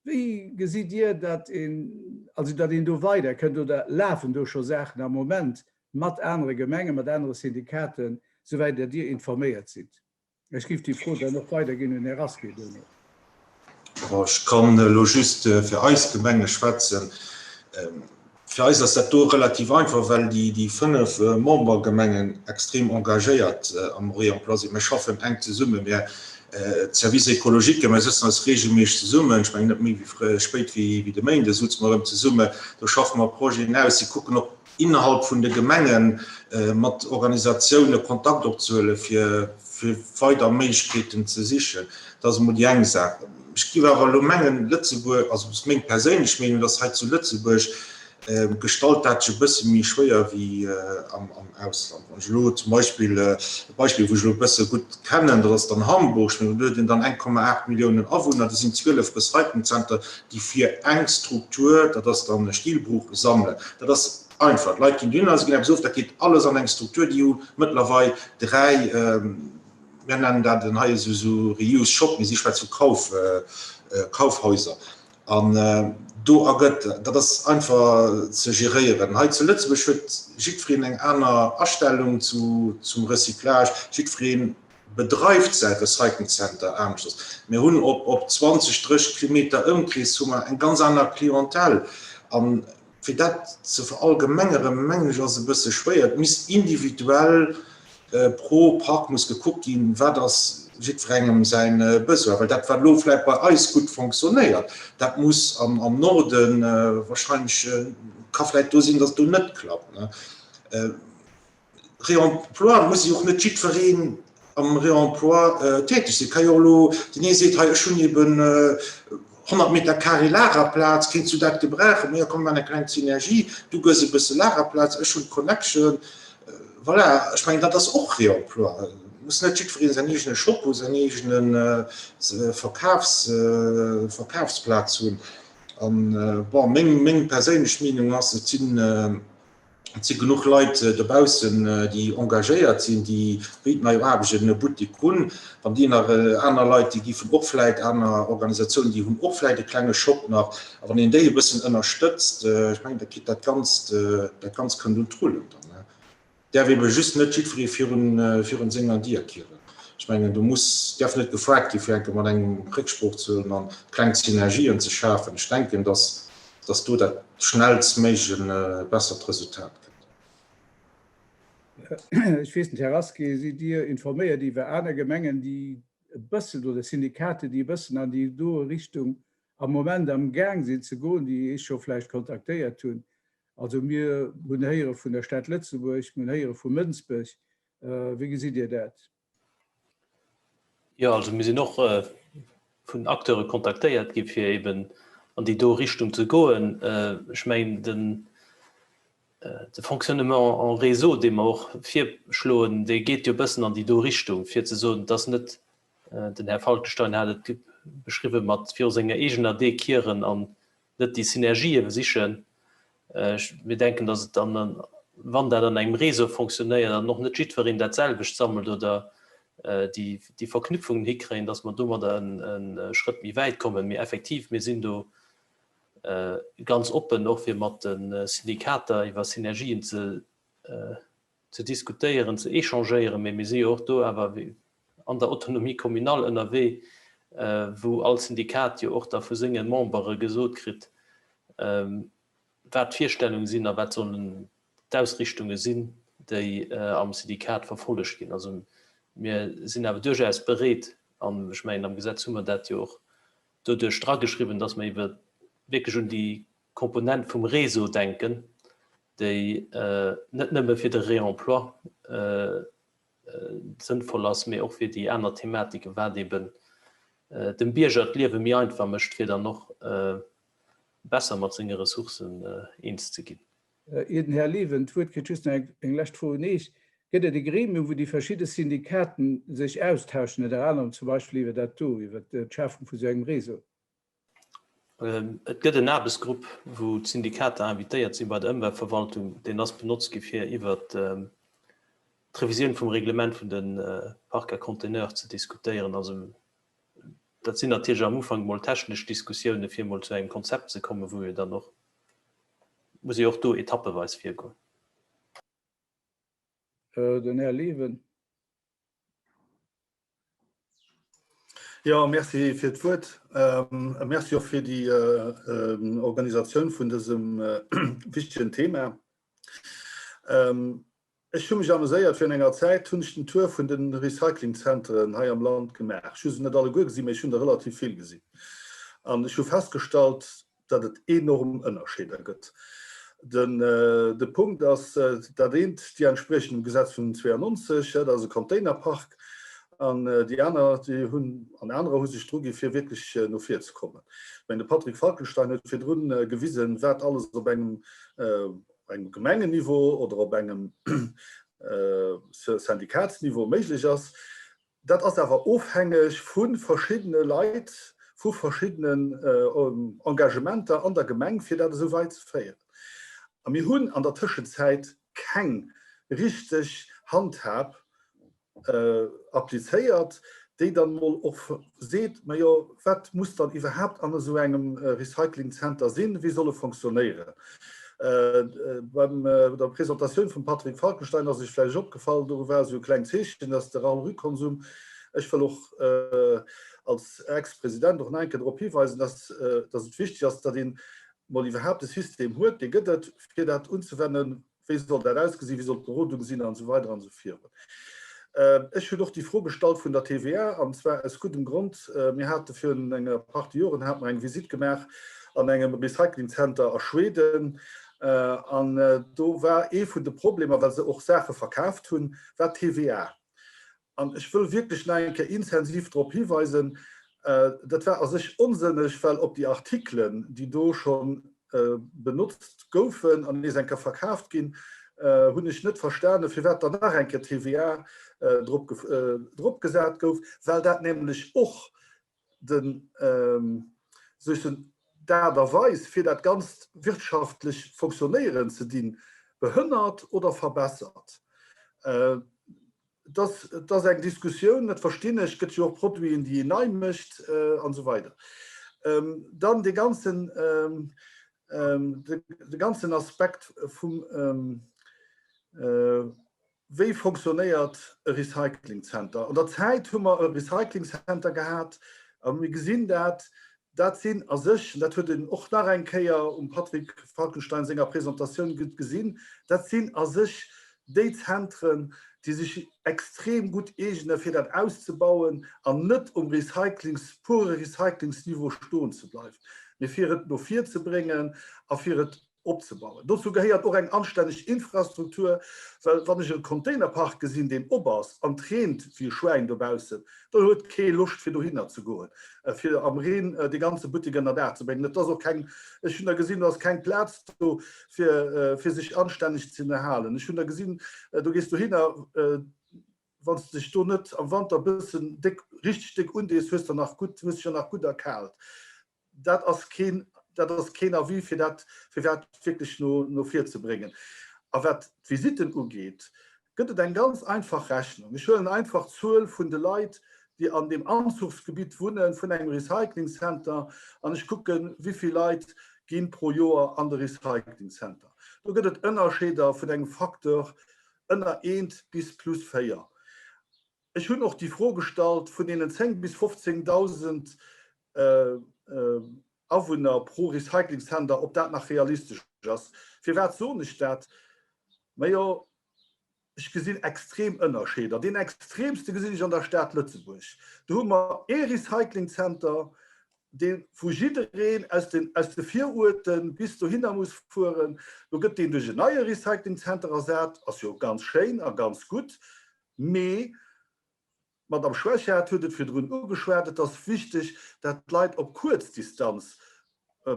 Wéi gesitt Dir, datt een, also datt een do weiderkënnt? Oder lafen do scho Saachen am Moment mat anere Gemengen, mat anere Syndikaten, souwäit der Dir informéiert sidd? Ech géif déi Fro dann och weiderginn un Här Rasqué duerno. Ech kann elo just fir eis Gemenge schwätzen. Fir eis ass dat do relativ einfach, well déi 5 Membergemengen extrem engagéiert am Réemploi sinn. Mir schaffen enk zesummen, mir, d'Services écologiques, mir sëtzen eis reegelméisseg zesummen, ech mengen net méi wéi spéit wéi de Méinde sutze mer erëm zesummen, do schaffe mer Projeten aus, si kucken och innerhalb vun de Gemenge mat Organisatioune Kontakt opzehuelen, fir weider Méiglechkeeten ze sichen. Dat ass emol déi eng Saach. Ech géif awer elo mengen, Lëtzebuerg, also dat ass meng perséinlech Meenung, dass hei zu Lëtzebuerg gestalt dat sech e bësse méi schwéier wéi am Ausland. Wann ech elo zum Beispill, e Beispill, wou ech elo e bësse gutt kennen, dat ass dann Hamburg, ech mengen, do huet een dann 1,8 Milliounen Awunner, do sinn 12 Recyclingzenter, déi fir eng Struktur, dat ass dann e Stilbruch, sammelen. Dat ass einfach. D'Leit ginn dohinner, se ginn eppes of, dat geet alles an eng Struktur. Déi hu mëttlerweil 3, mir nennen dat hei esou Reuse Shop, mee si schwätze vu Kauf, Kaufhäuser. An do ergëtt, dat ass einfach ze geréieren. Hei zu Lëtzebuerg huet jiddwereen eng aner Astellung zu, zum Recyclage. Jiddwereen bedreift säi Recycling Center aneschters. Mir hunn op op 20, 30 Kilometer Ëmkrees hu mer eng ganz aner Clientèle. An fir dat ze verallgemengeren, mengen ech, ass e bësse schwéier. Et misst individuell pro Park muss gekuckt ginn, wat ass jiddwerengem säi Besoin. Well dat, wat elo vläicht bei eis gutt fonctionnéiert, dat muss am am Norde wahrscheinlech, ka vläicht do sinn, datt et do net klappt. Réemploi muss jo och net jiddwereen am Réemploi täteg sinn. Ka jo och elo deen ee seet, hei ech hunn eben 100 Meter carré Lagerplaz, kéints du dat gebrauchen? Majo komm mir maachen eng kleng Synergie, du gëss e bësse Lagerplaz, ech hunn d'Connection. Voilà, ech mengen dat ass och Réemploi. Muss net jiddweree säin eegene Shop hu, säin eegene Verkafs, Verkafsplaz hunn. An bon, meng, meng perséinlech Meenung ass, et sinn, Et si genuch Leit dobaussen, déi engagéiert sinn, déi wéi d'Nei Aarbecht e Buttek hunn. Wann déi nach aner Leit, déi giffen och vläit, aner Organisatiounen, déi hunn och vläit e klenge Shop nach. A wann een déi e bëssen ënnerstëtzt, ech mengen, da kritt dat Ganzt, dat Ganzt kënnt un d'Rullen dann. Däerf ebe just net jiddweree virun, virun senger Dier kieren. Ech mengen, do muss, däerf net gefaart gi fir enke mat engem Récksprooch ze huelen an kleng Synergien ze schafen. Ech denken, dass, dass do dat schnellstméiglech e bessert Resultat kënnt. Ech weess net, Här Rasqué, sidd Dir informéiert iwwer aner Gemengen, déi e bëssen, oder Syndikater, déi e bëssen an déi doe Richtung am Moment am Gaang sinn ze goen, déi Iech scho vläicht kontaktéiert hunn? Also mir hunn héiere vun der Stad Lëtzebuerg, mir hunn héiere vu Mënsbech. Wéi gesitt Dir dat? Jo, also mir sinn och vun Acteure kontaktéiert gi fir eben an déi do Richtung ze goen. Ech mengen den de Fonctionnement en réseau, dee mer och virschloen, dee geet jo e bëssen an déi do Richtung, fir ze soen, dass net, den Här Falkenstein hat et beschriwwen, mat viru senger eegener Dee kieren an net déi Synergië sichen. Mir denken, datt et dann, wann dat an engem Réseau fonctionnéiert an och net jiddwereen dat selwecht sammelt oder déi Verknüpfungen hikréien, datt mer domadder e Schrëtt méi wäit kommen. Mee effektiv, mir sinn do ganz oppen, och fir mat de Syndikater iwwer Synergien ze ze diskutéieren, ze échangéieren, mee mir si jo och do awer an der Autonomie communale ënnerwee, wou all Syndikat jo och da vu senge Membere gesot kritt, wat d'Virstellunge sinn a wat sollen d'Ausrichtunge sinn, déi am Syndikat verfollegt ginn. Also mir sinn awer duerchaus bereet, an ech mengen am Gesetz hu mer dat jo och doduerch drageschriwwen, dass mer iwwer wierklech un déi Komponent vum Réseau denken, déi net nëmme fir de Réemploi sënnvoll ass, mee och fir déi aner Thematiken, wat eben dem Bierger d'Liewe méi einfach mécht, fir dann och besser mat senge Ressourcen eens ze ginn. Ier den Här Liewen d'Wuert kritt, just nach eng lescht Fro un Iech, Gëtt et e Gremium, wou déi verschidde Syndikaten sech austauschen, ënner anerem zum Beispill iwwer dat do, iwwer d'Schafung vu sou engem Réseau? Et gëtt en Aarbechtsgrupp, wou d'Syndikater invitéiert sinn bei der Ëmweltverwaltung. Deen ass benotzt gi fir iwwert d'Revisioun vum Reglement vun de Parcs à conteneurs ze diskutéieren. Also dat sinn natierlech am Ufank emol technesch Diskussiounen, fir emol zu engem Konzept ze kommen, wou jo dann och, muss ee jo och do etappeweis virgoen. Den Här Liewen. Jo, merci fir d'Wuert. A merci och fir déi Organisatioun vun dësem wichtegen Thema. Ech hu mech ameséiert, virun enger Zäit hunn ech den Tour vun de Recyclingzenteren hei am Land gemaach. Ech hu se net alleguer gesinn, mä ech hunn der relativ vill gesinn. An ech hu festgestallt, datt et enorm Ënnerscheeder gëtt. Den de Punkt ass dat eent, déi entspriechen dem Gesetz vun 92, dat ass e Containerpark, an déi aner, déi hunn, an anerer hu sech dru gi fir wierklech no vir ze kommen. Ech mengen, de Patrick Falkenstein huet virdrun gewisen, wat alles op engem engem Gemengenniveau oder op engem Syndikatsniveau méiglech ass. Dat ass awer ofhängeg vu verschiddene Leit, vu verschiddenen Engagementer an der Gemeng, fir dat esou weit ze féieren. A mir hunn an der Tëschenzäit keng richteg Handhab applizéiert, déi dann emol och seet, majo, wat muss dann iwwerhaapt an esou engem Recyclingzenter sinn, wéi soll e fonctionnéieren? Bei der Presentatioun vum Patrick Falkenstein ass Iech vläicht opgefall, do war esou e klengt Zeechen, dass de Raoul Rühkonsum, ech wëll och als Ex-President och nach eng Kéier drop hiweisen, dass et wichteg ass, datt een mol iwwerhaapt e System huet, dee gëtt et, fir dat unzewennen, Wéi soll dat ausgesinn, wéi soll d'Berodung sinn an esou weider an esou virun. Ech hunn och déi Fro gestallt vun der TVA, an zwar aus guddem Grond. Mir hate virun enger Partie Joren hate mer eng Visitt gemaach an engem Recyclingzenter a Schweden an do war ee vun de Problemer, well se och Saache verkaaft hunn, war d'TVA. An ech wëll wierklech nach eng Kéier intensiv drop hiweisen, dat war a sech onsënneg, well op déi Artikelen, déi do scho benotzt goufen an nees eng Kéier verkaaft ginn, hunn ech net verstanen, firwat dann nach eng Kéier TVA drop gesat gouf, well dat nämlech och den, soll ech soen, d'Aart a Weis, fir dat Ganzt wirtschaftlech fonctionnéieren ze dinn, behënnert oder verbessert. Et ass, et ass eng Diskussioun, dat verstinn ech, et gëtt jo och Produiten, déi een nei mécht an esou weider. Dann dee ganzen, de ganzen Aspekt vum. Wéi fonctionnéiert e Recyclingcenter? An der Zäit hu mer e Recyclingcenter gehat a mir gesinn dat, dat sinn a sech, an dat huet een och nach eng Kéier um Patrick Falkenstein senger Presentatioun gutt gesinn, dat sinn a sech déi Zentren, déi sech extrem gutt eegene fir dat auszebauen an net um Recyclings, pure Recyclingsniveau stoen ze bleiwen, mee fir et no vir ze bréngen a fir et opzebauen. Dozou gehéiert och eng anstänneg Infrastruktur, well wann ech e Containerpark gesinn, deen op ass an et reent wéi e Schwäin dobaussen, dann huet kee Loscht fir dohinner ze goen, fir am Reen dee ganze Buttek ënner Daach ze bréngen. Et ass och keng, ech hunn der gesinn, do ass keng Plaz do fir fir sech anstänneg ze ënnerhalen. Ech hunn der gesinn, do gees dohinner, wann s de dech do net am Wanter e bëssen déck, richteg déck undees, hues der nach gutt, hues dech jo nach gutt erkaalt. Dat ass keen, dat ass keen Avis, fir dat, fir dat wierklech no, no vir ze bréngen. A wat d'Visitten ugeet, gëtt et eng ganz einfach Rechnung. Ech huelen einfach d'Zuel vun de Leit, déi an deem Anzuchsgebitt wunnen, vun engem Recyclingcenter, an ech kucken, wéi vill Leit gi pro Joer an de Recyclingcenter. Do gëtt et Ënnerscheeder vun engem Facteur ënner eent bis plus 4. Ech hunn och déi Fro gestallt vun deenen 10 bis 15.000 Awunner pro Recyclingcenter, ob dat nach realistesch ass. Firwat soen ech dat? Majo, ech gesinn extrem Ënnerscheeder. Deen extremste gesinn ech an der Stad Lëtzebuerg. Do hu mer ee Recyclingcenter, dee wou jiddereen aus den aus de Viruerte bis dohinner muss fueren. Lo gëtt deen duerch en neie Recyclingcenter ersat, ass jo ganz schéin a ganz gutt, Mee d'Madame Schwechat huet et virdrun ugeschwat, et ass wichteg, dat d'Leit op kuerz Distanz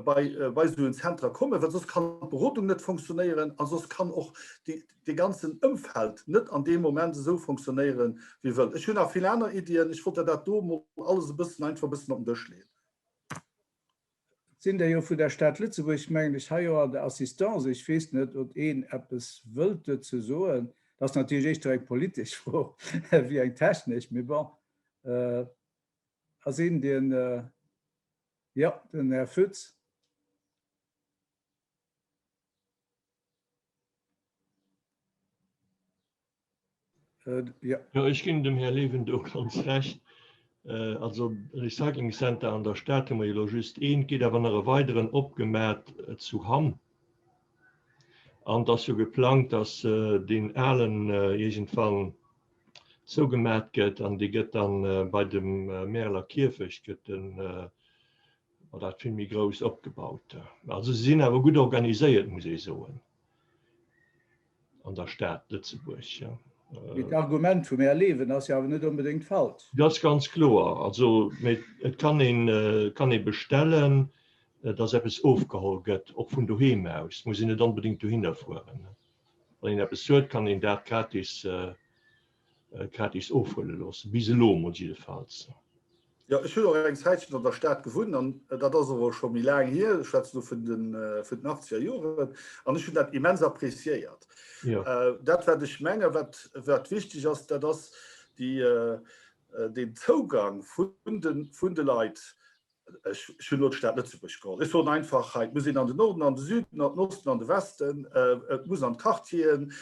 bei esou en Zentrer kommen, well soss kann d'Berodung net fonctionnéieren a soss kann och dee ganzen Ëmfeld net an deem Moment esou fonctionnéieren, wéi wëllt. Ech hunn nach vill aner Iddien. Ech wollt der dat do emol alles e bëssen einfach e bëssen op den Dësch leeën. Et sinn der jo vun der Stad Lëtzebuerg, mengen ech, hei och an der Assistance. Ech weess net, ob een eppes wëllt dozou soen. Dat ass natierlech éischter eng politesch Fro wéi eng technesch, mee bon. Ass een, deen, jo, den Här Foetz. Jo, ech ginn dem Här Leven do ganz Recht. Also Recycling Center an der Stad hu mer jo elo just een, et gétt awer nach e weideren opgemat zu Hamm. An et ass jo geplangt, datt deen alen iergendwann zougemat gëtt an dee gëtt dann bei dem Märeler Kierfecht gëtt den, ma dat vill méi grouss opgebaut. Also se sinn awer gutt organiséiert, muss ee soen. an der Stad Lëtzebuerg. Mee d'Argument vum Här Leven ass jo awer net onbedéngt falsch. Dat ass ganz kloer. Also, mee et kann een, kann ee bestellen, dass eppes ofgeholl gëtt, och vun doheem aus. Et muss een net onbedéngt dohinner fueren. Wann een eppes huet, kann een dat gratis, gratis ofhuele loossen, bis elo emol jiddefalls. Jo, ech hunn och eng Zäitchen an der Stad gewunnt an dat ass awer scho méi laang hier, ech schwätzen do vun den vun den achtzeger Joren, an ech hunn dat immens appréciéiert. Dat wat ech menge wat wat wichteg ass, dat ass déi deen Zougang vun de vun de Leit Ech hunn elo d'Stad Lëtzebuerg geholl. Ech soen einfach hei, et muss een an den Norden, an de Süden, an den Osten, an de Westen, et muss an d'Quartieren.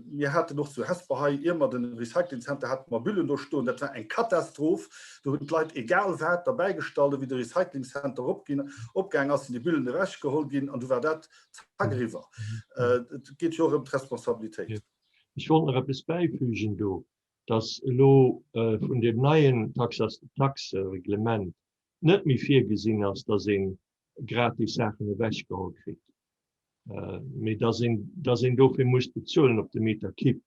Mir haten och zu Hesper hei, ier mer de Recyclingcenter haten, mer Büllen do stoen. Dat war eng Katastroph. Do hunn d'Leit egal wat derbäigestallt. A wéi de Recyclingcenter opginn, opgaang ass, sinn déi Büllen ewechgeholl ginn an du war dat zack eriwwer. Et geet jo och ëm d'Responsabilitéit. Ech wollt nach eppes bäifügen do. dass elo vun deem neien Taxereglement net méi virgesinn ass, dass ee gratis Saachen ewechgeholl kritt, mee dass een, dass een dofir muss bezuelen op de Meter Kipp.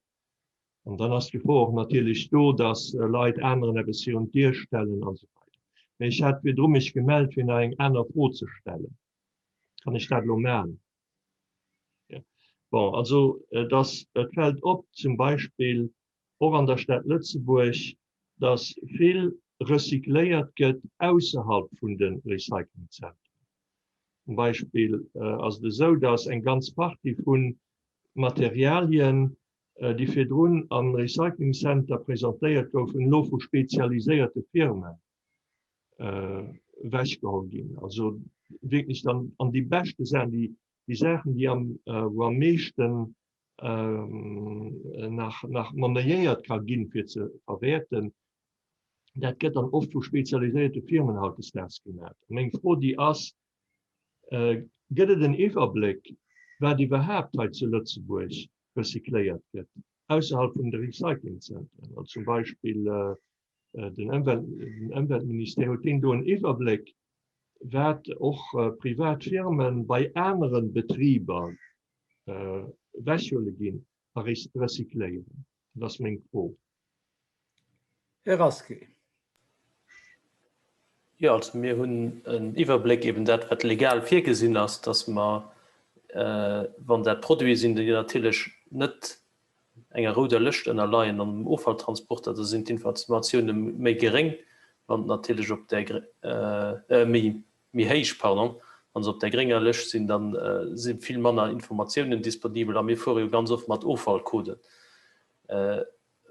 An dann ass d'Gefor och natierlech do, dass Leit aneren eppes virun d'Dier stellen a sou weider. Mee ech hat virdru mech gemellt, fir nach eng aner Fro ze stellen. Kann ech dat elo maachen? Bon, also dass et fält op, zum Beispill och an der Stad Lëtzebuerg, dass vill recycléiert gëtt ausserhalb vun de Recyclingzentren. Zum Beispill ass et esou, dass eng ganz Partie vu Materialien, déi virdrun am Recyclingcenter presentéiert goufen, elo vu spezialiséierte Firmen ewechgeholl ginn. Also wierklech dann an déi beschte Saachen, déi Saachen, déi am, wou am meeschten. nach, nach monnayéiert ka ginn, fir ze verwäerten, dat gëtt dann oft vu spezialiséierte Firmen hautdesdaags gemaach. A meng Fro, déi ass, Gëtt et en Iwwerbléck, wat iwwerhaapt hei zu Lëtzebuerg recycléiert gëtt, ausserhalb vun de Recyclingzentren? Also zum Beispill den Ëmweltministère, huet deen do en Iwwerbléck, wat och privat Firme bei anere Betriber ewechhuele ginn a recycléieren? Dat ass meng Fro. Här Rasqué. Jo, also mir hunn en Iwwerbléck eben dat, wat legal virgesinn ass, dass mer, wann dat Produite sinn, déi natierlech net enger rouder Lëscht ënnerleien an dem Offalltransporter, da sinn d'Informatioune méi geréng, wann et natierlech op där, méi, méi héich, pardon, wa se op där grénger Lëscht sinn, da si vill manner Informatiounen disponibel a mir fuere jo ganz oft mat Offallcoden.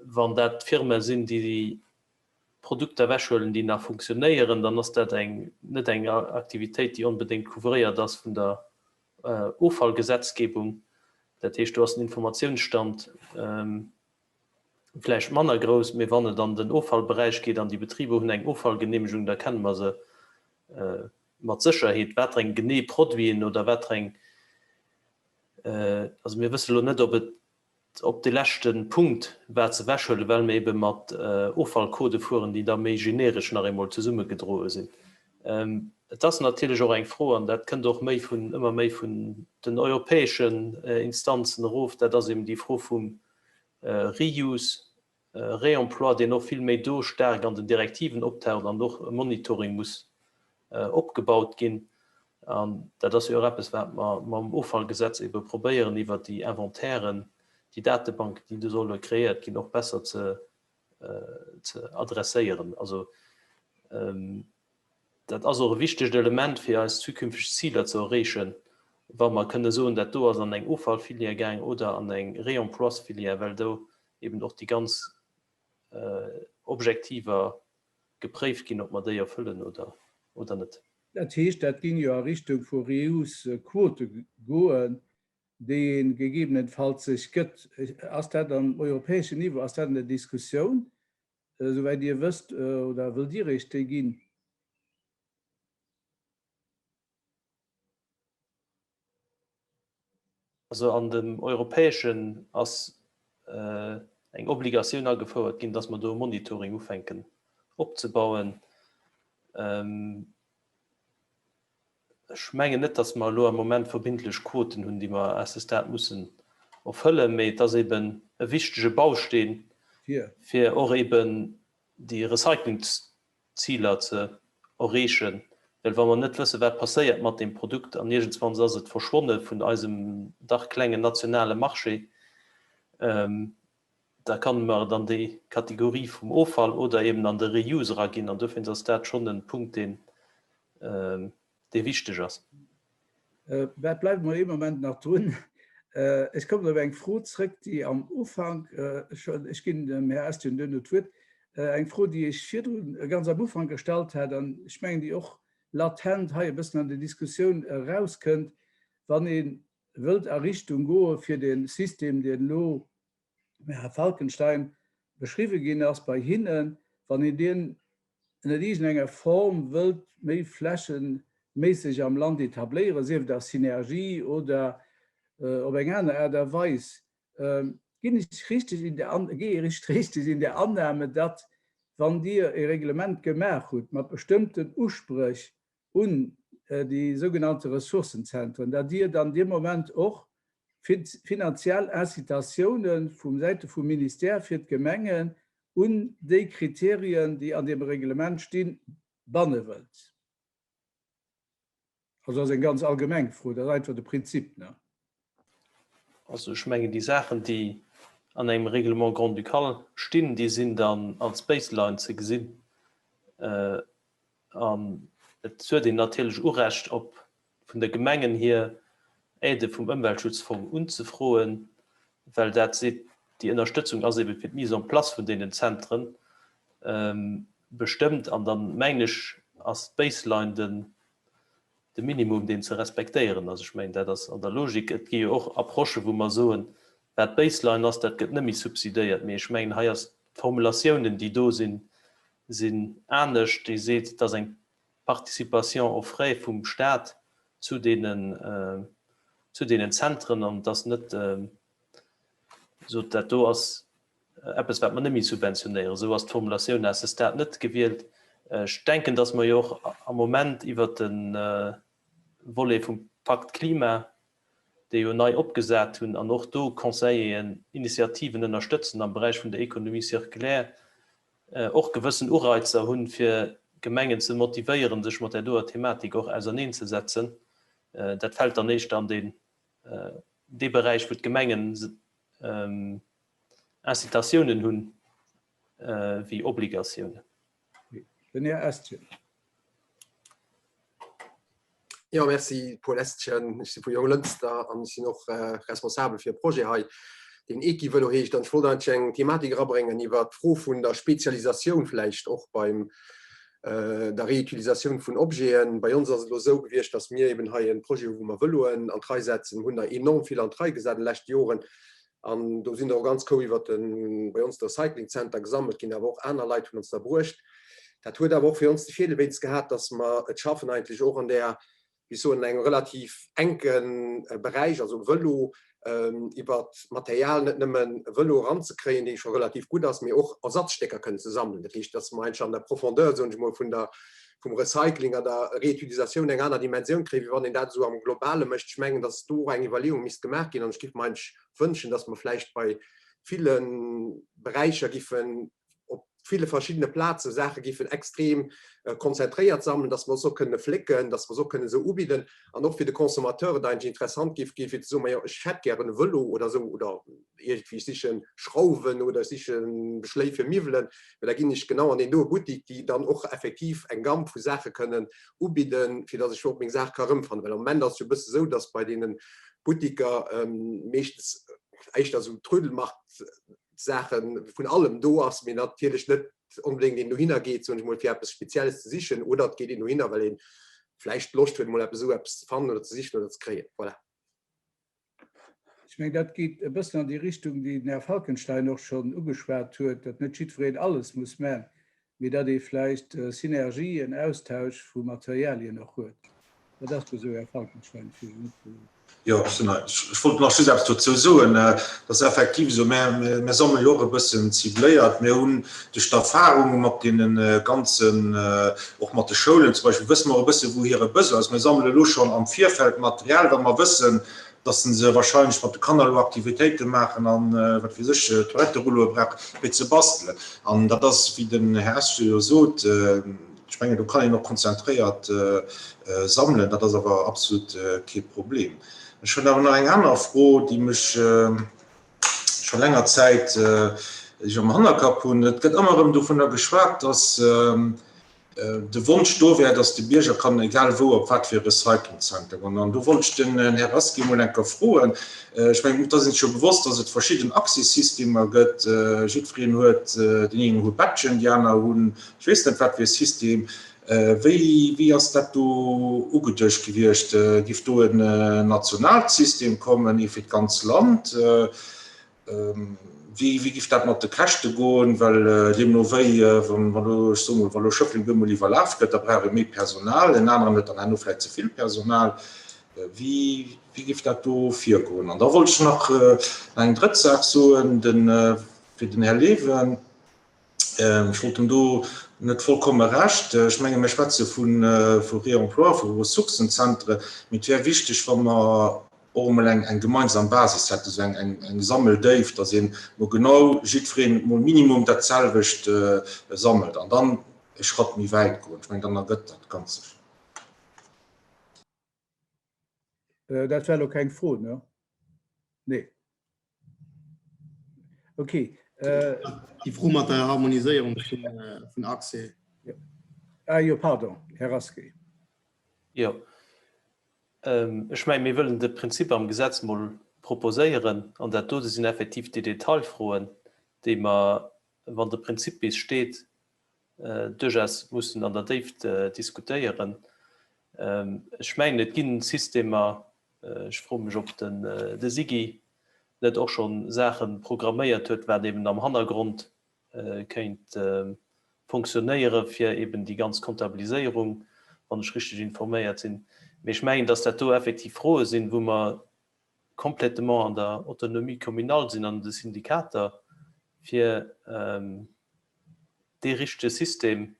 Wann dat Firme sinn, déi Produkter ewechhuelen, déi nach funktionéieren, dann ass dat eng net eng Aktivitéit, déi onbedéngt couvréiert ass vun der Offallgesetzgebung. Dat heescht, do ass den Informatiounsstand vläicht manner grouss, mee wann et an den Offallberäich geet an déi Betriber hunn eng Offallgeneemegung, da kenne mer se mat Sécherheet, wat fir eng genee Produiten oder wat fir eng, also mir wësse lo net, ob et op de leschte Punkt wat se ewechhuelen, well mir ebe mat Offallcodë fueren, déi da méi generesch nach eemol zesummegedroe sinn. Et ass natierlech och eng Fro, an dat kënnt och méi vun, ëmmer méi vun den europäeschen Instanzen erof, dat ass eben déi Fro vum Reuse, Réemploi, deen och vill méi do staark an den Direktiven optaucht an och e Monitoring muss opgebaut ginn. An dat ass jo och eppes, wat mer mam Offallgesetz ebe probéieren, iwwert déi Inventairen, déi Datebanken, déi do solle kreéiert ginn, och besser ze adresséieren. Also dat ass och e wichtegt Element, fir eis zukünfteg Ziler ze erreechen, wa mer kënne soen, dat do ass an eng Offallfilière gaang oder an eng Réemploisfilière, well do eben och déi ganz Objektiver gepréift ginn, ob mer déi erfëllen oder net. Dat heescht, dat géing jo a Richtung vu Reuse-Quote goen, déi ee gegebenenfalls sech gëtt. Ass dat am europäeschen Niveau, ass dat an der Diskussioun, souwäit Dir wësst, oder wëllt Dir Iech déi ginn? Also an dem europäeschen ass eng Obligatioun agefouert ginn, dass mer do e Monitoring ufänken opzebauen. Ech mengen net, dass mer elo am Moment verbindlech Quoten hunn, déi mer à ce stade mussen erfëllen, mee et ass eben e wichtege Bausteen, fir och eben déi Recyclingsziler ze erreechen. Well wa mer net wëssen, wat passéiert mat deem Produkt an iergendswanns ass et verschwonne vun eisem dach klengen nationale Marché, da kann mer et an déi Kategorie vum Offall oder eben an de Reuse eraginn. An dofir ass dat schonn e Punkt, deen, dee wichteg ass. Mä bleiwe mer ee Moment nach drun. Ech kommen op eng Fro zrëck, déi am Ufank schonn, ech ginn dem Här Estienne duerno d'Wuert, eng Fro, déi ech virdrun ganz am Ufank gestallt hat an ech mengen, déi och latent hei e bëssen an der Diskussioun erauskënnt, Wann ee wëllt a Richtung goe fir de System, deen elo vum Här Falkenstein beschriwwe ginn ass bei hinnen, wann een deen ënnert iergendenger Form wëllt méi flächeméisseg am Land etabléieren, sief et a Synergie oder op eng aner Aart a Weis, ginn ech richteg in der, gehe ich richtig in der Annahme, datt wann Dir e Reglement gemaach hutt mat bestëmmten Uspréch un déi sougenannte Ressourcenzentren, datt Dir dann dee Moment och finanziell Incitatiounen vum Säite vum Ministère fir d'Gemengen un déi Kriterien, déi an deem Reglement stinn, banne wëllt? Also dat ass eng ganz allgemeng Fro, dat ass einfach de Prinzip, ne? Also ech mengen, déi Saachen, déi an engem Règlement grand-ducal stinn, déi sinn dann als Baseline ze gesinn. An et huet een natierlech Urecht op vun de Gemengen hier Aidë vum Ëmweltschutzfong unzefroen, well dat seet, déi Ënnerstëtzung ass ebe fir d'Mise en place vun deenen Zentren bestëmmt. An dann, mengen ech, ass d'Baseline den de Minimum, deen ze respektéieren ass. Ech mengen, dat ass an der Logik. Et gi jo och Approchen, wou mer soen, Wat d'Baseline ass, dat gëtt net méi subsidéiert. Mee ech mengen, hei ass d'Formulatiounen, déi do sinn, sinn anescht. Déi seet, et ass eng Participation aux frais vum Stat zu deenen, zu deenen Zentren an et ass net sot, dat do ass eppes, wat mer net méi subventionéieren. Esou ass d'Formulatioun à ce stade net gewielt. Ech denken, dass mer jo och am Moment iwwert de Volet vum Pakt Klima, dee jo nei opgesat hunn an och do Conseilleren Initiativen ënnerstëtzen am Beräich vun der Économie circulaire, och gewëssen Ureizer hunn, fir Gemengen ze motivéieren, sech mat där doer Thematik och auserneenzesetzen. Dat fält dann éischter an deen, dee Beräich, wou d'Gemengen Incitatiounen hunn wéi Obligatiounen. Den Här Estgen. Jo, merci, Paul Estgen. Ech si vu Jonglënster an ech sinn och responsabel fir e Projet hei, deen Equivëlo heescht. An ech wollt eigentlech eng Thematik erabréngen iwwert d'Fro vun der Spezialisatioun vläicht och beim der Reutilisatioun vun Objeten. Bei ons ass et elo esou gewiescht, datt mir eben hei e Projet hu wou mer Vëloen an d'Rei setzen. Mir hunn der enorm vill an d'Rei gesat an de leschte Joren. An do sinn der och ganz Koup iwwert de bei ons de Recycling Center gesammelt ginn, awer och aner Leit hunn ons der bruecht. Dat huet awer och fir ons de Virdeel wéinst gehat, dass mer et schaffen eigentlech och an där, wéi ech soen, an engem relativ enke Beräich, also Vëlo, iwwert d'Material net nëmmen e Vëlo eranzekréien, dee scho relativ gutt ass, mee och Ersatzstécker kënnen ze sammelen. Dat heescht, dass mer eigentlech an der Profondeur, soen ech emol, vun der, vum Recycling an der Reutilisatioun eng aner Dimensioun kréien, wéi wann een dat esou am Globale mécht. Ech mengen, dass do och eng Iwwerleeung misst gemaach ginn an ech géif mer eigentlech wënschen, dass mer vläicht bei ville Beräicher giffen op ville verschiddene Plaze Saache giffen extrem konzentréiert sammelen, dass mer se och kënne flécken, dass mer se och kënne esou ubidden an och fir de Consommateur et eigentlech interessant géif ginn, fir ze soen, majo ech hätt gären e Vëlo oder esou oder iergendwéi ech siche Schrauwen oder ech siche Beschléi fir Miwwelen, mä da ginn ech genau an deen doe Buttik, déi dann och effektiv eng Gamme vu Saache kënnen ubidden, fir dass ech och meng Saach ka erëmfannen. Well am Moment ass et jo e bësse esou, dass bei deene Buttiker meeschtens éischter esou Trödelmarkt Saache vun allem do ass, mee natierlech net onbedéngt een dohinner geet, soen ech mol, fir eppes Spezielles ze sichen, oder et geet een dohinner, well ee vläicht Loscht huet, mol eppes esou eppes ze fannen oder ze sichen oder ze kréien. Voilà. Ech mengen, dat geet e bëssen an déi Richtung, déi den Här Falkenstein och schonn ugeschwat huet, datt net jiddwereen alles muss man, mee datt ee vläicht Synergien, Austausch vu Materialien och huet. Dat ass jo esou, Här Falkenstein, fir net ze. Jo, ech sinn hei. Ech wollt nach just eppes dozou soen. Et ass effektiv esou, mir, mir sammele jo och e bëssen cibléiert. Mir hunn duerch d'Erfahrung mat deene ganzen, och mat de Schoulen zum Beispill, wësse mer e bësse wou hire Besoin ass. Mir sammele elo schonn am Virfeld Material, well mer wëssen, dass se wahrscheinlech mat de Kanner elo Aktivitéite maachen an, wat weess ech, Toiletterulloe brauchen, fir ze bastelen. An dat ass, wéi den Här Escher jo sot, ech mengen, do kann een och konzentréiert sammelen, dat ass awer absolut kee Problem. Ech hunn awer nach eng aner Fro, déi mech scho länger Zäit ech am Hannerkapp hunn. Et gëtt ëmmer erëm dovunner geschwat, dass de Wonsch do wär, dass de Bierger kann egal wou op wat fir e Recyclingcenter goen. An do wollt ech den Här Rasqué emol eng Kéier froen, ech mengen, et ass een sech jo bewosst, dass et verschidden Accès-Systemer gëtt. Jiddwereen huet, déi eng hu Badgen, déi aner hunn ech weess net wat fir e System. Wéi, wéi ass dat do ugeduecht gewiescht? Giff do en nationaalt System kommen, ee fir d'ganz Land? Wéi, wéi giff dat mat de Käschte goen? Well deemno wéi, wann elo, ech soe mol, wa lo Schëffleng bemol iwwerlaf gëtt, da brauch ee méi Personal, en aneren huet dann herno vläicht ze vill Personal. Wéi, wéi giff dat do virgoen? An da wollt ech nach eng drëtt Saach soen, de, fir den Här Leven. Ech wollt em do net vollkomme Recht. Ech menge mir schwätze vu Réemploi, vu Ressourcenzentre, mee et wär wichteg, wa mer och emol eng gemeinsam Basis hätten, esou eng Sammeldéift, datt een emol genau jiddwereen emol minimum dat selwecht sammelt an dann e Schratt méi wäit goen. Ech mengen, dann ergëtt dat Ganzt sech. Dat war elo keng Fro, ne? Nee. Okay. Äh, Déi Fro mat der Harmoniséierung vun, äh, vun Accès. Ja. Ah, jo, pardon, Här Rasqué. Jo. Ähm, ech mengen, mir wëllen de Prinzip am Gesetz mol proposéieren, an dat dote sinn effektiv déi Detailfroen, déi mer, wann de Prinzip bis steet, äh, duerchaus mussen an der Déift äh, diskutéieren. Ähm, ech mengen, et ginn Systemer, Ech froe mech, ob den de Siggy. net och scho Saache programméiert huet, wat eben am Hannergrond kéint fonctionnéiere fir eben déi ganz Comptabiliséierung, wann ech richteg informéiert sinn. Mee ech mengen, dass dat do effektiv Froe sinn, wou mer complètement an der Autonomie communale sinn an de Syndikater, fir dee richtege System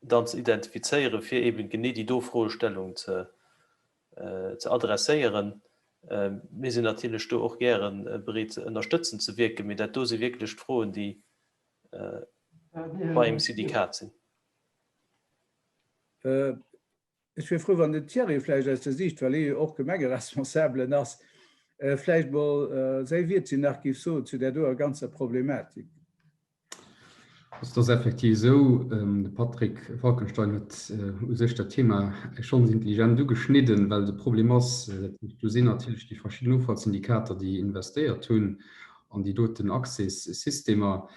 dann ze identifizéieren, fir eben genee déi do Froestellung ze ze adresséieren. Mir sinn natierlech do och gäre bereet ënnerstëtzend ze wierken, mee dat do si wierklech d'Froen, déi bei engem Syndikat sinn. Ech wier frou, wann den Thierry vläicht aus der Siicht, well hie jo och Gemengeresponsabelen ass, vläicht mol säi Wiertchen nach géif soen zu där doer ganzer Problematik. Also et ass effektiv esou, de Patrick Falkenstein huet u sech dat Thema schonns intelligent ugeschnidden, well de Problem ass, dat heescht, do sinn natierlech déi verschidden Offallsyndikater, déi investéiert hunn an déi doten Access-Systemer.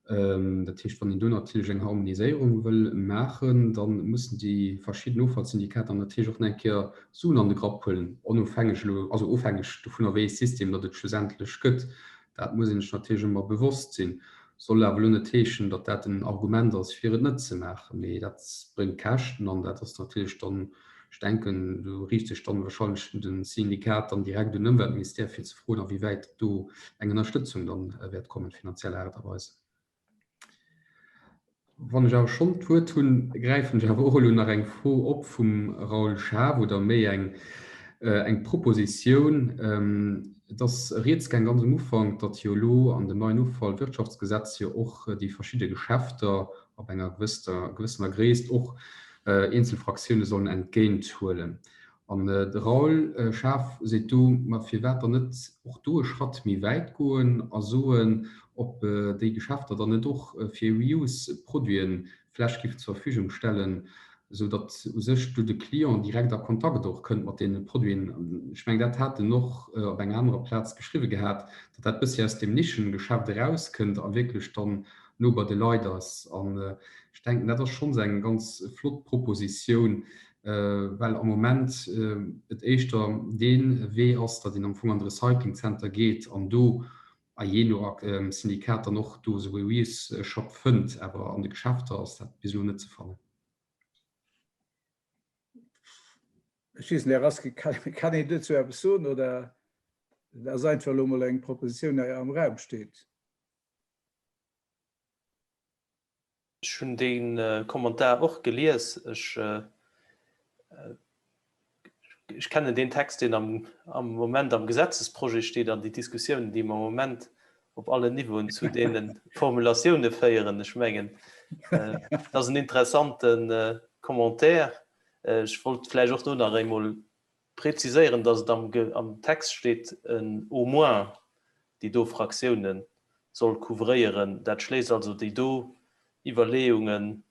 Dat heescht, wann een do natierlech eng Harmoniséierung wëll maachen, da mussen déi verschidden Offallsyndikater natierlech och nach eng Kéier Suen an de Grapp huelen, onofhängeg elo, also ofhängeg dovunner, wéi ee System datt et schlussendlech gëtt. Dat muss een sech natierlech ëmmer bewosst sinn. Soll awer elo net heeschen, datt dat en Argument ass, fir et net ze maachen. Mee dat bréngt Käschten an dat ass natierlech dann, ech denken, do riicht sech dann wahrscheinlech de Syndikat dann direkt un den Ëmweltministère, fir ze froen, a wéi wäit do eng Ënnerstëtzung dann wäert kommen, finanziell Aart a Weis. Wann ech awer schonn d'Wuert hunn, gräifen ech awer och elo nach eng Fro op vum Raoul Schaaf oder méi eng, eng Propositioun. Et ass rieds gaang ganz um Ufank, datt jo elo an dem neien Offallwirtschaftsgesetz jo och déi verschidde Geschäfter ab enger gewësster, gewëssener Gréisst och eenzel Fraktioune sollen entgéint huelen. An de Raoul Schaaf seet do, ma firwat dann net och do e Schratt méi wäit goen a soen, ob déi Geschäfter dann net och fir Reuse-Produiten Fläch géifen zur Verfügung stellen, esou datt u sech do de Client direkt a Kontakt och kënnt mat deene Produiten. Ech mengen, dat hat en och op enger anerer Plaz geschriwwe gehat, datt dat bëssi aus deem Nischengeschäft erauskënnt a wierklech dann no bei de Leit ass. An ech denken, dat ass schonns eng ganz flott Propositioun, well am Moment et éischter dee Wee ass, datt een am Fong an de Recyclingzenter geet an do, a jee no Syndikat, dann och do esou e Reuse-Shop fënnt. Awer an de Geschäfter ass dat bis elo net ze fannen. Ech weess net, Här Rasqué, kann een dozou eppes soen oder dat ass einfach elo emol eng Propositioun, déi am Raum steet? Ech hunn dee Kommentar och gelies. Ech, ech kennen deen Text, deen am, am Moment am Gesetzesprojet steet an déi Diskussiounen, déi mer am Moment op allen Niveauen zu deene Formulatioune féieren. Ech mengen, dat ass en interessante Commentaire. Ech wollt vläicht och do nach eemol Präziséieren, dass et am Text steet, en au moins déi do Fraktiounen soll couvréieren. Dat schléisst also déi do Iwwerleeungen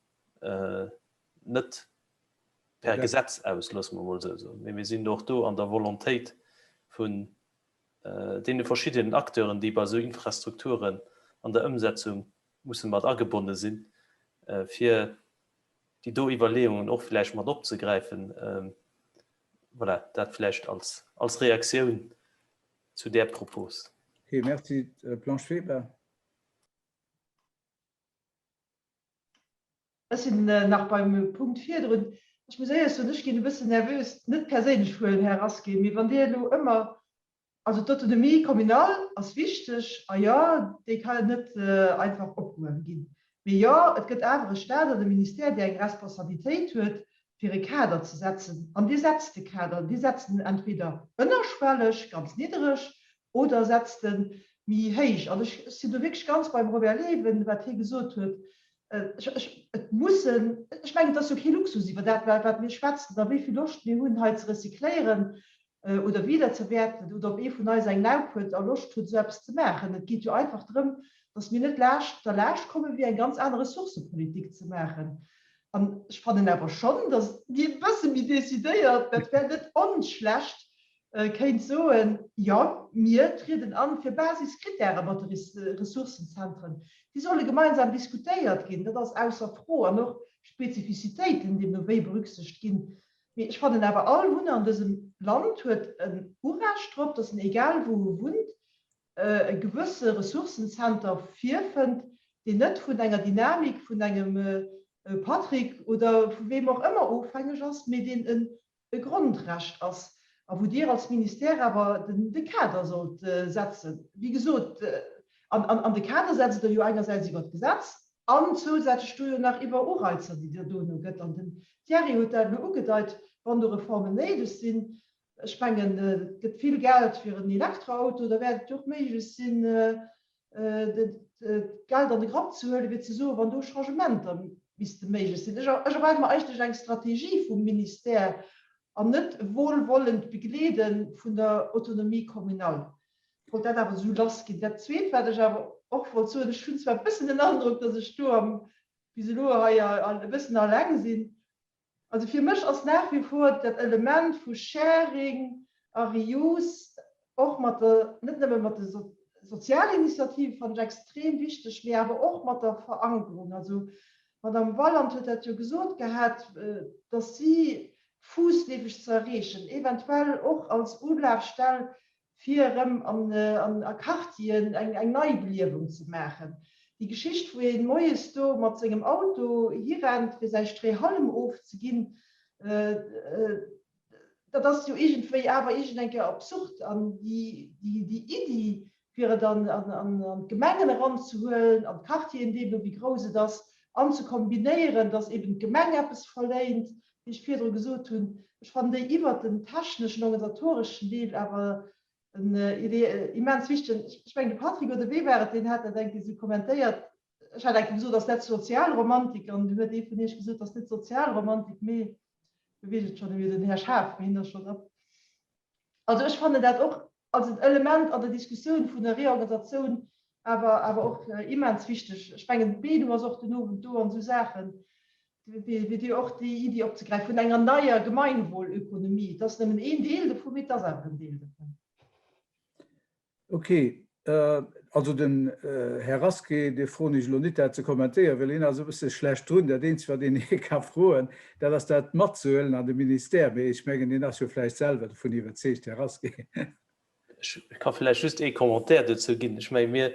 net per Gesetz aus, loosse mer emol esou soen. Mee mir sinn och do an der Volontéit vun deene verschiddenen Acteuren, déi bei esou Infrastrukturen an der Ëmsetzung musse mat agebonne sinn, fir déi do Iwwerleeungen och vläicht mat opzegräifen. Voilà, dat vläicht als, als Reaktioun zu där Propos. Okay, merci. Blanche Weber. Ech sinn nach beim Punkt virdrun. Ech muss éierlech soen, ech ginn e bëssen nervös, net perséinlech huelen, Här Rasqué, mee wann Dir elo ëmmer Also d'Autonomie communale ass wichteg, a jo, déi kann net einfach opgehuewe ginn. Mee jo, et gëtt awer e Stat an e Ministère, dee eng Responsabilitéit huet, fir e Kader ze setzen. An dee setzt de Kader. Dee setzt en entweder ënnerschwelleg, ganz niddereg, oder setzt e méi héich. An ech sinn do wierklech ganz beim Robert Leven, wat hie gesot huet. Ech, et mussen, ech mengen, et ass jo kee Luxus, iwwer dat, wat mir schwätzen a wéi vill Loscht mir hunn, hei ze recycléieren. oder wiederzewäerten oder ob ee vun eis eng Laup huet a Loscht huet, esou eppes ze maachen. Et geet jo einfach drëm, dass mir net laascht der Laascht kommen, wéi eng ganz aner Ressourcëpolitik ze maachen. An ech fannen awer schonn, dass mir e bësse méi decidéiert, dat wär net onschlecht, kéint soen, Jo, mir trieden an fir Basiskritäre mat de Ressourcenzentren. Déi solle gemeinsam diskutéiert ginn, dat ass ausser Fro, an och Spezifizitéiten deemno wéi berücksicht ginn. Mee ech fannen awer, all Wunner an dësem Land huet en Urecht drop, dass en, egal wou e wunnt, e gewësse Ressourcencenter virfënnt, deen net vun enger Dynamik vun engem Patrick oder vu weem och ëmmer ofhängeg ass, mee deen e Grondrecht ass a wou Dir als Ministère awer de Kader sollt setzen. Wéi gesot, an de Kader setzt Der jo engersäits iwwert d'Gesetz an zousätzlech do jo nach iwwer Ureizer, déi Der dono gëtt. An den Thierry huet dat elo ugedeit, wann do Reformen néideg sinn, ech mengen, et gëtt vill Geld fir en Elektroauto, da wäert et jo och méiglech sinn, d'Geld an de Grapp ze huelen, fir ze soen, wann do Changementer misste méiglech sinn. Ech erwaarde mer eigentlech eng Strategie vum Ministère an net e wohlwollend Begleede vun der Autonomie communale. Ech wollt dat awer esou lassginn. Dat Zweet, wat ech awer och wollt soen, ech hunn zwar e bëssen den Androck, datt ech do am bis elo hei e bëssen alleng sinn, Also fir mech ass nach wie vor dat Element vu Sharing a Reuse och mat der, net nëmme mat de Sozialinitiative fannen ech extrem wichteg, mee awer och mat der Verankerung. Also d'Madame Walland huet dat jo gesot gehat, dass si fuussleefeg ze erreechen, eventuell och als Ulafstell fir erëm an a Quartieren eng Neibeliewung ze maachen. Déi Geschicht, wou ee moies do mat sengem Auto hirennt, fir säi Stréihallem ofzeginn, dat ass jo iergendwéi awer iergend eng Kéier absurd. An déi Iddi, fir et an d'Gemengen eranzehuelen, an d'Quartieren, deemno wéi grouss et ass, an ze kombinéieren, dass eben d'Gemeng eppes verléint, wéi ech virdru gesot hunn, ech fannen déi iwwert den techneschen, organisatoreschen Deel awer en immens wichtegen. Ech mengen, de Patrick oder wee war et, deen hat dat eng Kéier esou kommentéiert, ech hat eng Kéier gesot, ass dat Sozialromantik? An du huet ee vun Iech gesot, ass net Sozialromantik, mee elo weess ech et schonn net méi, den Här Schaaf, mee hien ass schonn op. Also ech fannen dat och als en Element an der Diskussioun vun der Reorganisatioun awer awer och immens wichteg. Ech mengen, d'Benu ass och den Owend do an esou Saachen, fir déi och déi Iddi opzegräifen vun enger neier Gemeinwohlökonomie. Et ass nëmmen een Deel dovun, mee et ass awer en Deel dovun. Ok, also den Här Rasqué, dee froen ech elo nit dat ze kommentéieren, well hien ass e bësse schlecht drun. Dat eenzegt wat een hie ka froen, dat ass dat matzehuelen an de Ministère. Mee ech mengen, hien ass jo vläicht selwer dovun iwwerzeegt, Här Rasqué. Ech ka vläicht just ee Commentaire dozou ginn. Ech menge mir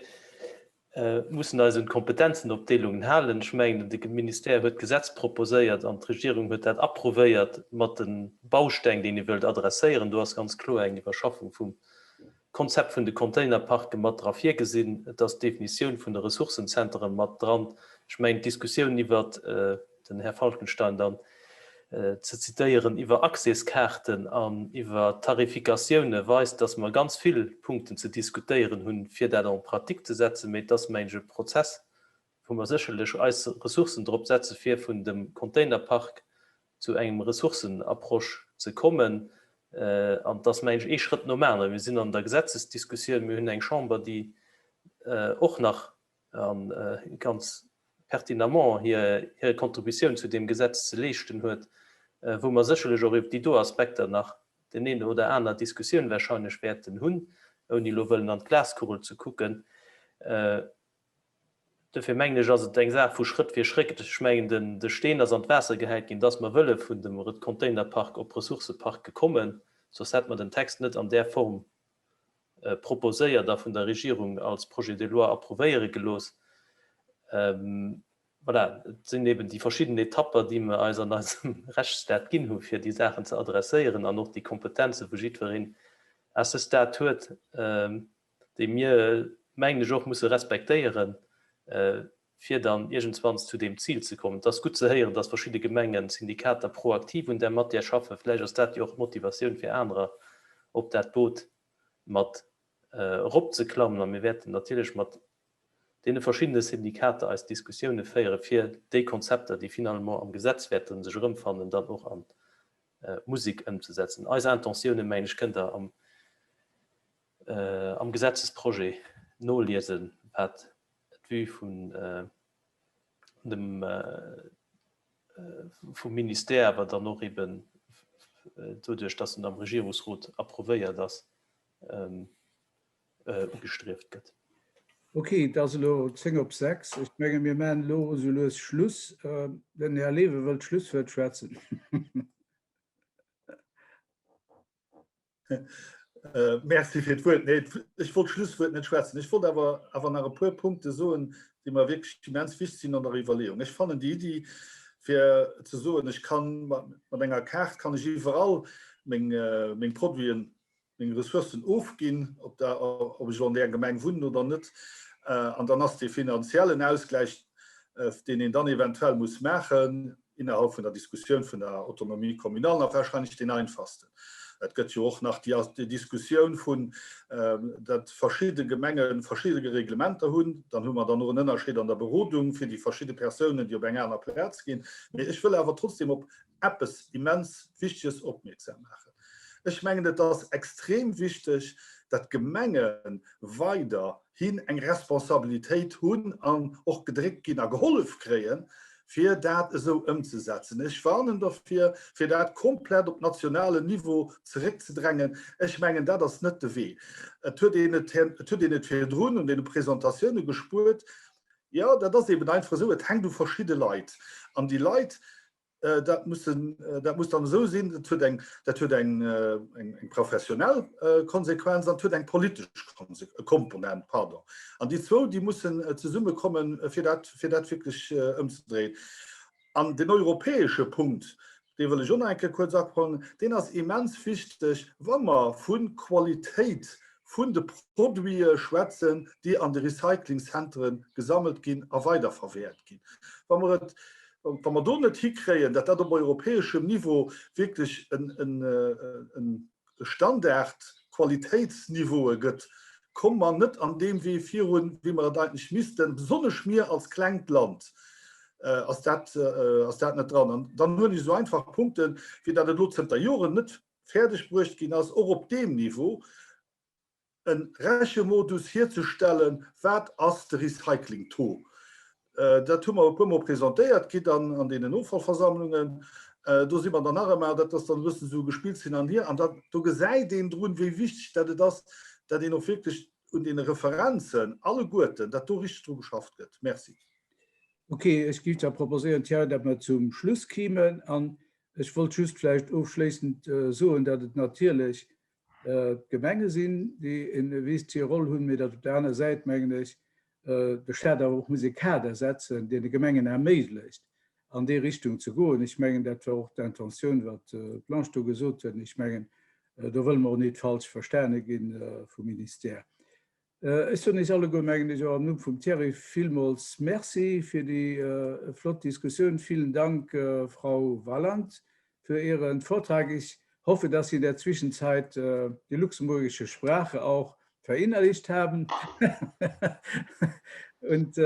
mussen eis un d'Kompetenzenopdeelungen halen. Ech mengen, de Ministère huet d'Gesetz proposéiert an d'Regierung huet dat approuvéiert mat de Bausteng, déi ee wëllt adresséieren. Do ass ganz kloer eng Iwwerschaffung vum Konzept vun de Containerparke mat dra virgesinn. Et ass d'Definitioun vun de Ressourcenzentere mat dran. Ech mengen, d'Diskussioun iwwert, den Här Falkenstein dann ze zitéieren, iwwer Accèskaarten an iwwer Tarifikatioune weist, dass mer ganz vill Punkten ze diskutéieren hunn, fir dat en pratique ze setzen. Mee et ass, mengen ech, e Prozess, wou mer sécherlech eis Ressourcen drop setze fir vun dem Containerpark zu engem Ressourcenapproche ze kommen. An et ass, mengen ech, ee Schrëtt nom aneren. Mir sinn an der Gesetzesdiskussioun, mir hunn eng Chamber, déi och nach a ganz pertinemment hir Contributioun zu deem Gesetz ze leeschten huet, wou mer sécherlech och iwwer déi do Aspekter nach den een oder aner Diskussioun wahrscheinlech wäerten hunn, ouni elo wëllen an d'Glaskugel ze kucken. Dofir mengen ech, ass et eng Saach vu Schrëtt fir Schréck. Ech mengen, de Steen ass an d'Waasser gehäit ginn, dass mer wëlle vun dem Containerpark op Ressourcëparke kommen, soss hätt mer den Text net an där Form proposéiert a vun der Regierung als Projet de loi approuvéiere gelooss. Voilà, et sinn eben déi verschidden Etapper, déi mer eis an eisem Rechtsstaat ginn hu fir déi Saachen ze adresséieren an och déi Kompetenzen, wou jiddwereen à ce stade huet, déi mir, mengen ech, och musse respektéieren, fir dann iergendswanns zu deem Zil ze kommen. Et ass gutt ze héieren, dass verschidde Gemengen, Syndikater proaktiv un där Matière schaffen. Vläicht ass dat jo och d'Motivatioun fir anerer, op dat Boot mat eropzeklammen. A mir wäerten natierlech mat deene verschiddene Syndikater eis Diskussioune féieren, fir déi Konzepter, déi finalement am Gesetz wäerte sech erëmfannen, dann och an d'Musek ëmzesetzen. Eis Intentiounen, mengen ech, kënnt Der am Gesetzesprojet noliesen, wat d'Vue vun dem vum Ministère, awer dann och eben doduerch, dass en am Regierungsrot approuvéiert ass, ugestrieft gëtt. Ok, et ass elo 10 op 6. Ech menge mir maachen elo esou lues Schluss. Den Här Lewe wëllt d'Schlusswuert schwätzen. Merci fir d'Wuert. Nee, ech wollt d'Schlusswuert net schwätzen. Ech wollt awer awer nach e puer Punkte soen, déi mer wierklech immens wichteg sinn an der Iwwerleeung. Ech fannen déi Iddi, fir ze soen, ech kann mat enger Kaart kann ech iwwerall meng meng Produiten, meng Ressourcen ofginn, ob da ob ech elo an där Gemeng wunnen oder net. An dann ass dee finanziellen Ausgläich, deen een dann eventuell muss maachen, innerhalb vun der Diskussioun vun der Autonomie communale nach wahrscheinlech deen einfachsten. Et gëtt jo och nach déi Diskussioun vun, datt verschidde Gemenge verschidde Reglementer hunn. Dann hu mer dann och en Ënnerscheed an der Berodung fir déi verschidde Persounen, déi op eng aner Plaz ginn. Mee ech wëll awer trotzdem op eppes immens Wichteges opmierksam maachen. Ech mengen, et ass extrem wichteg, datt d'Gemenge weider hin eng Responsabilitéit hunn an och gedréckt ginn a gehollef kréien, fir dat esou ëmzesetzen. Ech warnen derfir, fir dat komplett op nationalen Niveau zeréckzedrängen. Ech mengen, dat ass net de Wee. Et huet een et, et huet een et virdrun un deene Presentatioune gespuert. Jo, dat ass eben einfach esou, et hänkt u verschidde Leit. An déi Leit, Dat mussen, dat muss dann esou sinn, dat huet eng, dat huet eng, eng professionell Konsequenz an et huet eng politesch Komponent, pardon. An déi zwou, déi mussen zesummekommen, fir dat, fir dat wierklech ëmzedréien. An den europäesche Punkt, dee wëll ech och nach eng Kéier kuerz abronnen, deen ass immens wichteg, wa mer vu Qualitéit vun de Produite schwätzen, déi an de Recyclingzentere gesammelt ginn a weiderverwäert ginn. Wa mer et Wa mer do net hikréien, datt dat op europäeschem Niveau wierklech e Standard, Qualitéitsniveaue gëtt, komme mer net an deem Wee virun, wéi mer et eigentlech missten. Besonnesch mir als klengt Land ass dat, ass dat net dran. An dann huelen ech esou einfach Punkten, wéi datt et elo zënter Joren net fäerdeg bruecht ginn ass, och op deem Niveau, e Rechemodus hierzestellen, wat ass de Recycling-Taux. Dat hu mer e puermol presentéiert kritt an deenen Offallversammlungen. Do si mer dann nach ëmmer, dat ass dann e bëssen esou gespillt hin an hier, an da do gesäit een drun, wéi wichteg dat et ass, dat een och wierklech un deene Referenzen alleguerten, dat do richteg dru geschafft gëtt. Merci. Ok, ech géif da proposéieren, Thierry, datt mer zum Schluss kéimen. An ech wollt just vläicht ofschléissend soen, datt et natierlech d'Gemenge sinn, déi e wichtige Roll hunn, mee datt op der aner Säit, mengen ech, de Stat awer och muss e Kader setzen, deen de Gemengen erméiglecht, an déi Richtung ze goen. Ech mengen, dat war och d'Intentioun, wat d'Blanche do gesot huet. An ech mengen, do wëlle mer och nit falsch verstane gi vum Ministère. Ech soen Iech alleguer, mengen ech, och am Numm vum Thierry villmools Merci fir déi flott Diskussioun. Vielen Dank, Frau Walland, für Ihren Vortrag. Ich hoffe, dass Sie in der Zwischenzeit die luxemburgische Sprache auch verinnerlicht haben. Und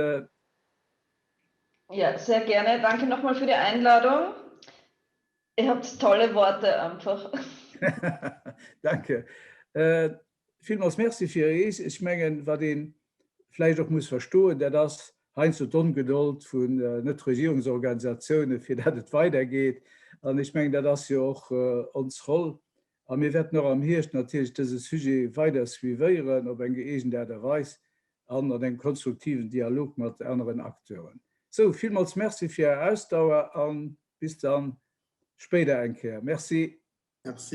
Ja, sehr gerne. Danke nochmal für die Einladung. Ihr habt tolle Worte einfach. Danke. Villmools Merci fir Är Ech mengen, wat ee vläicht och muss verstoen, dat ass heiansdo d'Ongedold vun Netregierungsorganisatiounen, fir dat et weidergeet. An ech mengen, dat ass jo och ons Roll. A mir wäerten och am Hierscht natierlech dëse Sujet weider suivéieren op eng gëeegent Aart a Weis an an engem konstruktiven Dialog mat aneren Acteuren. Sou, villmools Merci fir Är Ausdauer a bis dann spéider eng Kéier. Merci. Merci.